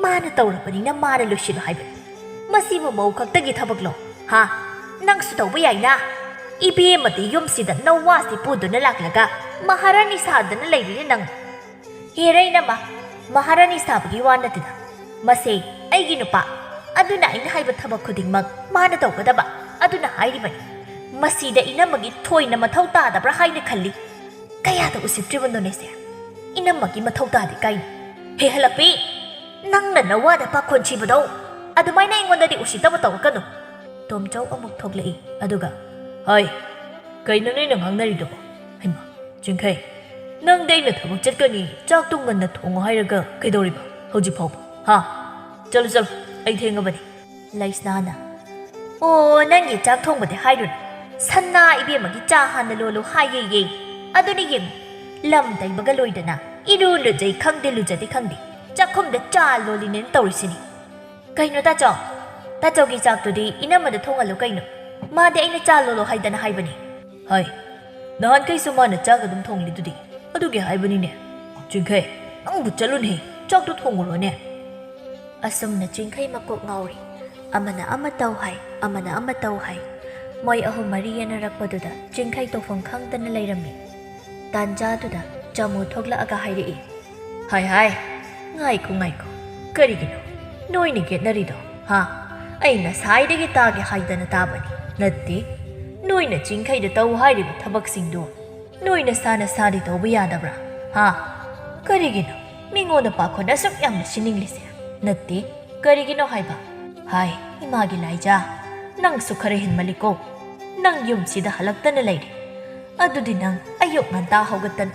ꯃꯥꯅ ꯇꯧꯔꯕꯅꯤꯅ ꯃꯥꯅ ꯂꯣꯏꯁꯤꯜꯂꯨ ꯍꯥꯏꯕꯅꯤ꯫ ꯃꯁꯤꯕꯨ ꯃꯧ ꯈꯛꯇꯒꯤ ꯊꯕꯛꯂꯣ? ꯍꯥ? ꯅꯪꯁꯨ ꯇꯧꯕ ꯌꯥꯏꯅ꯫ ꯏꯕꯦꯝꯃꯗꯤ ꯌꯨꯝꯁꯤꯗ ꯅꯋꯥꯁꯤ ꯄꯨꯗꯨꯅ ꯂꯥꯛꯂꯒ ꯃꯍꯥꯔꯥꯅꯤ ꯁꯥꯗꯅ ꯂꯩꯔꯤꯅꯦ ꯅꯪ꯫ ꯍꯦꯔ ꯏꯅꯝꯃ, ꯃꯍꯥꯔꯥꯅꯤ ꯁꯥꯕꯒꯤ ꯋꯥ ꯅꯠꯇꯦꯗ꯫ ꯃꯁꯦ ꯑꯩꯒꯤ ꯅꯨꯄꯥ, ꯑꯗꯨꯅ ꯑꯩꯅ ꯍꯥꯏꯕ ꯊꯕꯛ ꯈꯨꯗꯤꯡꯃꯛ ꯃꯥꯅ ꯇꯧꯒꯗꯕ, ꯑꯗꯨꯅ ꯍꯥꯏꯔꯤꯕꯅꯤ꯫ ꯃꯁꯤꯗ ꯏꯅꯝꯃꯒꯤ ꯊꯣꯏꯅ ꯃꯊꯧ ꯇꯥꯗꯕ꯭ꯔꯥ ꯍꯥꯏꯅ ꯈꯜꯂꯤ꯫ ꯀꯌꯥꯗ ꯎꯁꯤꯠꯇ꯭ꯔꯤꯕꯅꯣꯅꯦ ꯁꯦ? ꯏꯅꯝꯃꯒꯤ ꯃꯊꯧ ꯇꯥꯗꯦ ꯀꯥꯏꯅ꯫ ꯍꯦ ꯍꯜꯂꯛꯄꯤ, ꯅꯪꯅ ꯅꯋꯥꯗ ꯄꯥꯈꯣꯟ ꯁꯤꯕꯗꯣ ꯑꯗꯨꯃꯥꯏꯅ ꯑꯩꯉꯣꯟꯗꯗꯤ ꯎꯁꯤꯠꯇꯕ ꯇꯧꯔꯛꯀꯅꯨ꯫ ꯇꯣꯝꯆꯧ ꯑꯃꯨꯛ ꯊꯣꯛꯂꯛꯏ, ꯑꯗꯨꯒ, ꯍꯣꯏ, ꯀꯩꯅꯣ ꯅꯣꯏꯅ ꯉꯥꯡꯅꯔꯤꯗꯨꯕꯣ? ꯍꯩꯃꯥ, ꯆꯤꯡꯈꯩ, ꯅꯪꯗꯤ ꯑꯩꯅ ꯊꯕꯛ ꯆꯠꯀꯅꯤ, ꯆꯥꯛꯇꯣ ꯉꯟꯅ ꯊꯣꯡꯉꯣ ꯍꯥꯏꯔꯒ ꯀꯩꯗꯧꯔꯤꯕ ꯍꯧꯖꯤꯛ ꯐꯥꯎꯕ? ꯍꯥ? ꯆꯠꯂꯨ, ꯆꯠꯂꯨ, ꯑꯩ ꯊꯦꯡꯉꯕꯅꯤ꯫ ꯂꯩꯁꯅꯥꯅ, ꯑꯣ, ꯅꯪꯒꯤ ꯆꯥꯛ ꯊꯣꯡꯕꯗꯤ ꯍꯥꯏꯔꯨꯅꯨ꯫ ꯁꯅꯥ ꯏꯕꯦꯝꯃꯒꯤ ꯆꯥ ꯍꯥꯟꯅ ꯂꯣꯜꯂꯨ ꯍꯥꯏꯌꯦꯌꯦ꯫ ꯑꯗꯨꯅ ꯌꯦꯡꯉꯨ, ꯂꯝ ꯇꯩꯕꯒ ꯂꯣꯏꯗꯅ ꯏꯔꯨ ꯂꯨꯖꯩ ꯈꯪꯗꯦ, ꯂꯨꯖꯗꯦ ꯈꯪꯗꯦ, ꯆꯥꯛꯈꯨꯝꯗ ꯆꯥ ꯂꯣꯜꯂꯤꯅꯦꯅ ꯇꯧꯔꯤꯁꯤꯅꯤ꯫ ꯀꯩꯅꯣ ꯇꯥꯆꯧ? ꯇꯥꯆꯧꯒꯤ ꯆꯥꯛꯇꯨꯗꯤ ꯏꯅꯝꯃꯗ ꯊꯣꯡꯍꯜꯂꯨ ꯀꯩꯅꯣ꯫ ꯃꯥꯗꯤ ꯑꯩꯅ ꯆꯥ ꯂꯣꯜꯂꯣ ꯍꯥꯏꯗꯅ ꯍꯥꯏꯕꯅꯤ꯫ ꯍꯣꯏ, ꯅꯍꯥꯟꯈꯩꯁꯨ ꯃꯥꯅ ꯆꯥꯛ ꯑꯗꯨꯝ ꯊꯣꯡꯂꯤꯗꯨꯗꯤ꯫ ꯑꯗꯨꯒꯤ ꯍꯥꯏꯕꯅꯤꯅꯦ꯫ ꯆꯤꯡꯈꯩ, ꯅꯪꯕꯨ ꯆꯠꯂꯨꯅꯦꯍꯦ, ꯆꯥꯛꯇꯨ ꯊꯣꯡꯉꯨꯔꯣꯅꯦ꯫ ꯑꯁꯨꯝꯅ ꯆꯤꯡꯈꯩ ꯃꯀꯣꯛ ꯉꯥꯎꯔꯤ꯫ ꯑꯃꯅ ꯑꯃ ꯇꯧ ꯍꯥꯏ, ꯑꯃꯅ ꯑꯃ ꯇꯧ ꯍꯥꯏ꯫ ꯃꯣꯏ ꯑꯍꯨꯝ ꯃꯔꯤ ꯌꯦꯟꯅꯔꯛꯄꯗꯨꯗ ꯆꯤꯡꯈꯩ ꯇꯧꯐꯝ ꯈꯪꯗꯅ ꯂꯩꯔꯝꯃꯤ꯫ ꯇꯥꯟꯖꯥꯗꯨꯗ ꯆꯥꯃꯨ ꯊꯣꯛꯂꯛꯑꯒ ꯍꯥꯏꯔꯛꯏ, ꯍꯥꯏ ꯍꯥꯏ, ꯉꯥꯏꯈꯣ, ꯉꯥꯏꯈꯣ꯫ ꯀꯔꯤꯒꯤꯅꯣ ꯅꯣꯏꯅ ꯌꯦꯠꯅꯔꯤꯗꯣ? ꯍꯥ? ꯑꯩ ꯉꯁꯥꯏꯗꯒꯤ ꯇꯥꯒꯦ ꯍꯥꯏꯗꯅ ꯇꯥꯕꯅꯤ꯫ ꯅꯠꯇꯦ, ꯅꯣꯏꯅ ꯆꯤꯡꯈꯩꯗ ꯇꯧ ꯍꯥꯏꯔꯤꯕ ꯊꯕꯛꯁꯤꯡꯗꯨ ꯅꯣꯏ ꯅꯁꯥ ꯅꯁꯥꯗꯤ ꯇꯧꯕ ꯌꯥꯗꯕ꯭ꯔꯥ? ꯍꯥ? ꯀꯔꯤꯒꯤꯅꯣ ꯃꯤꯉꯣꯟꯗ ꯄꯥꯈꯣꯟ ꯑꯁꯨꯛ ꯌꯥꯝꯅ ꯁꯤꯅꯤꯡꯂꯤꯁꯦ? ꯅꯠꯇꯦ, ꯀꯔꯤꯒꯤꯅꯣ ꯍꯥꯏꯕ? ꯍꯥꯏ, ꯏꯃꯥꯒꯤ ꯂꯥꯏꯖꯥ, ꯅꯪꯁꯨ ꯈꯔ ꯍꯦꯟꯃꯜꯂꯤꯀꯣ꯫ ꯅꯪ ꯌꯨꯝꯁꯤꯗ ꯍꯜꯂꯛꯇꯅ ꯂꯩꯔꯦ꯫ ꯑꯗꯨꯗꯤ ꯅꯪ ꯑꯌꯨꯛ ꯉꯟꯇꯥ ꯍꯧꯒꯠꯇꯅ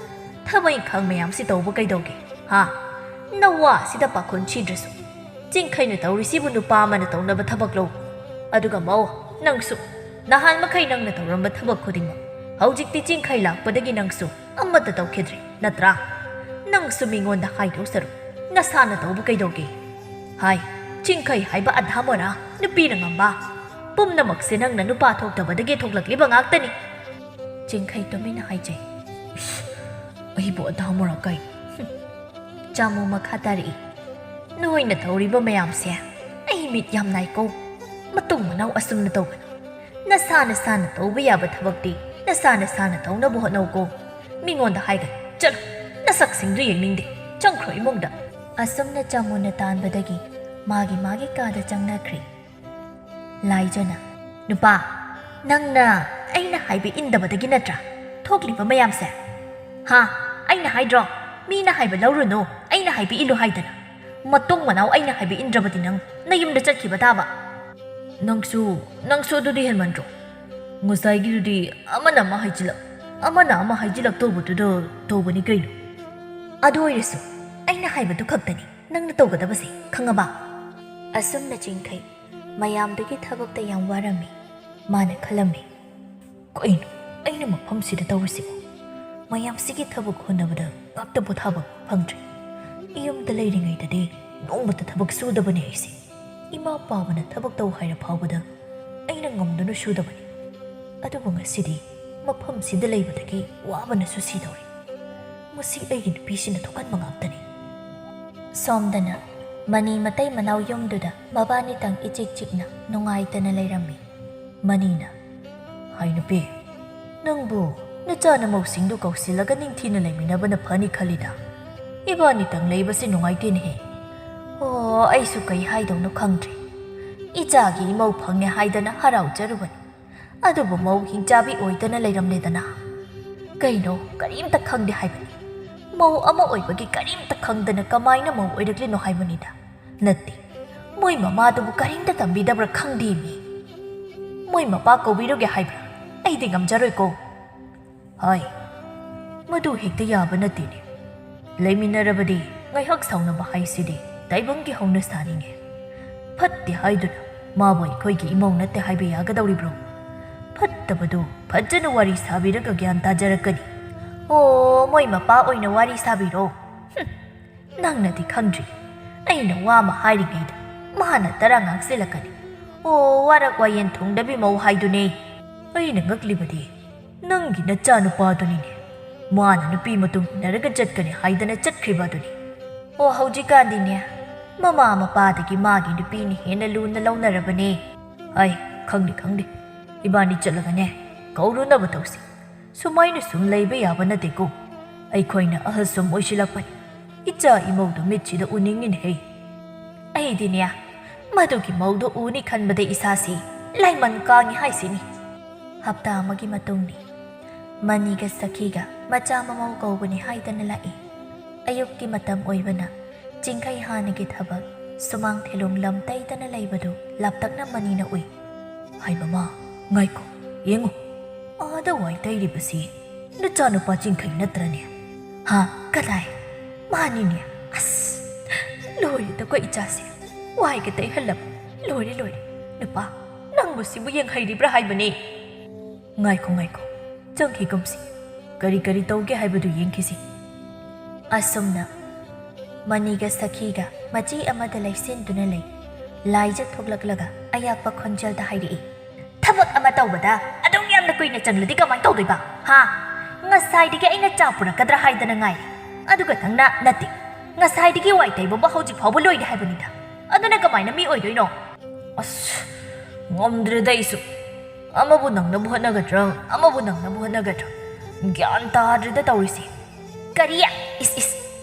ꯊꯕꯛ ꯏꯪꯈꯥꯡ ꯃꯌꯥꯝꯁꯤ ꯇꯧꯕ ꯀꯩꯗꯧꯒꯦ? ꯍꯥ? ꯅꯋꯥꯁꯤꯗ ꯄꯥꯈꯣꯟ ꯁꯤꯗ꯭ꯔꯁꯨ꯫ ꯆꯤꯡꯈꯩꯅ ꯇꯧꯔꯤꯁꯤꯕꯨ ꯅꯨꯄꯥ ꯑꯃꯅ ꯇꯧꯅꯕ ꯊꯕꯛꯂꯣ? ꯑꯗꯨꯒ ꯃꯧ, ꯅꯪꯁꯨ ꯅꯍꯥꯟ ꯃꯈꯩ ꯅꯪꯅ ꯇꯧꯔꯝꯕ ꯊꯕꯛ ꯈꯨꯗꯤꯡꯃꯛ ꯍꯧꯖꯤꯛꯇꯤ ꯆꯤꯡꯈꯩ ꯂꯥꯛꯄꯗꯒꯤ ꯅꯪꯁꯨ ꯑꯃꯠꯇ ꯇꯧꯈꯤꯗ꯭ꯔꯦ, ꯅꯠꯇ꯭ꯔꯥ? ꯅꯪꯁꯨ ꯃꯤꯉꯣꯟꯗ ꯍꯥꯏꯗꯧ ꯁꯔꯨꯛ ꯅꯁꯥꯅ ꯇꯧꯕ ꯀꯩꯗꯧꯒꯦ? ꯍꯥꯏ, ꯆꯤꯡꯈꯩ ꯍꯥꯏꯕ ꯑꯙꯥ ꯃꯣꯔꯥ, ꯅꯨꯄꯤꯅ ꯉꯝꯕ ꯄꯨꯝꯅꯃꯛꯁꯦ ꯅꯪꯅ ꯅꯨꯄꯥ ꯊꯣꯛꯇꯕꯗꯒꯤ ꯊꯣꯛꯂꯛꯂꯤꯕ ꯉꯥꯛꯇꯅꯤ꯫ ꯆꯤꯡꯈꯩ ꯇꯨꯃꯤꯟꯅ ꯍꯥꯏꯖꯩ꯫ ꯏꯁ, ꯑꯩꯕꯨ ꯑꯙꯥ ꯃꯣꯔꯥ ꯀꯥꯏ? ꯆꯥꯃꯨ ꯃꯈꯥ ꯇꯥꯔꯛꯏ꯫ ꯅꯣꯏꯅ ꯇꯧꯔꯤꯕ ꯃꯌꯥꯝꯁꯦ ꯑꯩ ꯃꯤꯠ ꯌꯥꯝ ꯅꯥꯏꯀꯣ꯫ ꯃꯇꯨꯡ ꯃꯅꯥꯎ ꯑꯁꯨꯝꯅ ꯇꯧꯒꯅꯨ꯫ ꯅꯁꯥ ꯅꯁꯥꯅ ꯇꯧꯕ ꯌꯥꯕ ꯊꯕꯛꯇꯤ ꯅꯁꯥ ꯅꯁꯥꯅ ꯇꯧꯅꯕ ꯍꯣꯠꯅꯧꯀꯣ꯫ ꯃꯤꯉꯣꯟꯗ ꯍꯥꯏꯒꯅꯨ꯫ ꯆꯠꯂꯨ, ꯅꯁꯛꯁꯤꯡꯗꯨ ꯌꯦꯡꯅꯤꯡꯗꯦ꯫ ꯆꯪꯈ꯭ꯔꯣ ꯏꯃꯨꯡꯗ꯫ ꯑꯁꯨꯝꯅ ꯆꯥꯃꯨꯅ ꯇꯥꯟꯕꯗꯒꯤ ꯃꯥꯒꯤ ꯃꯥꯒꯤ ꯀꯥꯗ ꯆꯪꯅꯈ꯭ꯔꯤ꯫ ꯂꯥꯏꯖꯅ, "ꯅꯨꯄꯥ, ꯅꯪꯅ ꯑꯩꯅ ꯍꯥꯏꯕ ꯏꯟꯗꯕꯗꯒꯤ ꯅꯠꯇ꯭ꯔꯥ ꯊꯣꯛꯂꯤꯕ ꯃꯌꯥꯝꯁꯦ? ꯍꯥ? ꯑꯩꯅ ꯍꯥꯏꯗ꯭ꯔꯣ, ꯃꯤꯅ ꯍꯥꯏꯕ ꯂꯧꯔꯨꯅꯨ, ꯑꯩꯅ ꯍꯥꯏꯕ ꯏꯜꯂꯨ ꯍꯥꯏꯗꯅ? ꯃꯇꯨꯡ ꯃꯅꯥꯎ ꯑꯩꯅ ꯍꯥꯏꯕ ꯏꯟꯗ꯭ꯔꯕꯗꯤ ꯅꯪ ꯅꯌꯨꯝꯗ ꯆꯠꯈꯤꯕ ꯇꯥꯕ꯫" "ꯅꯪꯁꯨ, ꯅꯪꯁꯨ ꯑꯗꯨꯗꯤ ꯍꯦꯟꯃꯟꯗ꯭ꯔꯣ? ꯉꯁꯥꯏꯒꯤꯗꯨꯗꯤ ꯑꯃꯅ ꯑꯃ ꯍꯥꯏꯖꯤꯜꯂꯛ, ꯑꯃꯅ ꯑꯃ ꯍꯥꯏꯖꯤꯜꯂꯛ ꯇꯧꯕꯗꯨꯗ ꯇꯧꯕꯅꯤ ꯀꯩꯅꯣ?" "ꯑꯗꯨ ꯑꯣꯏꯔꯁꯨ ꯑꯩꯅ ꯍꯥꯏꯕꯗꯨ ꯈꯛꯇꯅꯤ ꯅꯪꯅ ꯇꯧꯒꯗꯕꯁꯦ, ꯈꯪꯉꯕ?" ꯑꯁꯨꯝꯅ ꯆꯤꯡꯈꯩ ꯃꯌꯥꯝꯗꯨꯒꯤ ꯊꯕꯛꯇ ꯌꯥꯝ ꯋꯥꯔꯝꯃꯤ꯫ ꯃꯥꯅ ꯈꯜꯂꯝꯃꯤ, "ꯀꯩꯅꯣ ꯑꯩꯅ ꯃꯐꯝꯁꯤꯗ ꯇꯧꯔꯤꯁꯤꯕꯣ? ꯃꯌꯥꯝꯁꯤꯒꯤ ꯊꯕꯛ ꯍꯣꯠꯅꯕꯗ ꯉꯥꯛꯇ ꯄꯣꯊꯥꯕ ꯐꯪꯗ꯭ꯔꯦ꯫ ꯌꯨꯝꯗ ꯂꯩꯔꯤꯉꯩꯗꯗꯤ ꯅꯣꯡꯃꯇ ꯊꯕꯛ ꯁꯨꯗꯕꯅꯦ ꯑꯩꯁꯦ꯫ ꯏꯃꯥ ꯄꯥꯕꯅ ꯊꯕꯛ ꯇꯧ ꯍꯥꯏꯔ ꯐꯥꯎꯕꯗ ꯑꯩꯅ ꯉꯝꯗꯨꯅ ꯁꯨꯗꯕꯅꯤ꯫ ꯑꯗꯨꯕꯨ ꯉꯁꯤꯗꯤ ꯃꯐꯝꯁꯤꯗ ꯂꯩꯕꯗꯒꯤ ꯋꯥꯕꯅꯁꯨ ꯁꯤꯗꯧꯔꯦ꯫ ꯃꯁꯤ ꯑꯩꯒꯤ ꯅꯨꯄꯤꯁꯤꯅ ꯊꯣꯛꯍꯟꯕ ꯉꯥꯛꯇꯅꯤ꯫" ꯁꯣꯝꯗꯅ ꯃꯅꯤ ꯃꯇꯩ ꯃꯅꯥꯎ ꯌꯨꯝꯗꯨꯗ ꯃꯕꯥꯅꯤꯇꯪ ꯏꯆꯤꯛ ꯆꯤꯛꯅ ꯅꯨꯡꯉꯥꯏꯇꯅ ꯂꯩꯔꯝꯃꯤ꯫ ꯃꯅꯤꯅ, "ꯍꯥꯏ ꯅꯨꯄꯤ, ꯅꯪꯕꯨ ꯅꯆꯥ ꯅꯃꯧꯁꯤꯡꯗꯨ ꯀꯧꯁꯤꯜꯂꯒ ꯅꯤꯡꯊꯤꯅ ꯂꯩꯃꯤꯟꯅꯕꯅ ꯐꯅꯤ ꯈꯜꯂꯤꯗ꯫ ꯏꯕꯥꯅꯤꯇꯪ ꯂꯩꯕꯁꯦ ꯅꯨꯡꯉꯥꯏꯇꯦꯅꯦꯍꯦ꯫ ꯑꯣ, ꯑꯩꯁꯨ ꯀꯩ ꯍꯥꯏꯗꯧꯅꯣ ꯈꯪꯗ꯭ꯔꯦ꯫ ꯏꯆꯥꯒꯤ ꯏꯃꯧ ꯐꯪꯉꯦ ꯍꯥꯏꯗꯅ ꯍꯔꯥꯎꯖꯔꯨꯕꯅꯤ, ꯑꯗꯨꯕꯨ ꯃꯧ ꯍꯤꯡꯆꯥꯕꯤ ꯑꯣꯏꯗꯅ ꯂꯩꯔꯝꯂꯦꯗꯅ꯫ ꯀꯩꯅꯣ, ꯀꯔꯤꯝꯇ ꯈꯪꯗꯦ ꯍꯥꯏꯕꯅꯤ? ꯃꯧ ꯑꯃ ꯑꯣꯏꯕꯒꯤ ꯀꯔꯤꯝꯇ ꯈꯪꯗꯅ ꯀꯃꯥꯏꯅ ꯃꯧ ꯑꯣꯏꯔꯛꯂꯤꯅꯣ ꯍꯥꯏꯕꯅꯤꯗ꯫ ꯅꯠꯇꯦ, ꯃꯣꯏ ꯃꯃꯥꯗꯨꯕꯨ ꯀꯔꯤꯝꯇ ꯇꯝꯕꯤꯗꯕ꯭ꯔꯥ ꯈꯪꯗꯦꯃꯤ꯫ ꯃꯣꯏ ꯃꯄꯥ ꯀꯧꯕꯤꯔꯨꯒꯦ ꯍꯥꯏꯕ꯭ꯔꯥ? ꯑꯩꯗꯤ ꯉꯝꯖꯔꯣꯏꯀꯣ꯫ ꯍꯥꯏ, ꯃꯗꯨ ꯍꯦꯛꯇ ꯌꯥꯕ ꯅꯠꯇꯦꯅꯦ꯫ ꯂꯩꯃꯤꯟꯅꯔꯕꯗꯤ ꯉꯥꯏꯍꯥꯛ ꯁꯥꯎꯅꯕ ꯍꯥꯏꯁꯤꯗꯤ ꯇꯥꯏꯕꯪꯒꯤ ꯍꯧꯅꯁꯥꯅꯤꯅꯦ꯫ ꯐꯠꯇꯦ ꯍꯥꯏꯗꯨꯅ ꯃꯥꯕꯨ ꯑꯩꯈꯣꯏꯒꯤ ꯏꯃꯧ ꯅꯠꯇꯦ ꯍꯥꯏꯕ ꯌꯥꯒꯗꯧꯔꯤꯕ꯭ꯔꯣ? ꯐꯠꯇꯕꯗꯨ ꯐꯖꯅ ꯋꯥꯔꯤ ꯁꯥꯕꯤꯔꯒ ꯒ꯭ꯌꯥꯟ ꯇꯥꯖꯔꯛꯀꯅꯤ꯫ ꯑꯣ, ꯃꯣꯏ ꯃꯄꯥ ꯑꯣꯏꯅ ꯋꯥꯔꯤ ꯁꯥꯕꯤꯔꯣ꯫ ꯍꯨꯝ, ꯅꯪꯅꯗꯤ ꯈꯪꯗ꯭ꯔꯤ꯫ ꯑꯩꯅ ꯋꯥ ꯑꯃ ꯍꯥꯏꯔꯤꯉꯩꯗ ꯃꯥꯅ ꯇꯔꯥ ꯉꯥꯡꯁꯤꯜꯂꯛꯀꯅꯤ꯫ ꯑꯣ, ꯋꯥꯔꯛ ꯋꯥꯌꯦꯟ ꯊꯨꯡꯗꯕꯤ ꯃꯧ ꯍꯥꯏꯗꯨꯅꯦ꯫ ꯑꯩꯅ ꯉꯛꯂꯤꯕꯗꯤ ꯅꯪꯒꯤ ꯅꯆꯥꯅꯨꯄꯥꯗꯨꯅꯤꯅꯦ꯫ ꯃꯥꯅ ꯅꯨꯄꯤ ꯃꯇꯨꯡ ꯏꯟꯅꯔꯒ ꯆꯠꯀꯅꯤ ꯍꯥꯏꯗꯅ ꯆꯠꯈ꯭ꯔꯤꯕ ꯑꯗꯨꯅꯤ꯫ ꯑꯣ, ꯍꯧꯖꯤꯛꯀꯥꯟꯗꯤꯅꯦ, ꯃꯃꯥ ꯃꯄꯥꯗꯒꯤ ꯃꯥꯒꯤ ꯅꯨꯄꯤꯅ ꯍꯦꯟꯅ ꯂꯨꯅ ꯂꯧꯅꯔꯕꯅꯦ꯫ ꯑꯩ ꯈꯪꯗꯦ, ꯈꯪꯗꯦ꯫ ꯏꯕꯥꯅꯤ ꯆꯠꯂꯒꯅꯦ, ꯀꯧꯔꯨꯅꯕ ꯇꯧꯁꯤ꯫ ꯁꯨꯃꯥꯏꯅ ꯁꯨꯝ ꯂꯩꯕ ꯌꯥꯕ ꯅꯠꯇꯦꯀꯣ꯫ ꯑꯩꯈꯣꯏꯅ ꯑꯍꯜ ꯁꯨꯝ ꯑꯣꯏꯁꯤꯜꯂꯛꯄꯅꯤ꯫ ꯏꯆꯥ ꯏꯃꯧꯗꯨ ꯃꯤꯠꯁꯤꯗ ꯎꯅꯤꯡꯉꯤꯅꯦꯍꯦ꯫ ꯑꯩꯗꯤꯅꯦ, ꯃꯗꯨꯒꯤ ꯃꯧꯗꯣ ꯎꯅꯤ ꯈꯟꯕꯗ ꯏꯁꯥꯁꯤ ꯂꯥꯏꯃꯟ ꯀꯥꯡꯉꯤ ꯍꯥꯏꯁꯤꯅꯤ꯫ ꯍꯞꯇꯥ ꯑꯃꯒꯤ ꯃꯇꯨꯡꯅꯤ꯫ ꯃꯅꯤꯒ ꯁꯈꯤꯒ ꯃꯆꯥ ꯃꯃꯧ ꯀꯧꯕꯅꯤ ꯍꯥꯏꯗꯅ ꯂꯥꯛꯏ꯫ ꯑꯌꯨꯛꯀꯤ ꯃꯇꯝ ꯑꯣꯏꯕꯅ ꯆꯤꯡꯈꯩ ꯍꯥꯟꯅꯒꯤ ꯊꯕꯛ ꯁꯨꯃꯥꯡ ꯊꯤꯂꯣꯡ ꯂꯝ ꯇꯩꯗꯅ ꯂꯩꯕꯗꯨ ꯂꯥꯞꯇꯛꯅ ꯃꯅꯤꯅ ꯎꯏ꯫ ꯍꯥꯏ ꯃꯃꯥ, ꯉꯥꯏꯈꯣ, ꯌꯦꯡꯉꯨ꯫ ꯑꯥꯗ ꯋꯥꯏ ꯇꯩꯔꯤꯕꯁꯤ ꯅꯆꯥꯅꯨꯄꯥ ꯆꯤꯡꯈꯩ ꯅꯠꯇ꯭ꯔꯅꯦ? ꯍꯥ, ꯀꯗꯥꯏ? ꯃꯥꯅꯤꯅꯦ꯫ ꯑꯁ, ꯂꯣꯏꯔꯦꯗꯀꯣ ꯏꯆꯥꯁꯦ꯫ ꯋꯥꯏꯒ ꯇꯩꯍꯜꯂꯕ꯫ ꯂꯣꯏꯔꯦ, ꯂꯣꯏꯔꯦ꯫ ꯅꯨꯄꯥ, ꯅꯪꯕꯨ ꯁꯤꯕꯨ ꯌꯦꯡꯍꯩꯔꯤꯕ꯭ꯔꯥ ꯍꯥꯏꯕꯅꯦ꯫ ꯉꯥꯏꯈꯣ, ꯉꯥꯏꯈꯣ꯫ ꯆꯪꯈꯤꯒꯨꯝꯁꯤ꯫ ꯀꯔꯤ ꯀꯔꯤ ꯇꯧꯒꯦ ꯍꯥꯏꯕꯗꯨ ꯌꯦꯡꯈꯤꯁꯤ꯫ ꯑꯁꯨꯝꯅ ꯃꯅꯤꯒ ꯁꯈꯤꯒ ꯃꯆꯤ ꯑꯃꯗ ꯂꯩꯁꯤꯟꯗꯨꯅ ꯂꯩ꯫ ꯂꯥꯏꯖ ꯊꯣꯛꯂꯛꯂꯒ ꯑꯌꯥꯛꯄ ꯈꯣꯟꯖꯦꯜꯗ ꯍꯥꯏꯔꯛꯏ, "ꯊꯕꯛ ꯑꯃ ꯇꯧꯕꯗ ꯑꯗꯨꯝ ꯌꯥꯝꯅ ꯀꯨꯏꯅ ꯆꯪꯂꯗꯤ ꯀꯃꯥꯏꯅ ꯇꯧꯗꯣꯏꯕ? ꯍꯥ? ꯉꯁꯥꯏꯗꯒꯤ ꯑꯩꯅ ꯆꯥ ꯄꯨꯔꯛꯀꯗ꯭ꯔꯥ ꯍꯥꯏꯗꯅ ꯉꯥꯏꯔꯦ꯫ ꯑꯗꯨꯒ ꯅꯪꯅ ꯅꯠꯇꯦ, ꯉꯁꯥꯏꯗꯒꯤ ꯋꯥꯏ ꯇꯩꯕꯕꯨ ꯍꯧꯖꯤꯛ ꯐꯥꯎꯕ ꯂꯣꯏꯗꯦ ꯍꯥꯏꯕꯅꯤꯗ꯫ ꯑꯗꯨꯅ ꯀꯃꯥꯏꯅ ꯃꯤ ꯑꯣꯏꯗꯣꯏꯅꯣ?" ꯑꯁ, ꯉꯝꯗ꯭ꯔꯦꯗ ꯑꯩꯁꯨ꯫ ꯑꯃꯕꯨ ꯅꯪꯅꯕ ꯍꯣꯠꯅꯒꯗ꯭ꯔꯥ, ꯑꯃꯕꯨ ꯅꯪꯅꯕ ꯍꯣꯠꯅꯒꯗ꯭ꯔꯥ? ꯒ꯭ꯌꯥꯟ ꯇꯥꯗ꯭ꯔꯦꯗ ꯇꯧꯔꯤꯁꯦ꯫ ꯀꯔꯤ? ꯏꯁ, ꯏꯁ,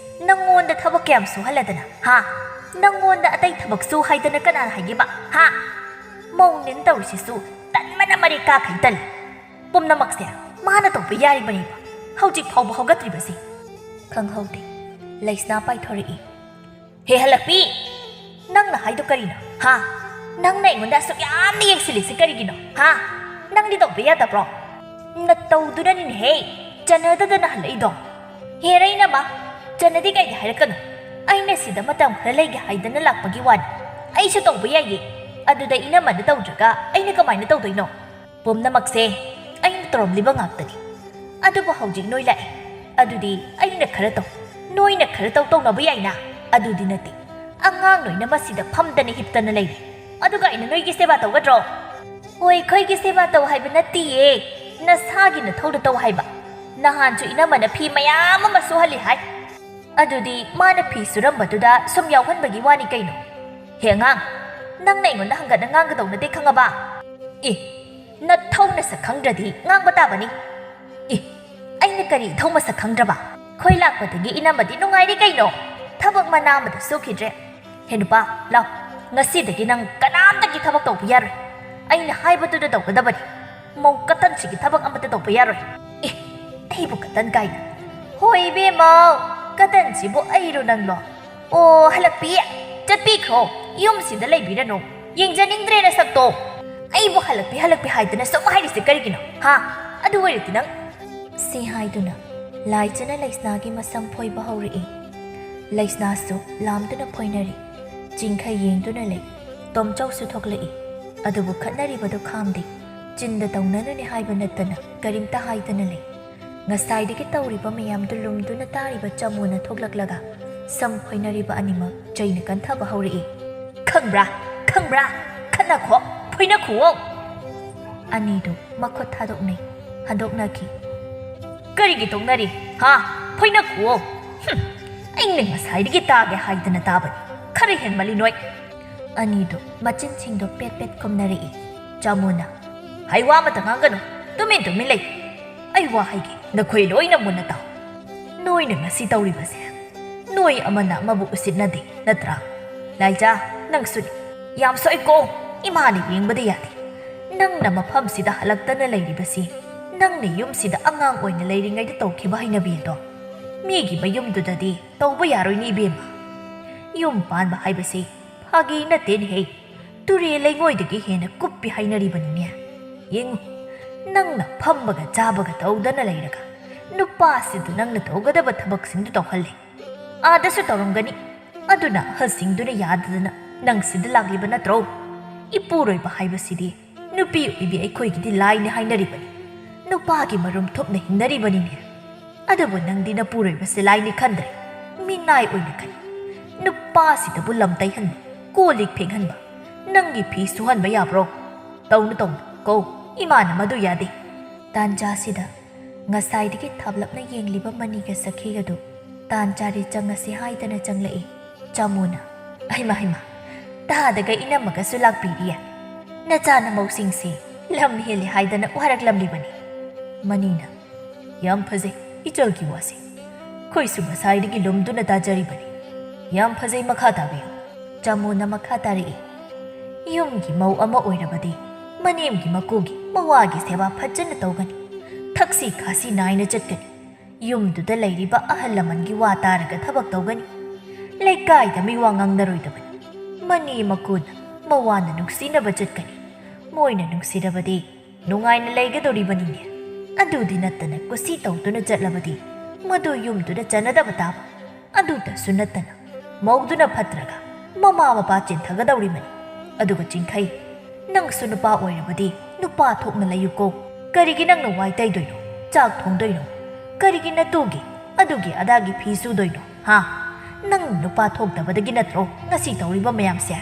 ꯅꯪꯉꯣꯟꯗ ꯊꯕꯛ ꯀꯌꯥꯝ ꯁꯨꯍꯜꯂꯗꯅ, ꯍꯥ? ꯅꯪꯉꯣꯟꯗ ꯑꯇꯩ ꯊꯕꯛ ꯁꯨ ꯍꯥꯏꯗꯅ ꯀꯅꯥꯅ ꯍꯥꯏꯒꯦꯕ, ꯍꯥ? ꯃꯧꯅꯦꯅ ꯇꯧꯔꯤꯁꯤꯁꯨ ꯇꯟꯕꯅ ꯃꯔꯦꯛ ꯀꯥꯈꯩ ꯇꯜꯂꯤ꯫ ꯄꯨꯝꯅꯃꯛꯁꯦ ꯃꯥꯅ ꯇꯧꯕ ꯌꯥꯔꯤꯕꯅꯦꯕ, ꯍꯧꯖꯤꯛ ꯐꯥꯎꯕ ꯍꯧꯒꯠꯇ꯭ꯔꯤꯕꯁꯦ꯫ ꯈꯪꯍꯧꯗꯦ, ꯂꯩꯁꯅꯥ ꯄꯥꯏꯊꯣꯔꯛꯏ꯫ ꯍꯦ ꯍꯜꯂꯛꯄꯤ, ꯅꯪꯅ ꯍꯥꯏꯗꯣ ꯀꯔꯤꯅꯣ, ꯍꯥ? ꯅꯪꯅ ꯑꯩꯉꯣꯟꯗ ꯑꯁꯨꯛ ꯌꯥꯝꯅ ꯌꯦꯡꯁꯤꯜꯂꯤꯁꯦ ꯀꯔꯤꯒꯤꯅꯣ, ꯍꯥ? ꯅꯪꯗꯤ ꯇꯧꯕ ꯌꯥꯗꯕ꯭ꯔꯣ? ꯅꯇꯧꯗꯨꯅꯅꯤꯅꯦꯍꯦ ꯆꯟꯅꯗꯗꯅ ꯍꯜꯂꯛꯏꯗꯣ꯫ ꯍꯦꯔꯩꯅꯃ, ꯆꯟꯅꯗꯤ ꯀꯩꯒꯤ ꯍꯥꯏꯔꯛꯀꯅꯣ? ꯑꯩꯅ ꯁꯤꯗ ꯃꯇꯝ ꯈꯔ ꯂꯩꯒꯦ ꯍꯥꯏꯗꯅ ꯂꯥꯛꯄꯒꯤ ꯋꯥꯅꯤ꯫ ꯑꯩꯁꯨ ꯇꯧꯕ ꯌꯥꯏꯌꯦ꯫ ꯑꯗꯨꯗ ꯏꯅꯝꯃꯅ ꯇꯧꯗ꯭ꯔꯒ ꯑꯩꯅ ꯀꯃꯥꯏꯅ ꯇꯧꯗꯣꯏꯅꯣ? ꯄꯨꯝꯅꯃꯛꯁꯦ ꯑꯩꯅ ꯇꯧꯔꯝꯂꯤꯕ ꯉꯥꯛꯇꯅꯤ꯫ ꯑꯗꯨꯕꯨ ꯍꯧꯖꯤꯛ ꯅꯣꯏ ꯂꯥꯛꯑꯦ꯫ ꯑꯗꯨꯗꯤ ꯑꯩꯅ ꯈꯔ ꯇꯧ, ꯅꯣꯏꯅ ꯈꯔ ꯇꯧ ꯇꯧꯅꯕ ꯌꯥꯏꯅ? ꯑꯗꯨꯗꯤ ꯅꯠꯇꯦ꯫ ꯑꯉꯥꯡ ꯅꯣꯏꯅ ꯃꯁꯤꯗ ꯐꯝꯗꯅ ꯍꯤꯞꯇꯅ ꯂꯩꯔꯦ꯫ ꯑꯗꯨꯒ ꯑꯩꯅ ꯅꯣꯏꯒꯤ ꯁꯦꯕꯥ ꯇꯧꯒꯗ꯭ꯔꯣ? ꯍꯣꯏ, ꯑꯩꯈꯣꯏꯒꯤ ꯁꯦꯕꯥ ꯇꯧ ꯍꯥꯏꯕ ꯅꯠꯇꯤꯌꯦ꯫ ꯅꯁꯥꯒꯤ ꯅꯊꯧꯗ ꯇꯧ ꯍꯥꯏꯕ꯫ ꯅꯍꯥꯟꯁꯨ ꯏꯅꯝꯃꯅ ꯐꯤ ꯃꯌꯥꯝ ꯑꯃ ꯁꯨꯍꯜꯂꯤ ꯍꯥꯏ꯫ ꯑꯗꯨꯗꯤ ꯃꯥꯅ ꯐꯤ ꯁꯨꯔꯝꯕꯗꯨꯗ ꯁꯨꯝ ꯌꯥꯎꯍꯟꯕꯒꯤ ꯋꯥꯅꯤ ꯀꯩꯅꯣ꯫ ꯍꯦ ꯑꯉꯥꯡ, ꯅꯪꯅ ꯑꯩꯉꯣꯟꯗ ꯍꯪꯒꯠꯅ ꯉꯥꯡꯒꯗꯧ ꯅꯠꯇꯦ ꯈꯪꯉꯕ? ꯑꯦ, ꯅꯊꯧ ꯅꯁꯛ ꯈꯪꯗ꯭ꯔꯗꯤ ꯉꯥꯡꯕ ꯇꯥꯕꯅꯤ꯫ ꯑꯦ, ꯑꯩꯅ ꯀꯔꯤ ꯏꯊꯧ ꯃꯁꯛ ꯈꯪꯗ꯭ꯔꯕ? ꯈꯣꯏ ꯂꯥꯛꯄꯗꯒꯤ ꯏꯅꯝꯃꯗꯤ ꯅꯨꯡꯉꯥꯏꯔꯦ ꯀꯩꯅꯣ꯫ ꯊꯕꯛ ꯃꯅꯥ ꯑꯃꯗ ꯁꯨꯈꯤꯗ꯭ꯔꯦ꯫ ꯍꯦ ꯅꯨꯄꯥ, ꯂꯥꯎ, ꯉꯁꯤꯗꯒꯤ ꯅꯪ ꯀꯅꯥꯝꯇꯒꯤ ꯊꯕꯛ ꯇꯧꯕ ꯌꯥꯔꯣꯏ꯫ ꯑꯩꯅ ꯍꯥꯏꯕꯗꯨꯗ ꯇꯧꯒꯗꯕꯅꯤ꯫ ꯃꯧ ꯀꯇꯟꯁꯤꯒꯤ ꯊꯕꯛ ꯑꯃꯠꯇ ꯇꯧꯕ ꯌꯥꯔꯣꯏ꯫ ꯑꯦ, ꯑꯩꯕꯨ ꯀꯇꯟ ꯀꯥꯏꯅ꯫ ꯍꯣꯏ ꯏꯕꯦꯝꯃ, ꯀꯇꯟꯁꯤꯕꯨ ꯑꯩꯔꯣ ꯅꯪꯂꯣ? ꯑꯣ, ꯍꯜꯂꯛꯄꯤ, ꯆꯠꯄꯤꯈ꯭ꯔꯣ꯫ ꯌꯨꯝꯁꯤꯗ ꯂꯩꯕꯤꯔꯅꯨ꯫ ꯌꯦꯡꯖꯅꯤꯡꯗ꯭ꯔꯦ ꯅꯁꯛꯇꯣ꯫ ꯑꯩꯕꯨ ꯍꯜꯂꯛꯄꯤ, ꯍꯜꯂꯛꯄꯤ ꯍꯥꯏꯗꯅ ꯁꯨꯝ ꯍꯥꯏꯔꯤꯁꯦ ꯀꯔꯤꯒꯤꯅꯣ? ꯍꯥ? ꯑꯗꯨ ꯑꯣꯏꯔꯗꯤ ꯅꯪ ꯁꯤ ꯍꯥꯏꯗꯨꯅ ꯂꯥꯏꯖꯅ ꯂꯩꯁꯅꯥꯒꯤ ꯃꯁꯝ ꯐꯣꯏꯕ ꯍꯧꯔꯛꯏ꯫ ꯂꯩꯁꯅꯥꯁꯨ ꯂꯥꯝꯗꯨꯅ ꯐꯣꯏꯅꯔꯤ꯫ ꯆꯤꯡꯈꯩ ꯌꯦꯡꯗꯨꯅ ꯂꯩ꯫ ꯇꯣꯝꯆꯧꯁꯨ ꯊꯣꯛꯂꯛꯏ꯫ ꯑꯗꯨꯕꯨ ꯈꯠꯅꯔꯤꯕꯗꯨ ꯈꯥꯝꯗꯦ꯫ ꯆꯤꯟꯗ ꯇꯧꯅꯅꯨꯅꯦ ꯍꯥꯏꯕ ꯅꯠꯇꯅ ꯀꯔꯤꯝꯇ ꯍꯥꯏꯗꯅ ꯂꯩ꯫ ꯉꯁꯥꯏꯗꯒꯤ ꯇꯧꯔꯤꯕ ꯃꯌꯥꯝꯗꯨ ꯂꯨꯝꯗꯨꯅ ꯇꯥꯔꯤꯕ ꯆꯃꯨꯅ ꯊꯣꯛꯂꯛꯂꯒ ꯁꯝ ꯐꯣꯏꯅꯔꯤꯕ ꯑꯅꯤꯃꯛ ꯆꯩꯅ ꯀꯟꯊꯕ ꯍꯧꯔꯛꯏ꯫ "ꯈꯪꯕ꯭ꯔꯥ? ꯈꯪꯕ꯭ꯔꯥ? ꯈꯠꯅꯈꯣ! ꯐꯣꯏꯅꯈꯨꯑꯣ!" ꯑꯅꯤꯗꯨ ꯃꯈꯨꯠ ꯊꯥꯗꯣꯛꯅꯩ꯫ ꯍꯟꯗꯣꯛꯅꯈꯤ꯫ "ꯀꯔꯤꯒꯤ ꯇꯣꯛꯅꯔꯤ? ꯍꯥ? ꯐꯣꯏꯅꯈꯨꯑꯣ!" "ꯍꯨꯝ! ꯑꯩꯅ ꯉꯁꯥꯏꯗꯒꯤ ꯇꯥꯒꯦ ꯍꯥꯏꯗꯅ ꯇꯥꯕꯅꯤ꯫ ꯈꯔ ꯍꯦꯟꯃꯜꯂꯤ ꯅꯣꯏ!" ꯑꯅꯤꯗꯨ ꯃꯆꯤꯟꯁꯤꯡꯗꯨ ꯄꯦꯠ ꯄꯦꯠ ꯈꯨꯝꯅꯔꯛꯏ꯫ ꯆꯥꯃꯨꯅ, "ꯍꯥꯏ ꯋꯥ ꯑꯃꯇ ꯉꯥꯡꯒꯅꯨ, ꯇꯨꯃꯤꯟ ꯇꯨꯃꯤꯟ ꯂꯩ꯫ ꯑꯩ ꯋꯥ ꯍꯥꯏꯒꯦ, ꯅꯈꯣꯏ ꯂꯣꯏꯅ ꯃꯨꯟꯅ ꯇꯥꯎ꯫ ꯅꯣꯏꯅ ꯉꯁꯤ ꯇꯧꯔꯤꯕꯁꯦ ꯃꯤꯑꯣꯏ ꯑꯃꯅ ꯑꯃꯕꯨ ꯎꯁꯤꯠꯅꯗꯦ, ꯅꯠꯇ꯭ꯔꯥ? ꯂꯥꯏꯖꯥ, ꯅꯪꯁꯨꯅꯤ꯫ ꯌꯥꯝ ꯁꯣꯛꯏꯀꯣ꯫ ꯏꯃꯥꯅ ꯌꯦꯡꯕꯗ ꯌꯥꯗꯦ꯫ ꯅꯪꯅ ꯃꯐꯝꯁꯤꯗ ꯍꯜꯂꯛꯇꯅ ꯂꯩꯔꯤꯕꯁꯤ, ꯅꯪꯅ ꯌꯨꯝꯁꯤꯗ ꯑꯉꯥꯡ ꯑꯣꯏꯅ ꯂꯩꯔꯤꯉꯩꯗ ꯇꯧꯈꯤꯕ ꯍꯩꯅꯕꯤ ꯑꯗꯣ ꯃꯤꯒꯤ ꯃꯌꯨꯝꯗꯨꯗꯗꯤ ꯇꯧꯕ ꯌꯥꯔꯣꯏꯅꯦ, ꯏꯕꯦꯝꯃ꯫ ꯌꯨꯝ ꯄꯥꯟꯕ ꯍꯥꯏꯕꯁꯤ ꯐꯥꯒꯤ ꯅꯠꯇꯦꯅꯦꯍꯦ꯫ ꯇꯨꯔꯦꯜ ꯂꯩꯉꯣꯏꯗꯒꯤ ꯍꯦꯟꯅ ꯀꯨꯞꯄꯤ ꯍꯥꯏꯅꯔꯤꯕꯅꯤꯅꯦ꯫ ꯌꯦꯡꯉꯨ, ꯅꯪꯅ ꯐꯝꯕꯒ ꯆꯥꯕꯒ ꯇꯧꯗꯅ ꯂꯩꯔꯒ, ꯅꯨꯄꯥꯁꯤꯗ ꯅꯪꯅ ꯇꯧꯒꯗꯕ ꯊꯕꯛꯁꯤꯡꯗꯨ ꯇꯧꯍꯜꯂꯦ꯫ ꯑꯥꯗꯁꯨ ꯇꯧꯔꯝꯒꯅꯤ꯫ ꯑꯗꯨꯅ ꯑꯍꯜꯁꯤꯡꯗꯨꯅ ꯌꯥꯗꯗꯅ ꯅꯪ ꯁꯤꯗ ꯂꯥꯛꯂꯤꯕ ꯅꯠꯇ꯭ꯔꯣ? ꯏꯄꯨꯔꯣꯏꯕ ꯍꯥꯏꯕꯁꯤꯗꯤ ꯅꯨꯄꯤ ꯑꯣꯏꯕꯤ ꯑꯩꯈꯣꯏꯒꯤꯗꯤ ꯂꯥꯏꯅꯤ ꯍꯥꯏꯅꯔꯤꯕꯅꯤ꯫ ꯅꯨꯄꯥꯒꯤ ꯃꯔꯨꯝ ꯊꯨꯞꯅ ꯍꯤꯡꯅꯔꯤꯕꯅꯤꯅꯦ꯫ ꯑꯗꯨꯕꯨ ꯅꯪꯗꯤ ꯅꯄꯨꯔꯣꯏꯕꯁꯦ ꯂꯥꯏꯅꯤ ꯈꯟꯗ꯭ꯔꯦ, ꯃꯤꯅꯥꯏ ꯑꯣꯏꯅ ꯈꯜꯂꯤ꯫ ꯅꯨꯄꯥꯁꯤꯗꯕꯨ ꯂꯝ ꯇꯩꯍꯟꯕ, ꯀꯣꯜ ꯂꯤꯛ ꯐꯦꯡꯍꯟꯕ, ꯅꯪꯒꯤ ꯐꯤ ꯁꯨꯍꯟꯕ ꯌꯥꯕ꯭ꯔꯣ? ꯇꯧꯅꯨ, ꯇꯧꯅꯨ꯫ ꯀꯧ, ꯏꯃꯥꯅ ꯃꯗꯨ ꯌꯥꯗꯦ꯫ ꯇꯥꯟꯖꯥꯁꯤꯗ ꯉꯁꯥꯏꯗꯒꯤ ꯊꯥꯞꯂꯞꯅ ꯌꯦꯡꯂꯤꯕ ꯃꯅꯤꯒ ꯁꯈꯤꯒꯗꯨ ꯇꯥꯟ ꯆꯥꯔꯦ, ꯆꯪꯉꯁꯤ ꯍꯥꯏꯗꯅ ꯆꯪꯂꯛꯏ꯫ ꯆꯥꯃꯨꯅ, "ꯍꯩꯃꯥ, ꯍꯩꯃꯥ, ꯇꯥꯗꯒ ꯏꯅꯝꯃꯒꯁꯨ ꯂꯥꯛꯄꯤꯔꯤꯌꯦ꯫ ꯅꯆꯥ ꯅꯃꯧꯁꯤꯡꯁꯦ ꯂꯝ ꯍꯦꯜꯂꯦ ꯍꯥꯏꯗꯅ ꯋꯥꯔꯛꯂꯝꯂꯤꯕꯅꯤ꯫" ꯃꯅꯤꯅ, "ꯌꯥꯝ ꯐꯖꯩ ꯏꯆꯜꯒꯤ ꯋꯥꯁꯦ꯫ ꯑꯩꯈꯣꯏꯁꯨ ꯉꯁꯥꯏꯗꯒꯤ ꯂꯨꯝꯗꯨꯅ ꯇꯥꯖꯔꯤꯕꯅꯤ꯫ ꯌꯥꯝ ꯐꯖꯩ, ꯃꯈꯥ ꯇꯥꯕꯤꯌꯨ꯫" ꯆꯥꯃꯨꯅ ꯃꯈꯥ ꯇꯥꯔꯛꯏ꯫ "ꯌꯨꯝꯒꯤ ꯃꯧ ꯑꯃ ꯑꯣꯏꯔꯕꯗꯤ ꯃꯅꯦꯝꯒꯤ ꯃꯀꯨꯒꯤ ꯃꯋꯥꯒꯤ ꯁꯦꯕꯥ ꯐꯖꯅ ꯇꯧꯒꯅꯤ꯫ ꯊꯛꯁꯤ ꯈꯥꯁꯤ ꯅꯥꯏꯅ ꯆꯠꯀꯅꯤ꯫ ꯌꯨꯝꯗꯨꯗ ꯂꯩꯔꯤꯕ ꯑꯍꯜ ꯂꯃꯟꯒꯤ ꯋꯥ ꯇꯥꯔꯒ ꯊꯕꯛ ꯇꯧꯒꯅꯤ꯫ ꯂꯩꯀꯥꯏꯗ ꯃꯤꯋꯥ ꯉꯥꯡꯅꯔꯣꯏꯗꯕꯅꯤ꯫ ꯃꯅꯦ ꯃꯀꯨꯅ ꯃꯋꯥꯅ ꯅꯨꯡꯁꯤꯅꯕ ꯆꯠꯀꯅꯤ꯫ ꯃꯣꯏꯅ ꯅꯨꯡꯁꯤꯔꯕꯗꯤ ꯅꯨꯡꯉꯥꯏꯅ ꯂꯩꯒꯗꯧꯔꯤꯕꯅꯤꯅꯦ꯫ ꯑꯗꯨꯗꯤ ꯅꯠꯇꯅ ꯀꯨꯁꯤ ꯇꯧꯗꯨꯅ ꯆꯠꯂꯕꯗꯤ ꯃꯗꯨ ꯌꯨꯝꯗꯨꯗ ꯆꯟꯅꯗꯕ ꯇꯥꯕ꯫ ꯑꯗꯨꯇꯁꯨ ꯅꯠꯇꯅ ꯃꯧꯗꯨꯅ ꯐꯠꯇ꯭ꯔꯒ ꯃꯃꯥ ꯃꯄꯥ ꯆꯦꯟꯊꯒꯗꯧꯔꯤꯕꯅꯤ꯫ ꯑꯗꯨꯒ ꯆꯤꯡꯈꯩ, ꯅꯪꯁꯨ ꯅꯨꯄꯥ ꯑꯣꯏꯔꯕꯗꯤ ꯅꯨꯄꯥ ꯊꯣꯛꯅ ꯂꯩꯌꯨꯀꯣ꯫ ꯀꯔꯤꯒꯤ ꯅꯪꯅ ꯋꯥꯏ ꯇꯩꯗꯣꯏꯅꯣ, ꯆꯥꯛ ꯊꯣꯡꯗꯣꯏꯅꯣ? ꯀꯔꯤꯒꯤ ꯅꯇꯨꯒꯤ ꯑꯗꯨꯒꯤ ꯑꯗꯥꯒꯤ ꯐꯤ ꯁꯨꯗꯣꯏꯅꯣ, ꯍꯥ? ꯅꯪ ꯅꯨꯄꯥ ꯊꯣꯛꯇꯕꯗꯒꯤ ꯅꯠꯇ꯭ꯔꯣ ꯉꯁꯤ ꯇꯧꯔꯤꯕ ꯃꯌꯥꯝꯁꯦ?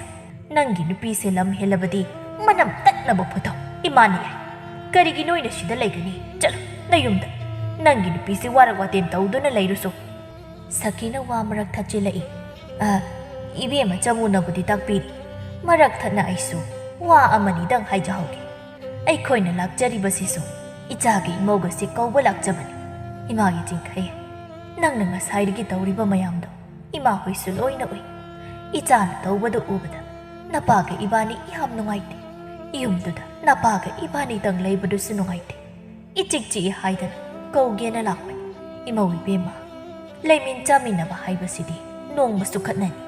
ꯅꯪꯒꯤ ꯅꯨꯄꯤꯁꯦ ꯂꯝ ꯍꯦꯜꯂꯕꯗꯤ ꯃꯅꯝ ꯇꯠꯅꯕ ꯐꯨꯊꯧ, ꯏꯃꯥꯅ ꯌꯥꯏ꯫ ꯀꯔꯤꯒꯤ ꯅꯣꯏꯅ ꯁꯤꯗ ꯂꯩꯒꯅꯤ? ꯆꯠꯂꯨ ꯅꯌꯨꯝꯗ꯫ ꯅꯪꯒꯤ ꯅꯨꯄꯤꯁꯦ ꯋꯥꯔꯛ ꯋꯥꯇꯦꯝ ꯇꯧꯗꯨꯅ ꯂꯩꯔꯨꯁꯨ꯫" ꯁꯈꯤꯅ ꯋꯥ ꯃꯔꯛ ꯊꯠꯆꯤꯜꯂꯛꯏ꯫ "ꯑ, ꯏꯕꯦꯝꯃ ꯆꯃꯨꯅꯕꯨꯗꯤ ꯇꯥꯛꯄꯤꯔꯤ꯫ ꯃꯔꯛ ꯊꯠꯅ ꯑꯩꯁꯨ ꯋꯥ ꯑꯃꯅꯤꯗꯪ ꯍꯥꯏꯖꯍꯧꯒꯦ꯫ ꯑꯩꯈꯣꯏꯅ ꯂꯥꯛꯆꯔꯤꯕꯁꯤꯁꯨ ꯏꯆꯥꯒꯤ ꯏꯃꯧꯒꯁꯤ ꯀꯧꯕ ꯂꯥꯛꯆꯕꯅꯤ꯫ ꯏꯃꯥꯒꯤ ꯆꯤꯡꯈꯩ, ꯅꯪꯅ ꯉꯁꯥꯏꯗꯒꯤ ꯇꯧꯔꯤꯕ ꯃꯌꯥꯝꯗꯣ ꯏꯃꯥ ꯍꯣꯏꯁꯨ ꯂꯣꯏꯅ ꯎꯏ꯫ ꯏꯆꯥꯅ ꯇꯧꯕꯗꯨ ꯎꯕꯗ ꯅꯄꯥꯒ ꯏꯕꯥꯅꯤ ꯌꯥꯝ ꯅꯨꯡꯉꯥꯏꯇꯦ꯫ ꯌꯨꯝꯗꯨꯗ ꯅꯄꯥꯒ ꯏꯕꯥꯅꯤꯗꯪ ꯂꯩꯕꯗꯨꯁꯨ ꯅꯨꯡꯉꯥꯏꯇꯦ꯫ ꯏꯆꯤꯛ ꯆꯤꯛꯏ ꯍꯥꯏꯗꯅ ꯀꯧꯒꯦꯅ ꯂꯥꯛꯄꯅꯤ꯫ ꯏꯃꯧ ꯏꯕꯦꯝꯃ, ꯂꯩꯃꯤꯟ ꯆꯥꯃꯤꯟꯅꯕ ꯍꯥꯏꯕꯁꯤꯗꯤ ꯅꯣꯡꯃꯁꯨ ꯈꯠꯅꯅꯤ,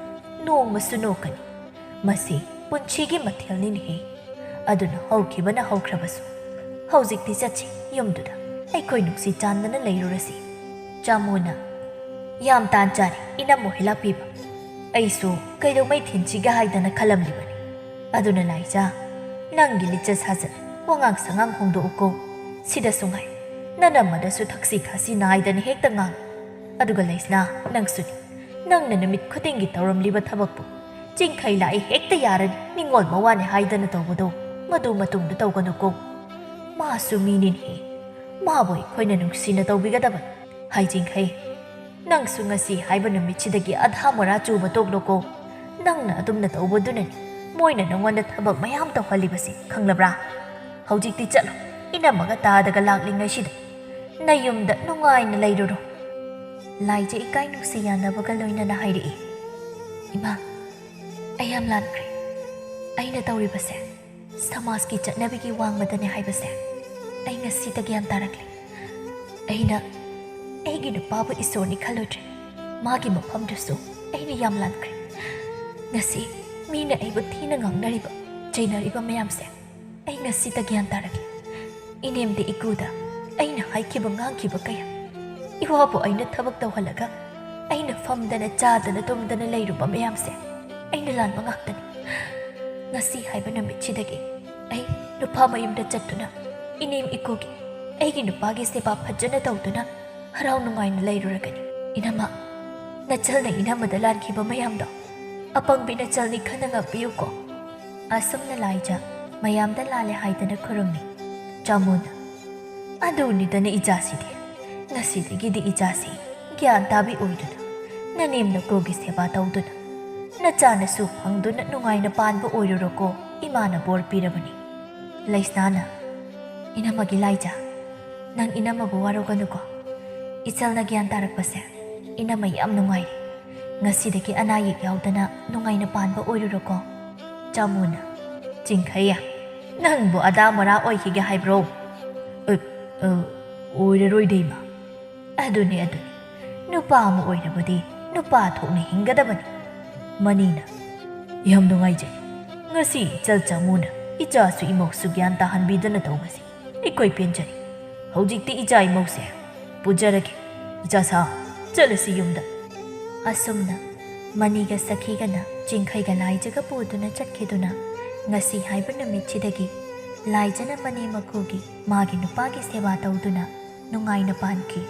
ꯅꯣꯡꯃꯁꯨ ꯅꯣꯛꯀꯅꯤ꯫ ꯃꯁꯤ ꯄꯨꯟꯁꯤꯒꯤ ꯃꯊꯦꯜꯅꯤꯅꯦꯍꯦ꯫ ꯑꯗꯨꯅ ꯍꯧꯈꯤꯕꯅ ꯍꯧꯈ꯭ꯔꯕꯁꯨ, ꯍꯧꯖꯤꯛꯇꯤ ꯆꯠꯁꯤ ꯌꯨꯝꯗꯨꯗ, ꯑꯩꯈꯣꯏ ꯅꯨꯡꯁꯤ ꯆꯥꯟꯅꯅ ꯂꯩꯔꯨꯔꯁꯤ꯫ ꯆꯥꯃꯨꯅ, "ꯌꯥꯝ ꯇꯥꯟ ꯆꯥꯔꯦ ꯏꯅꯝꯃ ꯍꯣꯏ ꯂꯥꯛꯄꯤꯕ꯫ ꯑꯩꯁꯨ ꯀꯩꯗꯧꯉꯩ ꯊꯤꯟꯁꯤꯒꯦ ꯍꯥꯏꯗꯅ ꯈꯜꯂꯝꯂꯤꯕꯅꯤ꯫ ꯑꯗꯨꯅ ꯂꯥꯏꯖꯥ, ꯅꯪꯒꯤ ꯂꯤꯆꯠ ꯁꯥꯖꯠ, ꯋꯥꯉꯥꯡ ꯁꯉꯥꯡ ꯍꯣꯡꯗꯣꯛꯎꯀꯣ꯫ ꯁꯤꯗꯁꯨ ꯉꯥꯏ, ꯅꯅꯝꯃꯗꯁꯨ ꯊꯛꯁꯤ ꯈꯥꯁꯤ ꯅꯥꯏꯗꯅ ꯍꯦꯛꯇ ꯉꯥꯡ꯫ ꯑꯗꯨꯒ ꯂꯩꯁꯅꯥ, ꯅꯪꯁꯨꯅꯤ, ꯅꯪꯅ ꯅꯨꯃꯤꯠ ꯈꯨꯗꯤꯡꯒꯤ ꯇꯧꯔꯝꯂꯤꯕ ꯊꯕꯛꯄꯨ꯫ ꯆꯤꯡꯈꯩ ꯂꯥꯛꯏ ꯍꯦꯛꯇ ꯌꯥꯔꯅꯤ, ꯅꯤꯡꯉꯣꯜ ꯃꯋꯥꯅꯤ ꯍꯥꯏꯗꯅ ꯇꯧꯕꯗꯣ, ꯃꯗꯨ ꯃꯇꯨꯡꯗ ꯇꯧꯒꯅꯨꯀꯣ꯫ ꯃꯥꯁꯨ ꯃꯤꯅꯤꯅꯦꯍꯦ, ꯃꯥꯕꯨ ꯑꯩꯈꯣꯏꯅ ꯅꯨꯡꯁꯤꯅ ꯇꯧꯕꯤꯒꯗꯕꯅꯤ꯫ ꯍꯥꯏꯖꯤꯡꯈꯩ, ꯅꯪꯁꯨ ꯉꯁꯤ ꯍꯥꯏꯕ ꯅꯨꯃꯤꯠꯁꯤꯗꯒꯤ ꯑꯙꯥ ꯃꯣꯔꯥ ꯆꯨꯕ ꯇꯣꯛꯂꯣꯀꯣ꯫ ꯅꯪꯅ ꯑꯗꯨꯝꯅ ꯇꯧꯕꯗꯨꯅꯅꯤ ꯃꯣꯏꯅ ꯅꯉꯣꯟꯗ ꯊꯕꯛ ꯃꯌꯥꯝ ꯇꯧꯍꯜꯂꯤꯕꯁꯤ, ꯈꯪꯂꯕ꯭ꯔꯥ? ꯍꯧꯖꯤꯛꯇꯤ ꯆꯠꯂꯣ, ꯏꯅꯝꯃꯒ ꯇꯥꯗꯒ ꯂꯥꯛꯂꯤꯉꯩꯁꯤꯗ ꯅꯌꯨꯝꯗ ꯅꯨꯡꯉꯥꯏꯅ ꯂꯩꯔꯨꯔꯣ꯫" ꯂꯥꯏꯖ ꯏꯀꯥꯏ ꯅꯨꯡꯁꯤ ꯌꯥꯅꯕꯒ ꯂꯣꯏꯅꯅ ꯍꯥꯏꯔꯛꯏ, "ꯏꯃꯥ, ꯑꯩ ꯌꯥꯝ ꯂꯥꯟꯈ꯭ꯔꯦ꯫ ꯑꯩꯅ ꯇꯧꯔꯤꯕꯁꯦ ꯁꯃꯥꯖꯀꯤ ꯆꯠꯅꯕꯤꯒꯤ ꯋꯥꯡꯃꯗꯅꯦ ꯍꯥꯏꯕꯁꯦ ꯑꯩ ꯉꯁꯤꯇ ꯒ꯭ꯌꯥꯟ ꯇꯥꯔꯛꯂꯦ꯫ ꯑꯩꯅ ꯑꯩꯒꯤ ꯅꯨꯄꯥꯕꯨ ꯏꯁꯣꯔꯅꯤ ꯈꯜꯂꯨꯗ꯭ꯔꯦ꯫ ꯃꯥꯒꯤ ꯃꯐꯝꯗꯨꯁꯨ ꯑꯩꯅ ꯌꯥꯝ ꯂꯥꯟꯈ꯭ꯔꯦ꯫ ꯉꯁꯤ ꯃꯤꯅ ꯑꯩꯕꯨ ꯊꯤꯅ ꯉꯥꯡꯅꯔꯤꯕ, ꯆꯩꯅꯔꯤꯕ ꯃꯌꯥꯝꯁꯦ ꯑꯩ ꯉꯁꯤꯇ ꯒ꯭ꯌꯥꯟ ꯇꯥꯔꯛꯂꯦ꯫ ꯏꯅꯦꯝꯗꯤ ꯏꯀꯨꯗ ꯑꯩꯅ ꯍꯥꯏꯈꯤꯕ ꯉꯥꯡꯈꯤꯕ ꯀꯌꯥ, ꯏꯋꯥꯕꯨ ꯑꯩꯅ ꯊꯕꯛ ꯇꯧꯍꯜꯂꯒ ꯑꯩꯅ ꯐꯝꯗꯅ ꯆꯥꯗꯅ ꯇꯨꯝꯗꯅ ꯂꯩꯔꯨꯕ ꯃꯌꯥꯝꯁꯦ ꯑꯩꯅ ꯂꯥꯟꯕ ꯉꯥꯛꯇꯅꯤ꯫ ꯉꯁꯤ ꯍꯥꯏꯕ ꯅꯨꯃꯤꯠꯁꯤꯗꯒꯤ ꯑꯩ ꯅꯨꯄꯥ ꯃꯌꯨꯝꯗ ꯆꯠꯇꯨꯅ ꯏꯅꯦꯝ ꯏꯀꯨꯒꯤ, ꯑꯩꯒꯤ ꯅꯨꯄꯥꯒꯤ ꯁꯦꯕꯥ ꯐꯖꯅ ꯇꯧꯗꯨꯅ ꯍꯔꯥꯎ ꯅꯨꯡꯉꯥꯏꯅ ꯂꯩꯔꯨꯔꯒꯅꯤ꯫ ꯏꯅꯝꯃ, ꯅꯆꯜꯅ ꯏꯅꯝꯃꯗ ꯂꯥꯟꯈꯤꯕ ꯃꯌꯥꯝꯗꯣ ꯑꯄꯪꯕꯤ ꯅꯆꯜꯅꯤ ꯈꯟꯅ ꯉꯥꯛꯄꯤꯌꯨꯀꯣ꯫" ꯑꯁꯨꯝꯅ ꯂꯥꯏꯖ ꯃꯌꯥꯝꯗ ꯂꯥꯜꯂꯦ ꯍꯥꯏꯗꯅ ꯈꯨꯔꯨꯝꯃꯤ꯫ ꯆꯥꯃꯨꯅ, "ꯑꯗꯨꯅꯤꯗꯅ ꯏꯆꯥꯁꯤꯗꯤ, ꯉꯁꯤꯗꯒꯤꯗꯤ ꯏꯆꯥꯁꯤ ꯒ꯭ꯌꯥꯟ ꯇꯥꯕꯤ ꯑꯣꯏꯗꯨꯅ, ꯅꯅꯦꯝ ꯅꯀꯨꯒꯤ ꯁꯦꯕꯥ ꯇꯧꯗꯨꯅ, ꯅꯆꯥꯅꯁꯨ ꯐꯪꯗꯨꯅ ꯅꯨꯡꯉꯥꯏꯅ ꯄꯥꯟꯕ ꯑꯣꯏꯔꯨꯔꯣꯀꯣ ꯏꯃꯥꯅ ꯕꯣꯔ ꯄꯤꯔꯕꯅꯤ꯫" ꯂꯩꯁꯅꯥꯅ, "ꯏꯅꯝꯃꯒꯤ ꯂꯥꯏꯖ, ꯅꯪ ꯏꯅꯝꯃꯕꯨ ꯋꯥꯔꯧꯒꯅꯨꯀꯣ꯫ ꯏꯆꯜꯅ ꯒ꯭ꯌꯥꯟ ꯇꯥꯔꯛꯄꯁꯦ ꯏꯅꯝꯃ ꯌꯥꯝ ꯅꯨꯡꯉꯥꯏꯔꯦ꯫ ꯉꯁꯤꯗꯒꯤ ꯑꯅꯥ ꯑꯌꯦꯛ ꯌꯥꯎꯗꯅ ꯅꯨꯡꯉꯥꯏꯅ ꯄꯥꯟꯕ ꯑꯣꯏꯔꯨꯔꯣꯀꯣ꯫ ꯆꯥꯃꯨꯅ, "ꯆꯤꯡꯈꯩ, ꯅꯪꯕꯨ ꯑꯗꯥ ꯃꯣꯔꯥ ꯑꯣꯏꯈꯤꯒꯦ ꯍꯥꯏꯕ꯭ꯔꯣ?" "ꯑ, ꯑ, ꯑꯣꯏꯔꯔꯣꯏꯗ, ꯏꯃꯥ꯫" "ꯑꯗꯨꯅꯤ, ꯑꯗꯨꯅꯤ꯫ ꯅꯨꯄꯥ ꯑꯃ ꯑꯣꯏꯔꯕꯗꯤ ꯅꯨꯄꯥ ꯊꯣꯛꯅ ꯍꯤꯡꯒꯗꯕꯅꯤ꯫" ꯃꯅꯤꯅ, "ꯌꯥꯝ ꯅꯨꯡꯉꯥꯏꯖꯩ꯫ ꯉꯁꯤ ꯏꯆꯜ ꯆꯥꯃꯨꯅ ꯏꯆꯥꯁꯨ ꯏꯃꯧꯁꯨ ꯒ꯭ꯌꯥꯟ ꯇꯥꯍꯟꯕꯤꯗꯅ ꯇꯧꯕꯁꯦ ꯑꯩꯈꯣꯏ ꯄꯦꯟꯖꯔꯦ꯫ ꯍꯧꯖꯤꯛꯇꯤ ꯏꯆꯥ ꯏꯃꯧꯁꯦ ꯄꯨꯖꯔꯒꯦ꯫ ꯏꯆꯥ ꯁꯥ, ꯆꯠꯂꯁꯤ ꯌꯨꯝꯗ꯫" ꯑꯁꯨꯝꯅ ꯃꯅꯤꯒ ꯁꯈꯤꯒꯅ ꯆꯤꯡꯈꯩꯒ ꯂꯥꯏꯖꯒ ꯄꯨꯗꯨꯅ ꯆꯠꯈꯤꯗꯨꯅ, ꯉꯁꯤ ꯍꯥꯏꯕ ꯅꯨꯃꯤꯠꯁꯤꯗꯒꯤ ꯂꯥꯏꯖꯅ ꯃꯅꯤ ꯃꯀꯨꯒꯤ ꯃꯥꯒꯤ ꯅꯨꯄꯥꯒꯤ ꯁꯦꯕꯥ ꯇꯧꯗꯨꯅ ꯅꯨꯡꯉꯥꯏꯅ ꯄꯥꯟꯈꯤ꯫